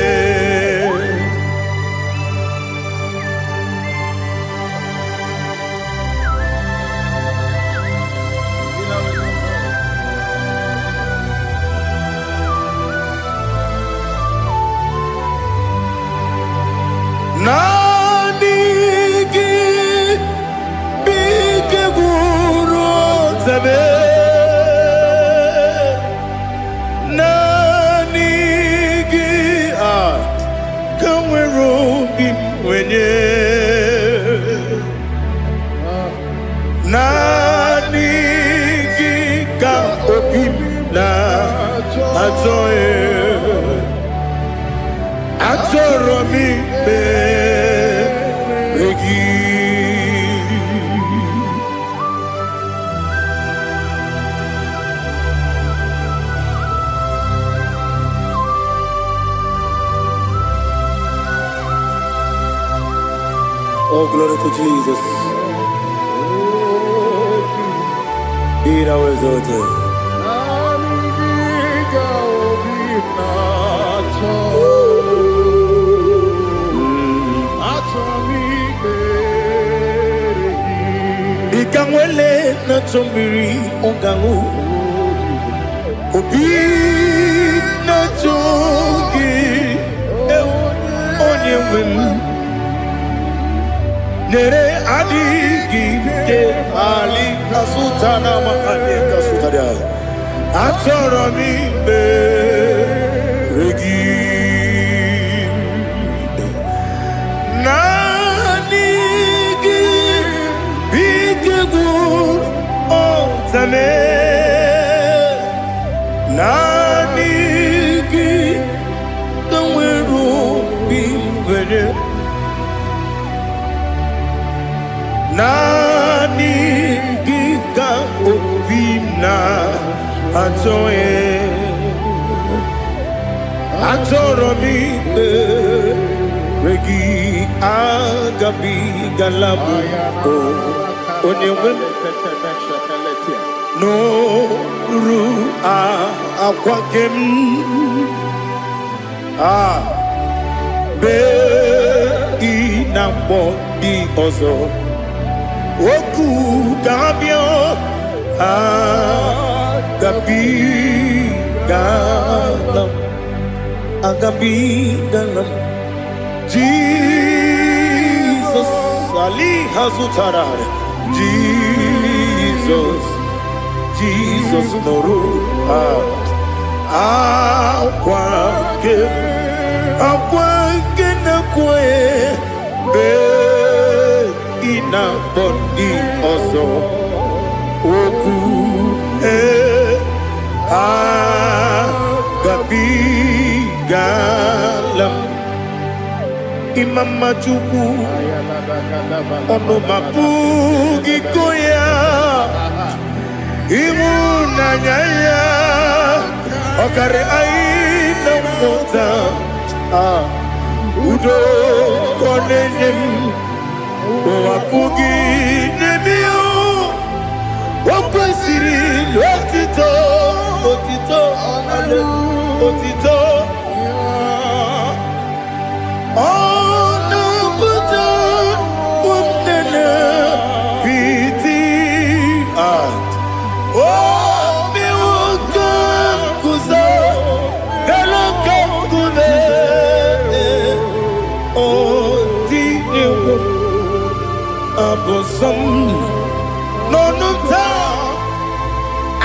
Achọrọ m ikpere gị. Oh, glory to Jesus. Be thou exalted. Naanị gị ka obi m na-achọ. Achọrọ m ikpere gị. Dịka nwele na-achọ mmiri ọ ga-aṅụ, obi na-achọ gị, ewu, onye nwe m. Nyere adịghị ike ali kasụtara maka ndị kasụtara. Achọrọ m ikpere gị. Naanị gị bụ ike gwụrụ ọtame. Naanị gị ka nwere obi nwere. Naanị gị ka obi m na-achọ ya. Achọrọ m ikpere gị, agabigala m o onye nwe m n'oru akwa nke m a bee ị na-akpọ ndị ọzọ okwu ga-abịa. Agabigala m, agabigala m. Jizọs ali ha zụtara. Jizọs, Jizọs, nụrụ akwa nke, akwa nke na-ekwe bee ị na-akpọ ndị ọzọ okwu ee agabigala m. Ịma mma Chukwu, ọnụ ma pụghị ịkọ ya. Ịhụnanya ya ọkarị anyị na mmụta. Ah, udo kọ na-enye m, ụwa pụghị n'ebe ya. O kwesịrị otito, otito, otito. Ọ na-apụta ụmụnne piti. Ah, obi nwoke guzo elu ka nkume ọ dị egwu abụ nsọ m n'ọnụ taa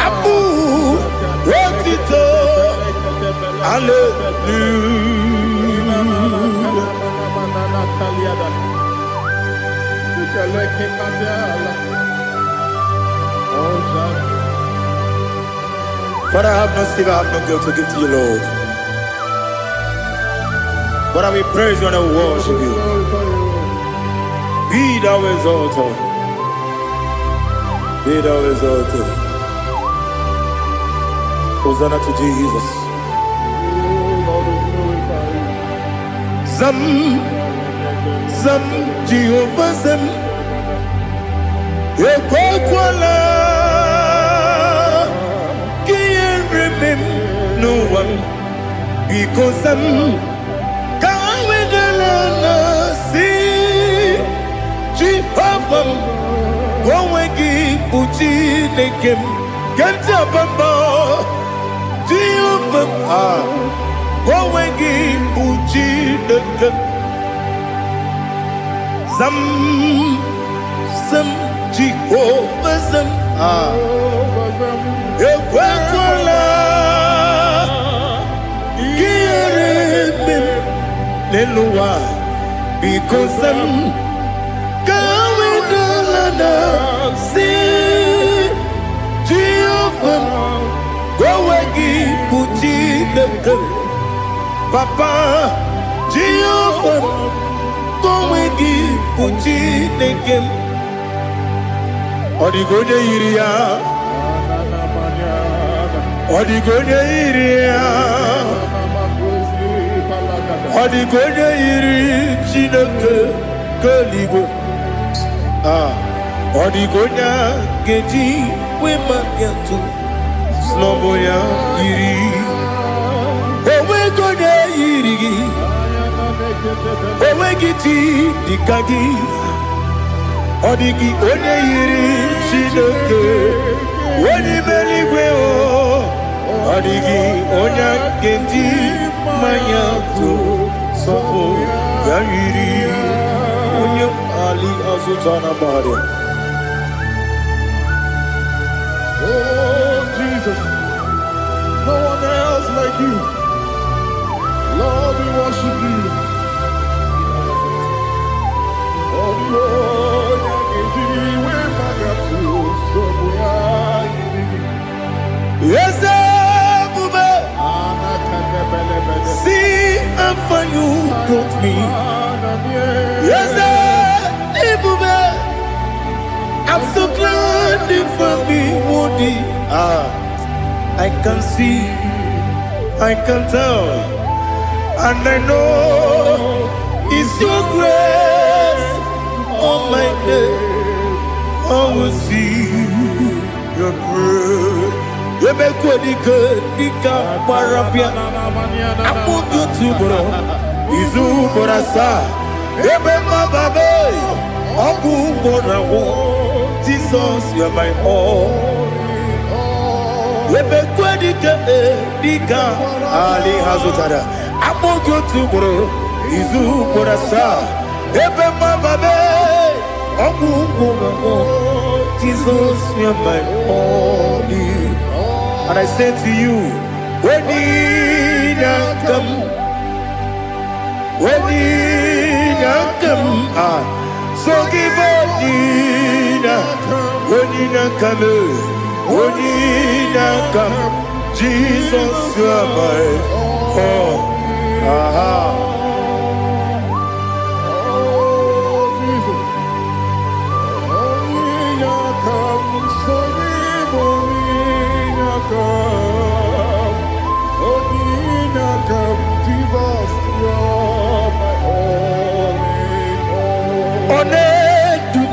abụ otito. Hallelujah. Father, I have no silver, I have no gold to give to you, Lord. But I will praise you and I will worship you. Be thou exalted. Be thou exalted. Hosanna to Jesus. Zam, Zam, Jehovah Zam. Ekwekwala ka ihere mee m n'ụwa m. Biko zam, ka wedala na si Jehova m, ka onwe gị bụ Chineke m. Ke ntị abamba Jehova m, ah, ka onwe gị bụ Chineke m. Zam, zam, Jehova zam, ah, ekwekwala ka ihere mee m n'elu ụwa. Biko zam, ka wedala na si Jehova m, ka onwe gị bụ Chineke m. Papa. Jehova, onwe gị bụ Chineke m. Ọ dịghị onye yiri ya. Ọ dịghị onye yiri ya. Ọ dịghị onye yiri Chineke nke eluigwe. Ah, ọ dịghị onye a ga-eji wee maka atụ n'ọbụ ya yiri. Onweghị onye yiri gị. Onweghị chi dịka gị. Ọ dịghị onye yiri Chineke onye ime eluigwe o. Ọ dịghị onye a ga-eji mmanya tụ sọpụ ya yiri onye ali azụta na mmadụ. Oh, Jesus, no one else like you. Lord, we worship you. Oh, the onye ga-eji wee to sọpụ ya yiri gị. Eze ebube, see how far you brought me. Eze ebube, I'm so glad you found me worthy. Ah, I can see, I can tell, and I know it's your grace on my day. I will see your grace. Ebekwe dịka gbara bịa akpụgị otu ugboro, izu ugboro asaa, ebe mmababe ọgwụ ugboro agwụ. Jizọs, you're my all. Ebekwe dike dịka ali ha zụtara akpụgị otu ugboro, izu ugboro asaa, ebe mmababe ọgwụ ugboro agwụ. Jizọs, you're my all. And I say to you, when you come, when you come, ah, so give Onina, Onina come, Onina come, Jesus, you are my all. Aha. Oh, Jesus. Onye come, so onye come. Onye come, Jesus, you're my only hope. Ọ na-edu,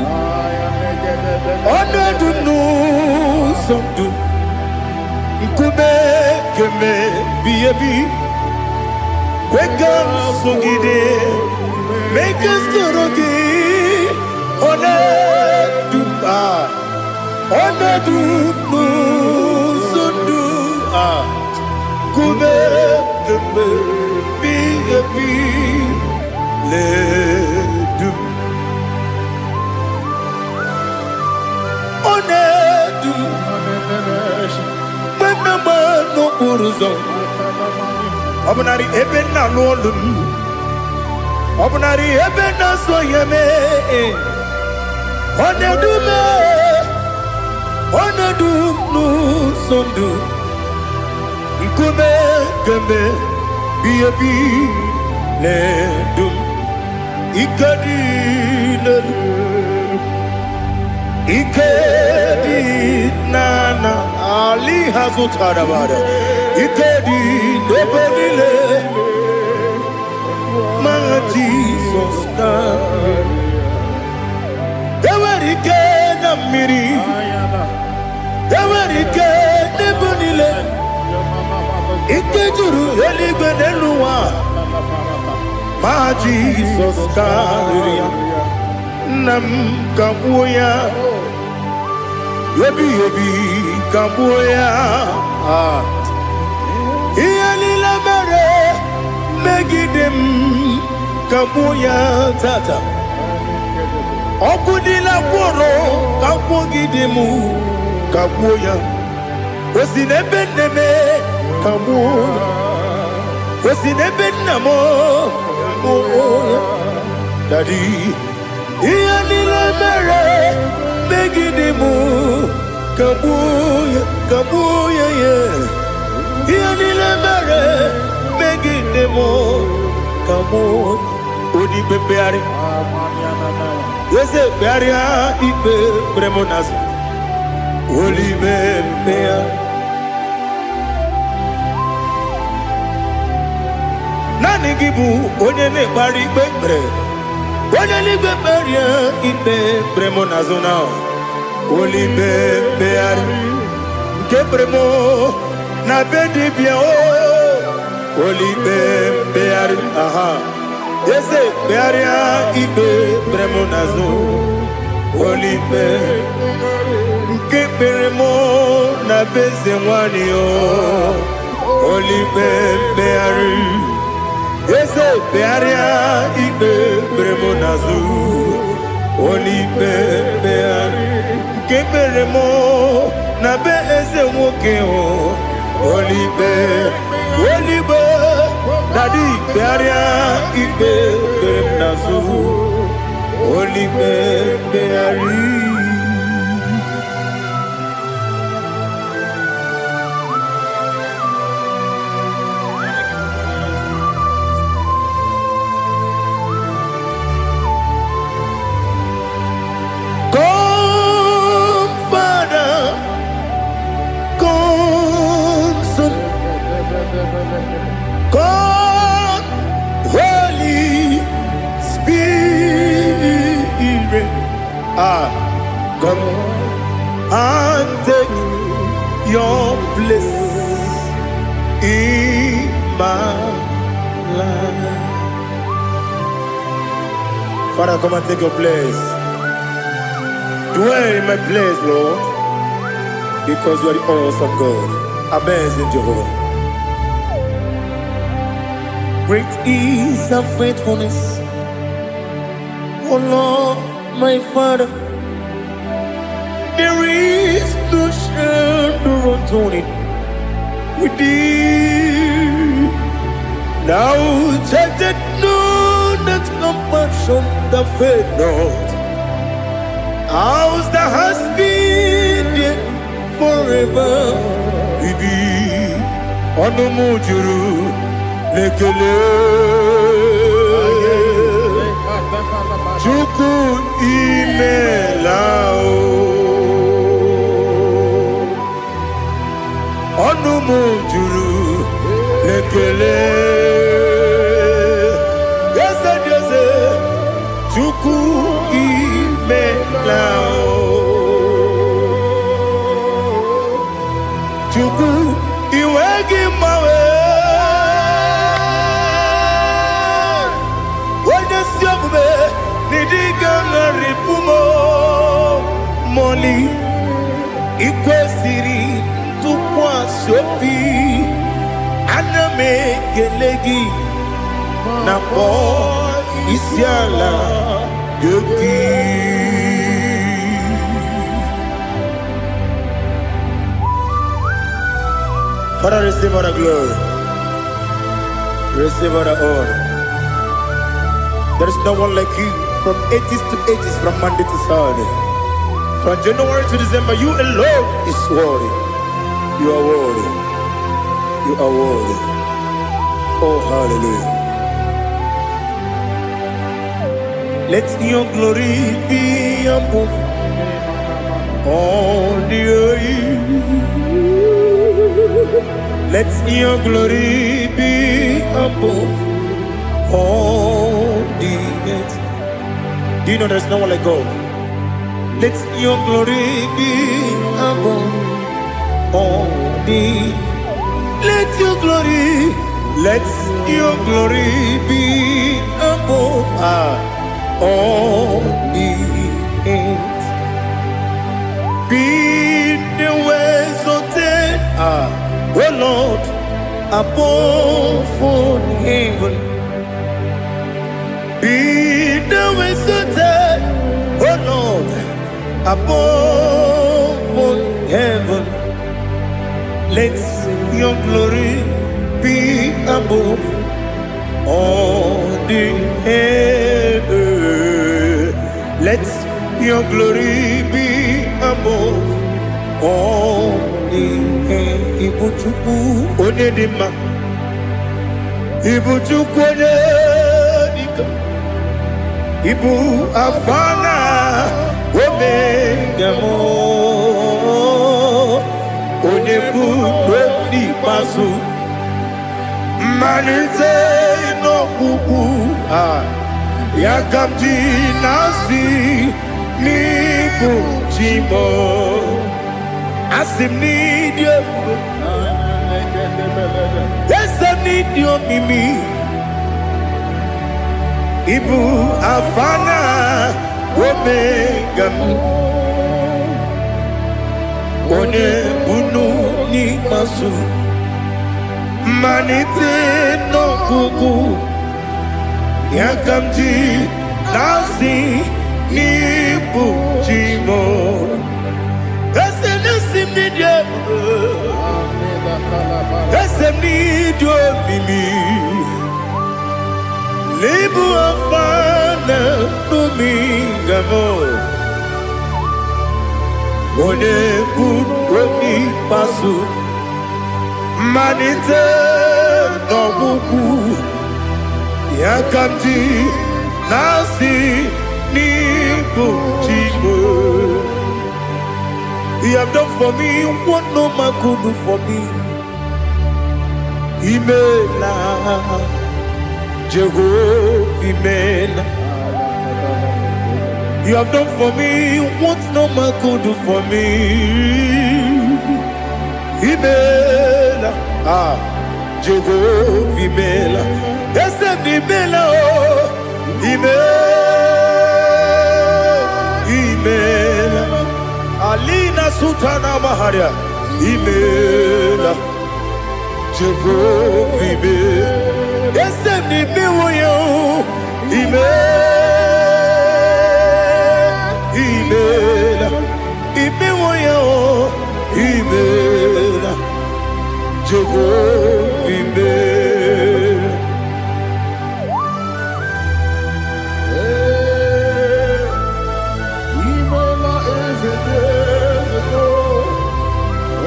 ọ na-edu n'ụzọ ndụ, nkume kemebi ebi, kwe ka m sogide, mee ka m soro gị. Ọ na-edu, ah, ọ na-edu n'ụzọ ndụ, ah, nkume kemebi ebi na-edu m. Ọ na-edu m mgbe m na-agba n'okporo ụzọ, ọ bụnarị ebe m na-alụ ọlụ m, ọ bụnarị ebe m na-asọ ya mee. Ọ na-edu m, ọ na-edu m n'ụzọ ndụ, nkume kemgbe bi ebi na-edu m. Ike dị n'elu, ike dị n'ala ali ha zụtara bara, ike dị n'ebe niile ma Jizọs na enwere ike na mmiri, enwere ike n'ebe niile, ike juru eluigwe n'elu ụwa ma Jizọs karịrị ya. Nna m, ka gbuo ya ebighị ebi, ka gbuo ya. Ah. Ihe niile mere megide m, ka gbuo ya tata. Ọkụ niile gwụrụ ka gwugide m, ka gbuo ya. O si n'ebe nne m, ka gbuo ya. O si n'ebe nna m, ka gbuo ya. Daddy, ihe niile mere megide m, ka gbuo ya, ka gbuo ya ya. Ihe niile mere megide m, ka mụ. Onye ikpe mkpegharị, eze, kpegharịa ikpe kpere mụ n'azụ. Olibe mkpegharị. Naanị gị bụ onye na-ekpegharị ikpe kpere. Onye eluigwe, kpegharịa ikpe kpere mụ n'azụ na olibe mkpegharị nke kpere mụ na be dibịa o. Olibe mkpegharị, aha, eze, kpegharịa ikpe kpere mụ n'azụ. Olibe nke kpere mụ na be eze nwanyị o. Olibe mkpegharị, eze, kpegharịa ikpe kpere mụ n'azụ. Olibe mkpegharị nke kpere mụ na be eze nwoke o. Olibe, olibe, daddy, kpegharịa ikpe kpere m n'azụ. Olibe mkpegharị. Come, Father, come, Son, come, Holy Spirit. Ah, come and take your place in my life. Father, come and take your place. Dwell in my place, Lord, because you are the awesome God, amazing Jehovah. Great is thy faithfulness, O Lord, my Father. There is no shadow of turning with thee. Thou changest not thy compassions, they fail not. As thou hast been there forever with thee. Ọnụ m juru n'ekele. Chukwu, imela o. Ọnụ m juru n'ekele. Eze dị eze, Chukwu, imela o. Chukwu, iwe gị mgbanwe. Onye si omume n'ịdị ga-agharịpụ m mọli. Ikwesịrị ntụkwasị obi, ana m ekele gị na kpọọ isi ala gị. Father, receive all the glory. Receive all the honor. There is no one like you from ages to ages, from Monday to Saturday. From January to December, you alone is worthy. You are worthy. You are worthy. Oh, hallelujah. Let your glory be above all the earth. Let your glory be above all the earth. Do you know there's no one like God? Let your glory be above all the. Let your glory, let your glory be above all the earth. Be thou exalted, O Lord, above all heaven. Be thou exalted, O Lord, above all heaven. Let your glory be above all the earth. Let your glory be above all the earth. Ibu Chukwu onye dị mma. Ibu Chukwu onye Ibu Alfa na Omega m, onye bụ n'ikpeazụ, mmalite n'ọgwụgwụ. Ya ka m ji na-asị n'ịbụ chi m. Asị m n'ịdị ebube, eze m, n'ịdị omimi. Ịbụ Alfa na Omega m, onye bunu n'ikpeazụ, mmalite n'ọgwụgwụ. Ya ka m ji na-asị n'ịbụ chi m. Eze na-esi m n'ịdị ebube, eze m, n'ịdị omimi. N'ịbụ Alfa na Omega m, onye bụ n'ikpeazụ, mmalite n'ọgwụgwụ. Ya ka m ji na-asị n'ịbụ chi m. You have done for me what no man could do for me. Imela, Jehovah, Imela. You have done for me what no man could do for me. Imela, ah, Jehovah, Imela. Eze m, Imela, oh, Imela, Imela. Alina Sultana Maharia, Imela, Jehovah, Imela. Eze m, imewo ya o, Imela, Imela, imewo ya o, Imela, Jehovah, Imela. Ee, imela, eze dị eze,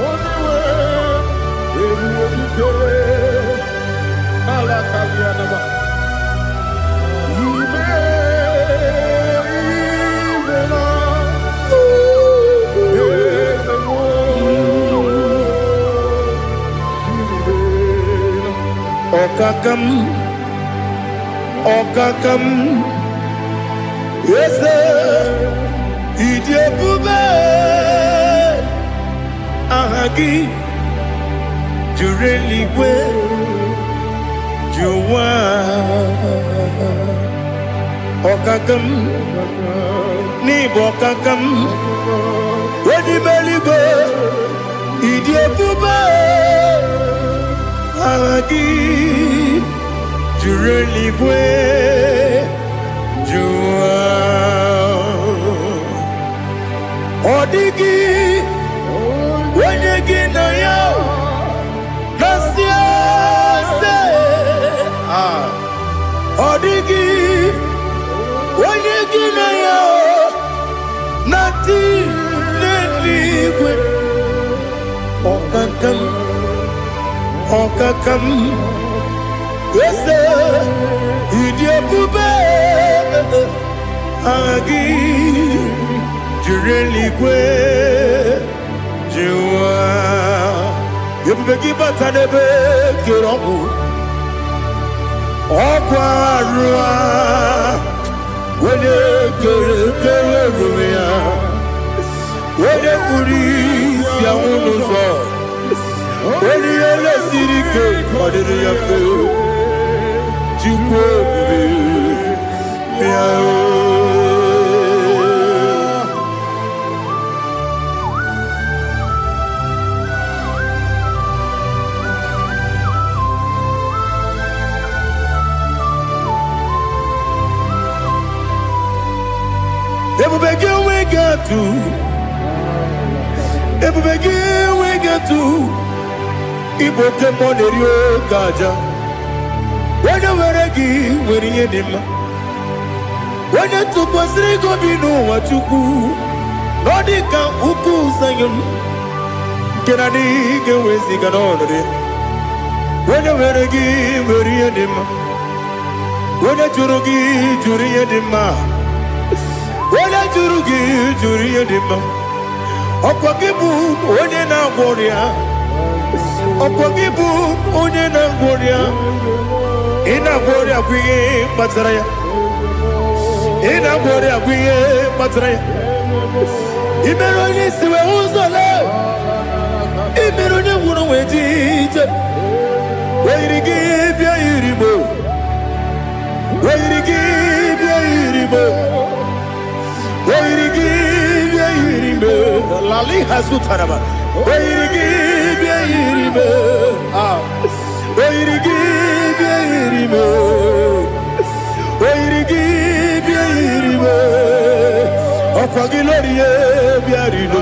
onye nwe ebube dike ala kalianaba. Ime, imela, eze m, imela. Ọkaka m, ọkaka m, eze, ịdị ebube. Aha gị juru eluigwe ju ụwa. Ọkaka m, n'ịbụ ọkaka m, onye ime eluigwe, ịdị ebube. Aha gị juru eluigwe ju ụwa. Ọ dịghị onye gị na ya na-asị eze. Ah, ọ dịghị onye gị na ya na-atị n'eluigwe. Ọkaka m, ọkaka m, eze, ịdị ebube. Aha gị juru eluigwe ju ụwa. Ebube gị bata n'ebe kere ọgwụ, ọgwụ arụ a, onye kere kere ruru ya, onye kpuru isi anwụ n'ụzọ, onye ihe siri ike ọ dịrị ya mfe. Chukwu ebube, bịa o. Ebube gị enweghị atụ, ebube gị enweghị atụ. Ịbụ oke mmụọ na-eri oke aja. Onye nwere gị nwere ihe dị mma. Onye tụkwasịrị gị obi n'ụwa, Chukwu, na ọ dị ka ukwu Zayọn nke na adịghị ga-eweziga n'ọnọdụ ya. Onye nwere gị nwere ihe dị mma. Onye jụrụ gị jụrụ ihe dị mma. Onye jụrụ gị jụrụ ihe dị mma. Ọkwa gị bụ onye na-agwọ ọrịa. Ọkwa gị bụ onye na-agwọ ọrịa. Ị na-agwọ ọrịa bụ ihe kpatara ya. Ị na-agwọ ọrịa bụ ihe kpatara ya. Ị mere onye isi wee ụzọ lee. Ị mere onye ngwụrọ wee ji ije. O yiri gị bịa yiri mo. O yiri gị bịa yiri mo. O yiri gị bịa yiri mo. Lali hazutaraba. O yiri gị bịa yiri mo. Ah. O yiri gị bịa yiri mo. O yiri gị bịa yiri mo. Ọkwa gị lórí e bịa rilo.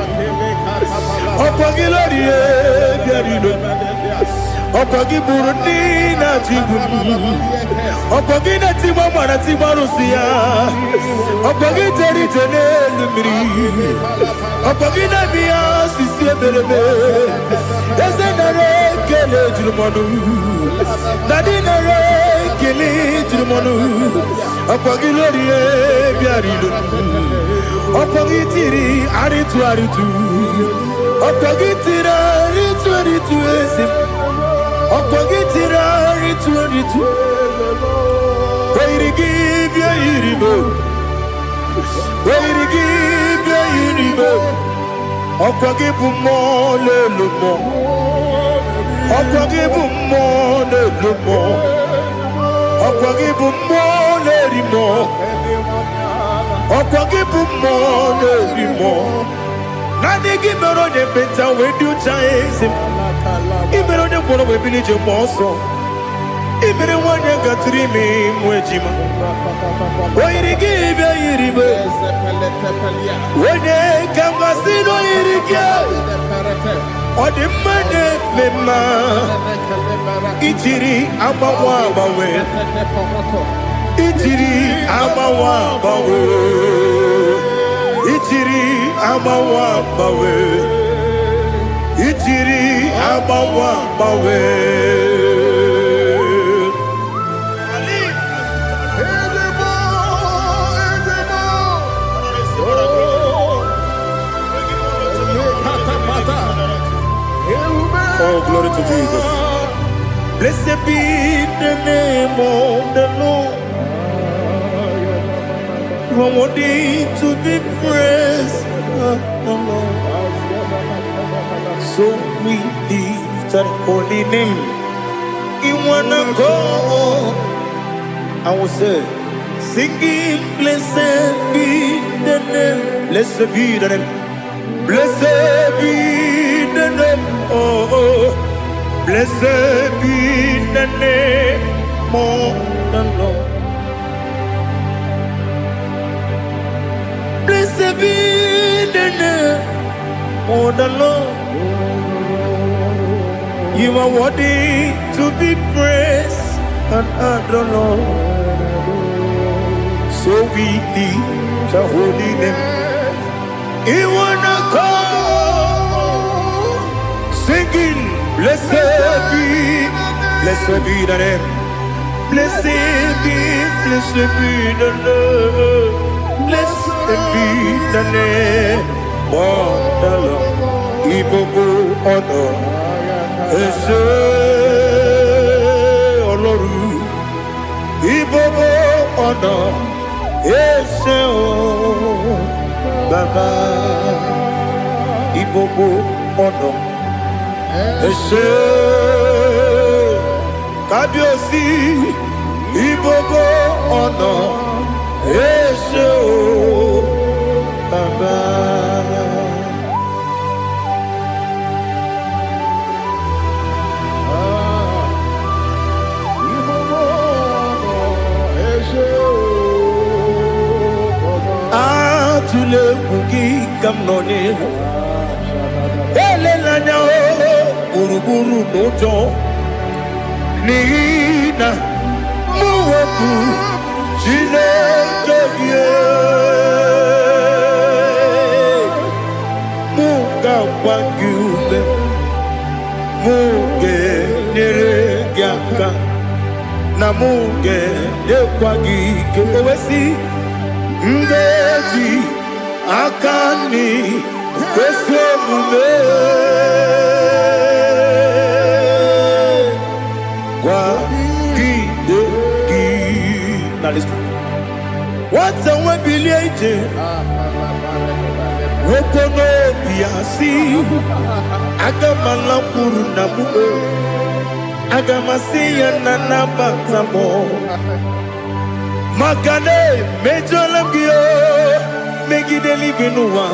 Ọkwa gị lórí e bịa rilo. Ọkwa gị gburu ndị na-achịgbu m. Ọkwa gị na-etigbu mara tigbu arụsị ya. Ọkwa gị jere ije n'elu mmiri. Ọkwa gị na-eme ya osisi emereme. Eze nara ekele juru m ọnụ. Daddy, nara ekele juru m ọnụ. Ọkwa gị lórí e bịara ilo. Ọkwa gị tiri arịtụ arịtụ. Ọkwa gị tiri arịtụ arịtụ, eze m. Ọkwa gị tiri arịtụ arịtụ. O yiri gị bịa yiri m. O yiri gị bịa yiri m. Ọkwa gị bụ mmụọ na-elu mmụọ. Ọkwa gị bụ mmụọ na-elu mmụọ. Ọkwa gị bụ mmụọ na-eri mmụọ. Ọkwa gị bụ mmụọ na-eri mmụọ. Naanị gị mere onye ekpenta wee dị ụcha, eze m. Ị mere onye ngwọrọ wee bili ije mgbe ọsọ. Ị mere nwanyị gatụrụ ime mụ ejima. O yiri gị bịa yiri m. Onye ka m gasị na o yiri gị. Ọ dị mma na-eme mma. Ijiri agbanwe agbanwe. Ijiri agbanwe agbanwe. Ijiri agbanwe agbanwe. Ijiri agbanwe agbanwe. Ezigbo, ezigbo. Oh, katapata. Ewume. Oh, glory to Jesus. Blessed be the name of the Lord. You are worthy to be praised, the Lord. So we lift that holy name in one accord. I will say, singing, blessed be the name, blessed be the name, blessed be the name, oh, blessed be the name of the Lord. Blessed be the name of the Lord. You are worthy to be praised and adored, Lord. So we lift the holy name. In one accord, singing, blessed be the name. Blessed be the Lord. Blessed be the name of the Lord. Ìgbogbo ọ̀nà ẹ ṣé Ọlọ́run. Ìgbogbo ọ̀nà ẹ ṣé o Bàbá. Ìgbogbo ọ̀nà ẹ ṣé Kábíyèsí. Ìgbogbo ọ̀nà ẹ ṣé o Bàbá. Ìgbogbo ọ̀nà ẹ ṣé o Bàbá. Atụla egwu, gị ka m nọ n'ihu. Elela anya o gburugburu n'ụjọ, n'ihi na mụ wepụ Chineke gị. Mụ ga-agba gị ume, mụ ga-enyere gị aka. Na mụ ga-enyekwa gị ike. O wee sị, m ga-eji aka nri kwesị omume kwagide gị. Na listen. Nwata nwe bilie ije, nwoke n'obi ya si, aga m alakwuru nna m o, aga m asị ya na nabata m, maka na emejọla m gị o, megide eluigwe n'ụwa.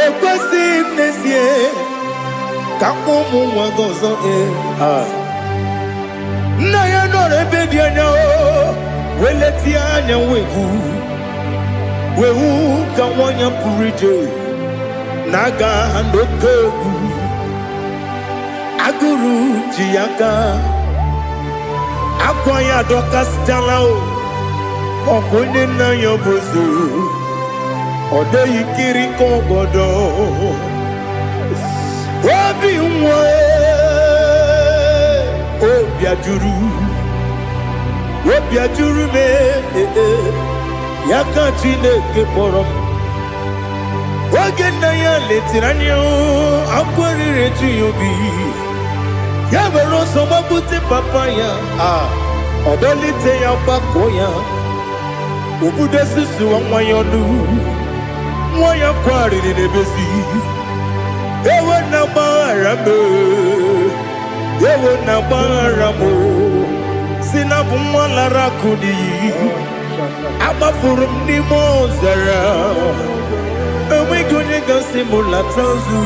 Ekwesịghị m n'ezie ka m kpọọ ụmụ nwa gị ọzọ. Ee, ah. Nna ya nọrọ ebe dị anya o, wee letie anya, wee hụ, wee hụ ka nwa ya pụrụ ije na-aga n'oke egwu. Agụrụ ji ya aka, akwa ya adọkasịchala o. Ọkụ onye nna ya bụ ozu, ọ dịghị nkiri ka ọgọdọ obi nwa. Obi ajụrụ, obi ajụrụ m. Ee, ya ka Chineke kpọrọ m. Oge nna ya letere anya, akwa riri eju ya obi. Ya were ọsọ gbapute papa ya. A ọ dọlite ya, gbakọ ya, obudo susuwa nwa ya ọnụ. Nwa ya kwarịrị n'ebezi, ewe na gbaghara m, ewe na gbaghara m, si na bụ nwa lara akụ n'iyi, agbafuru m n'ime ọzara, enweghị onye gasị m lata ozu.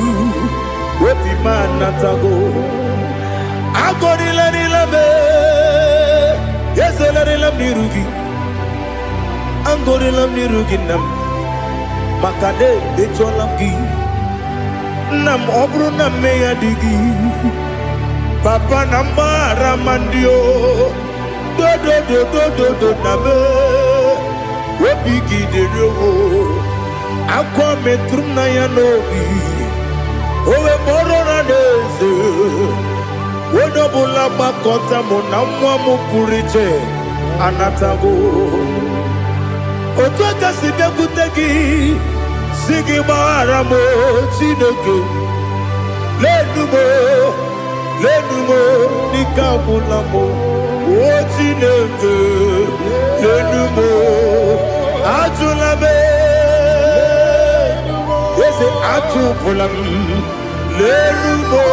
Obi m anatago. Agọrịlarịla m, ezelarịla m n'iru gị, agọrịla m n'iru gị, nna m, maka na emejọla m gị, nna m. Ọ bụrụ na mmehie dị gị, papa, na mgbaghara ma ndị o dodododododo na me obi gị dịrị o. Akwa metụrụ m na ya n'obi, o wee kpọrọ na n'eze, onye ọbụla gbakọta mụ na nwa m pụrụ iche anatago. Otu aka si bịakwute gị, si gị gbaghara m o, Chineke. Lenu m o, lenu m o, n'ike agwụla m o. O Chineke, lenu m o, ajụla m, eze, ajụpụla m. Lenu m o,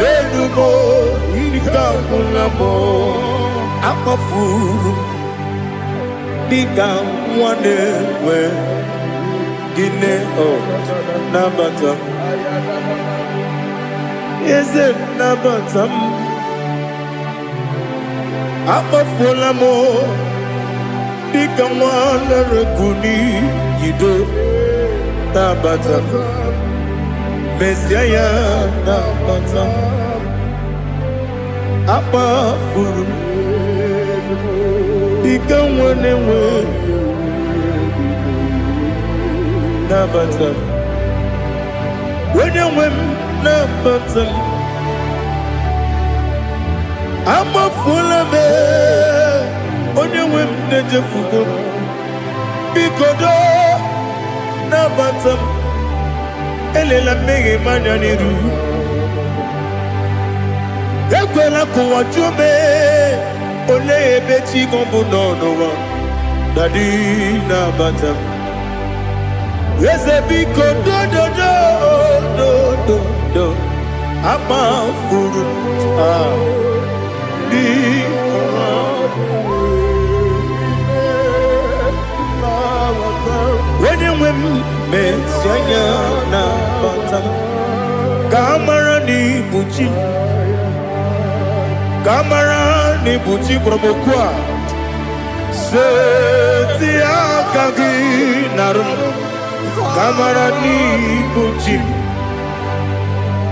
lenu m o, ike agwụla m o. Akpafuru m dịka nwa na-enwe gịnị o. Nabata m, eze, nabata m. Akpafuola m dịka nwa lere n'iyido. Nabata m, mezie ya, nabata m. Akpafuru m dịka nwa na-enwe, nabata m. Onye nwe m, nabata m. Amafuola m, onye nwe m, na-ejefugo m. Biko doo, nabata m. Elela mmehie m anya n'iru. Ekwela ka ụwa jụọ m, olee ebe chi gị bụ nọ n'ụwa. Daddy, nabata m. Eze, biko, dododo dododo. Amafuru m, ah, dịka onye nwe m. Mezi anya, nabata m, ka a mara na ibu chi m, ka a mara na ibu chi kpọrọ m oku a. Seti aka gị narụ m, ka a mara na ibu chi m,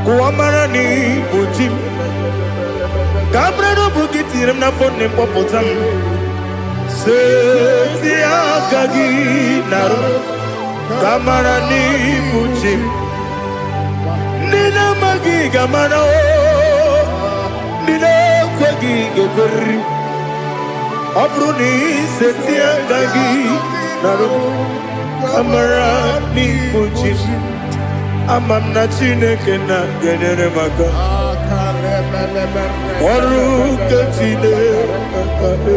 ka ụwa mara na ibu chi m, ka a mara na ọ bụ gị tinyere m n'afọ nne m, kpọpụta m. Seti aka gị narụ m, ka a mara na ibu chi m. Ndị na-amaghị ga-amara o, ndị na-ekweghị. gị ga-ekweriri. Ọ bụrụ na iseti aka gị narụ amara n'ikpu chi m, ama m na Chineke na ga-enyere m aka. Ọrụ nke Chineke ga-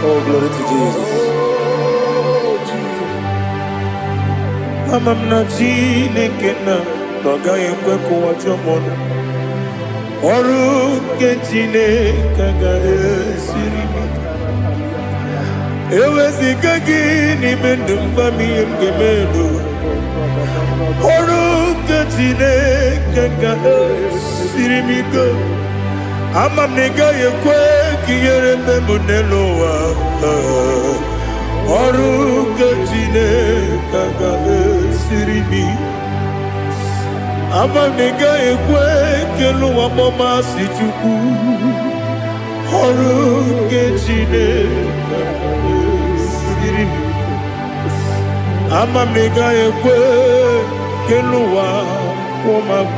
Oh, glory to Jesus. Ama m na Chineke na ọ gaghị ekwe ka ụwa jụọ m ọnụ. Ọrụ nke Chineke agaghị esiri m ike. Eweziga gị n'ime ndụ m, gwa m ihe m ga-eme n'ụwa. Ọrụ nke Chineke ga-esiri m ike. Ama m na ị gaghị ekwe ka ihere mee m n'elu ụwa. Ọrụ nke Chineke ga-esiri m ike. Ama m na ị gaghị ekwe ka elu ụwa kpọọ m asị Chukwu. Ọrụ nke Chineke ga-esiri m ike. Ama m na ị gaghị ekwe ka elu ụwa kwụọ m abụ.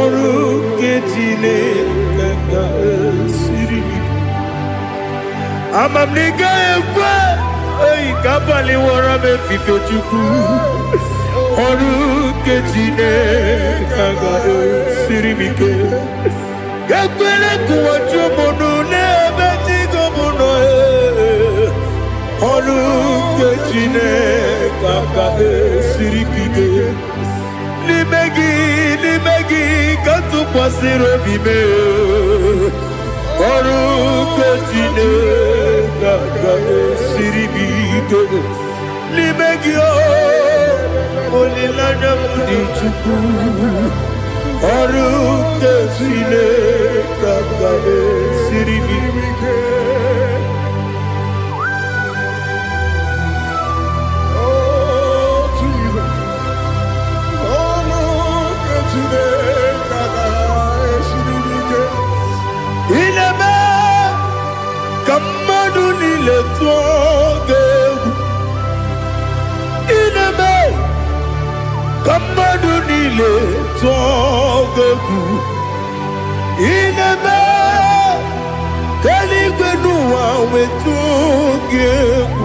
Ọrụ nke Chineke ga-esiri m ike. Ama m na ị gaghị ekwe eyi ka abalị wọrọ m efifie Chukwu. Ọrụ nke Chineke ga-esiri m ike. Ekwela ka ụwa jụọ m ọnụ n'ebe chi gị bụ nọ. Ee. Ọrụ nke Chineke ga-esiri m ike. N'ime gị, n'ime gị ka m tụkwasịrị obi m. Ọrụ nke Chineke ga-esiri m ike. N'ime gị o, olileanya m dị Chukwu. Ọrụ nke Chineke ga-esiri m ike. Oh, Jesus. Oh, look at Chineke esiri m ike. Ị na-eme ka mmadụ niile tụọ gị egwu. Ị na-eme ka mmadụ niile tụọ gị egwu. Ị na-eme ka eluigwe n'ụwa wee tụọ gị egwu.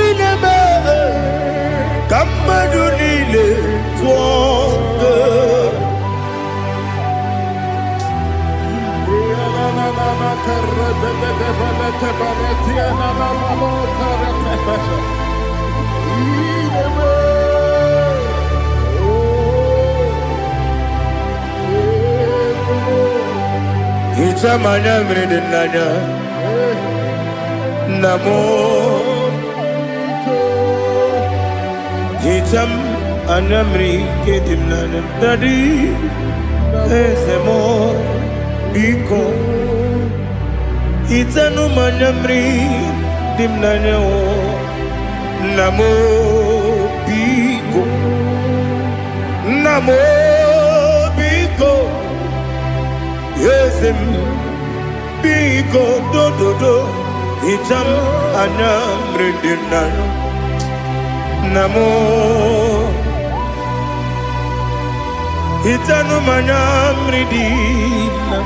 Ị na-eme ka mmadụ niile tụọ gị egwu. Hichaa m anya mmiri dị n'anya, nna m. Hichaa m anya mmiri nke dị m n'anya, daddy, eze m, biko. Hichanụ m anya mmiri dị m n'anya o, nna m, biko. Nna m, biko. Eze m, biko, dododo. Hichaa m anya mmiri dị m n'anya, nna m. Hichanụ m anya mmiri dị na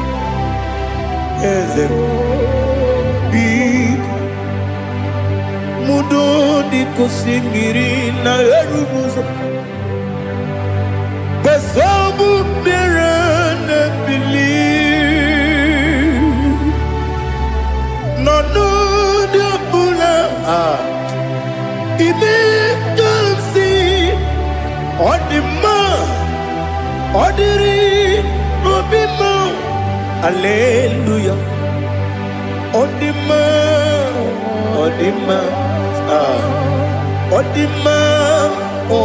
eze m, biko. Mudo dịka osimiri na-eru n'ụzọ gbasọbụ mmiri na-ebili nọ n'ụdị ọbụla a ime ka m si ọ dị mma, ọ dịrị n'obi m. Aleluya, ọ dị mma, ọ dị mma, ah, ọ dị mma o.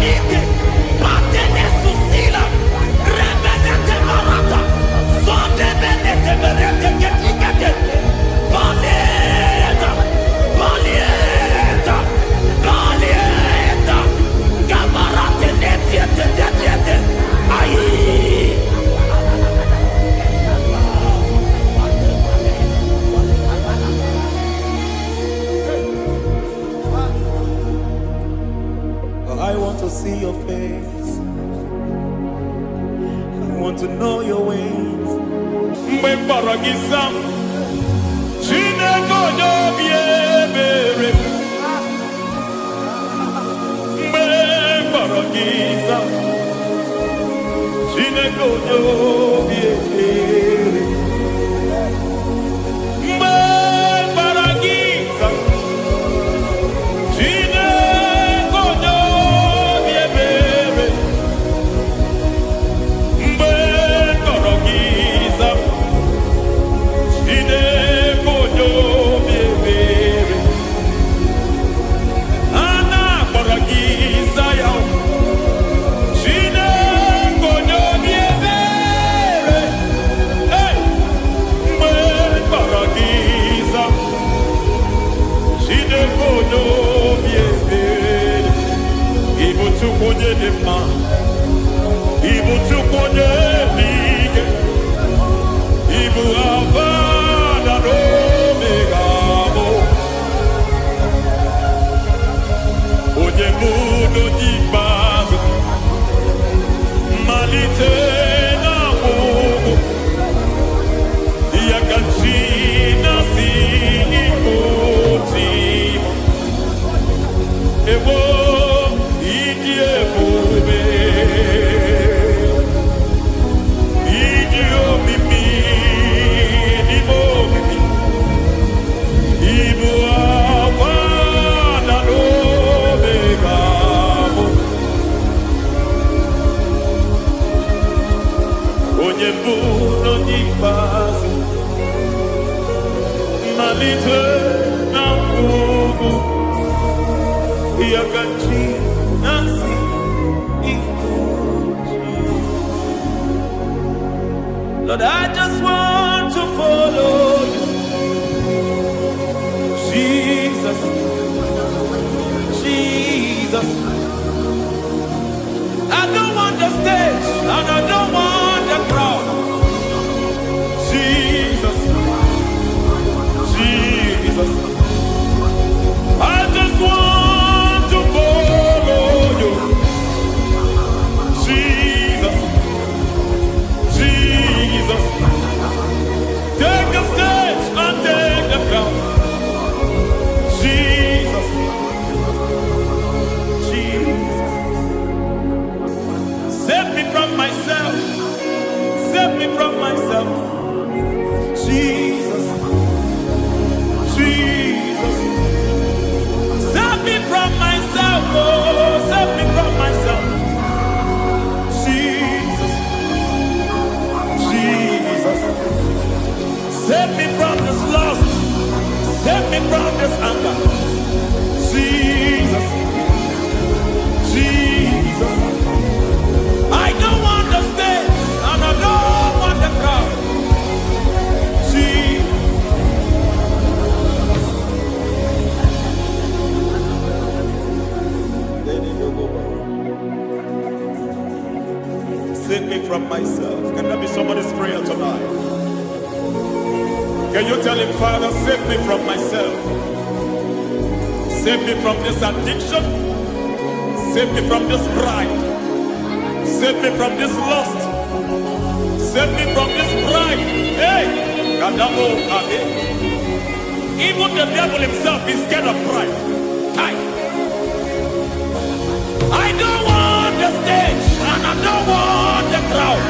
Nite, Patene Susila, Remenete Barata, Zondemenete Berete Ketikete, Balieta, Balieta, Balieta, Gabarate Netiete Netiete, Aye. I want to see your face. I want to know your ways. Mgbe m kpọrọ gị zaa m, Chineke onye obi ebere. Mgbe m kpọrọ gị zaa m, Chineke onye obi ebere. Mgbe m kpọrọ gị zaa m, Chineke onye obi ebere. Mgbe m kpọrọ gị zaa m, Chineke onye obi ebere. A na-akpọrọ gị zaa ya. Chineke onye obi ebere. Hey! Mgbe m kpọrọ gị zaa m, Chineke onye obi ebere. Ị bụ Chukwu onye dị mma. Ị bụ Chukwu onye dị ike. Ị bụ Alfa na Omega mụ. Onye mbụ na onye ikpeazụ. Mmalite na ọgwụgwụ. Ya ka chi na-asị ịbụ chi m. Ewo, ịdị ebube. Ịdị omimi n'ime omimi. Ịbụ Alfa na Omega mụ. Onye mbụ na onye ikpeazụ. Mmalite na ọgwụgwụ. Ya ka chi na-asị ịbụ chi. Lord, I just want to follow you. Jesus, Jesus. I don't want the stage and I don't want the crowd. Jesus, Jesus. I just want to follow you. Jesus, Jesus. Take the stage and take the crown. Jesus, Jesus. Save me from myself. Save me from myself. Jesus, Jesus. Save me from myself. Oh, save me from myself. Jesus, Jesus. Save me from this lust. Save me from this anger. Jesus, Jesus. I don't want the stage and I don't want the crowd. Jesus. Save me from myself. Can that be somebody's prayer tonight? Can you tell him, Father, save me from myself? Save me from this addiction. Save me from this pride. Save me from this lust. Save me from this pride. Hey, Kadamo Abe. Even the devil himself is scared of pride. Hi. I don't want the stage and I don't want the crowd.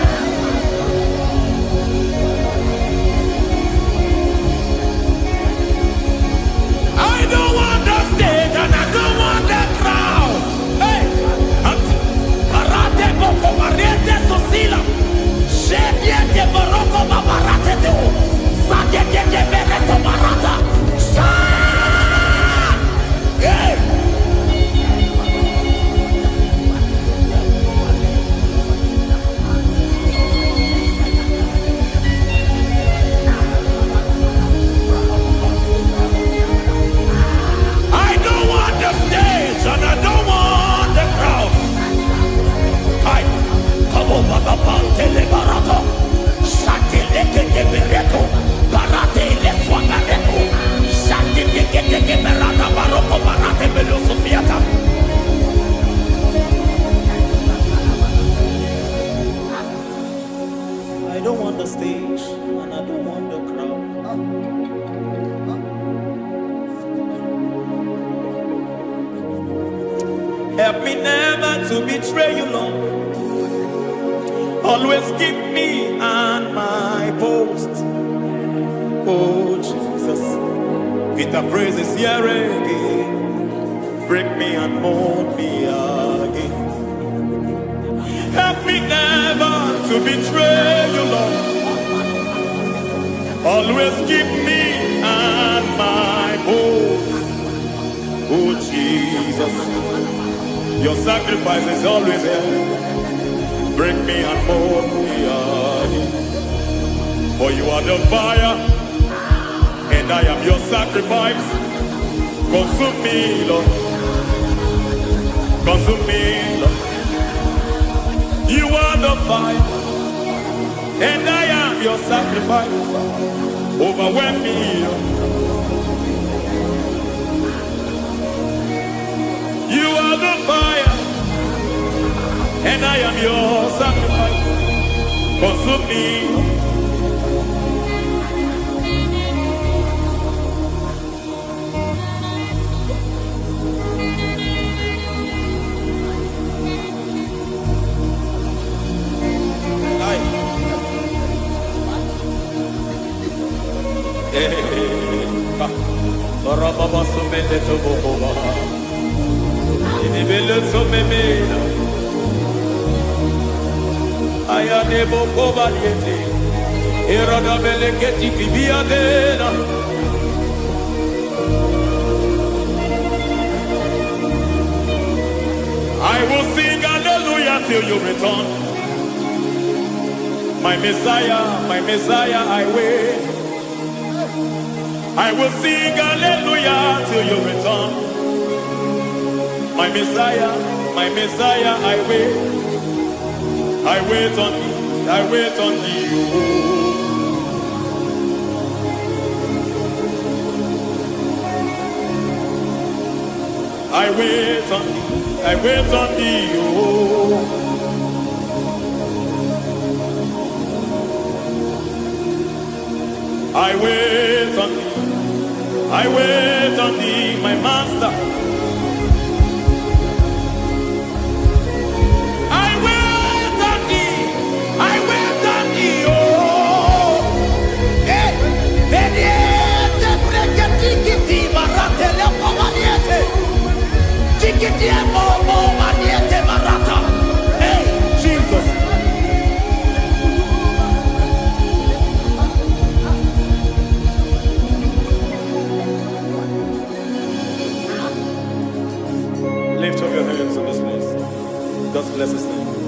I don't want the stage and I don't want the crowd. Hey, Barate boko barete sosila. Shebiete baroko babarate teo. Sadete de bereto barata. Sha! Hey! Help me never to betray you, Lord. Always keep me on my post. Oh, Jesus. Peter praises here again. Break me and mold me again. Help me never to betray you, Lord. Always keep me on my post. Oh, Jesus. Your sacrifice is always here. Break me and mold me again. For you are the fire, and I am your sacrifice. Consume me, Lord. Consume me, Lord. You are the fire, and I am your sacrifice. Overwhelm me, Lord. You are the fire, and I am your sacrifice. Consume me. Lord. Aye. Orababa sumele tobokoba. Inibele sumemela. Ayane bokoba liete. Irodabele keti kibiadela. I will sing hallelujah till you return. My Messiah, I wait. I will sing hallelujah till you return. My Messiah, I wait. I wait on thee, I wait on thee. Oh. I wait on thee, I wait on thee. Oh. I wait on thee, I wait on thee, my master. I wait on thee, I wait on thee. Oh. Eh, veniete preketikiti maratele komaniete. Tikitie momo maniete marata. Hey, Jesus. Lift up your hands in this place. Just bless his name.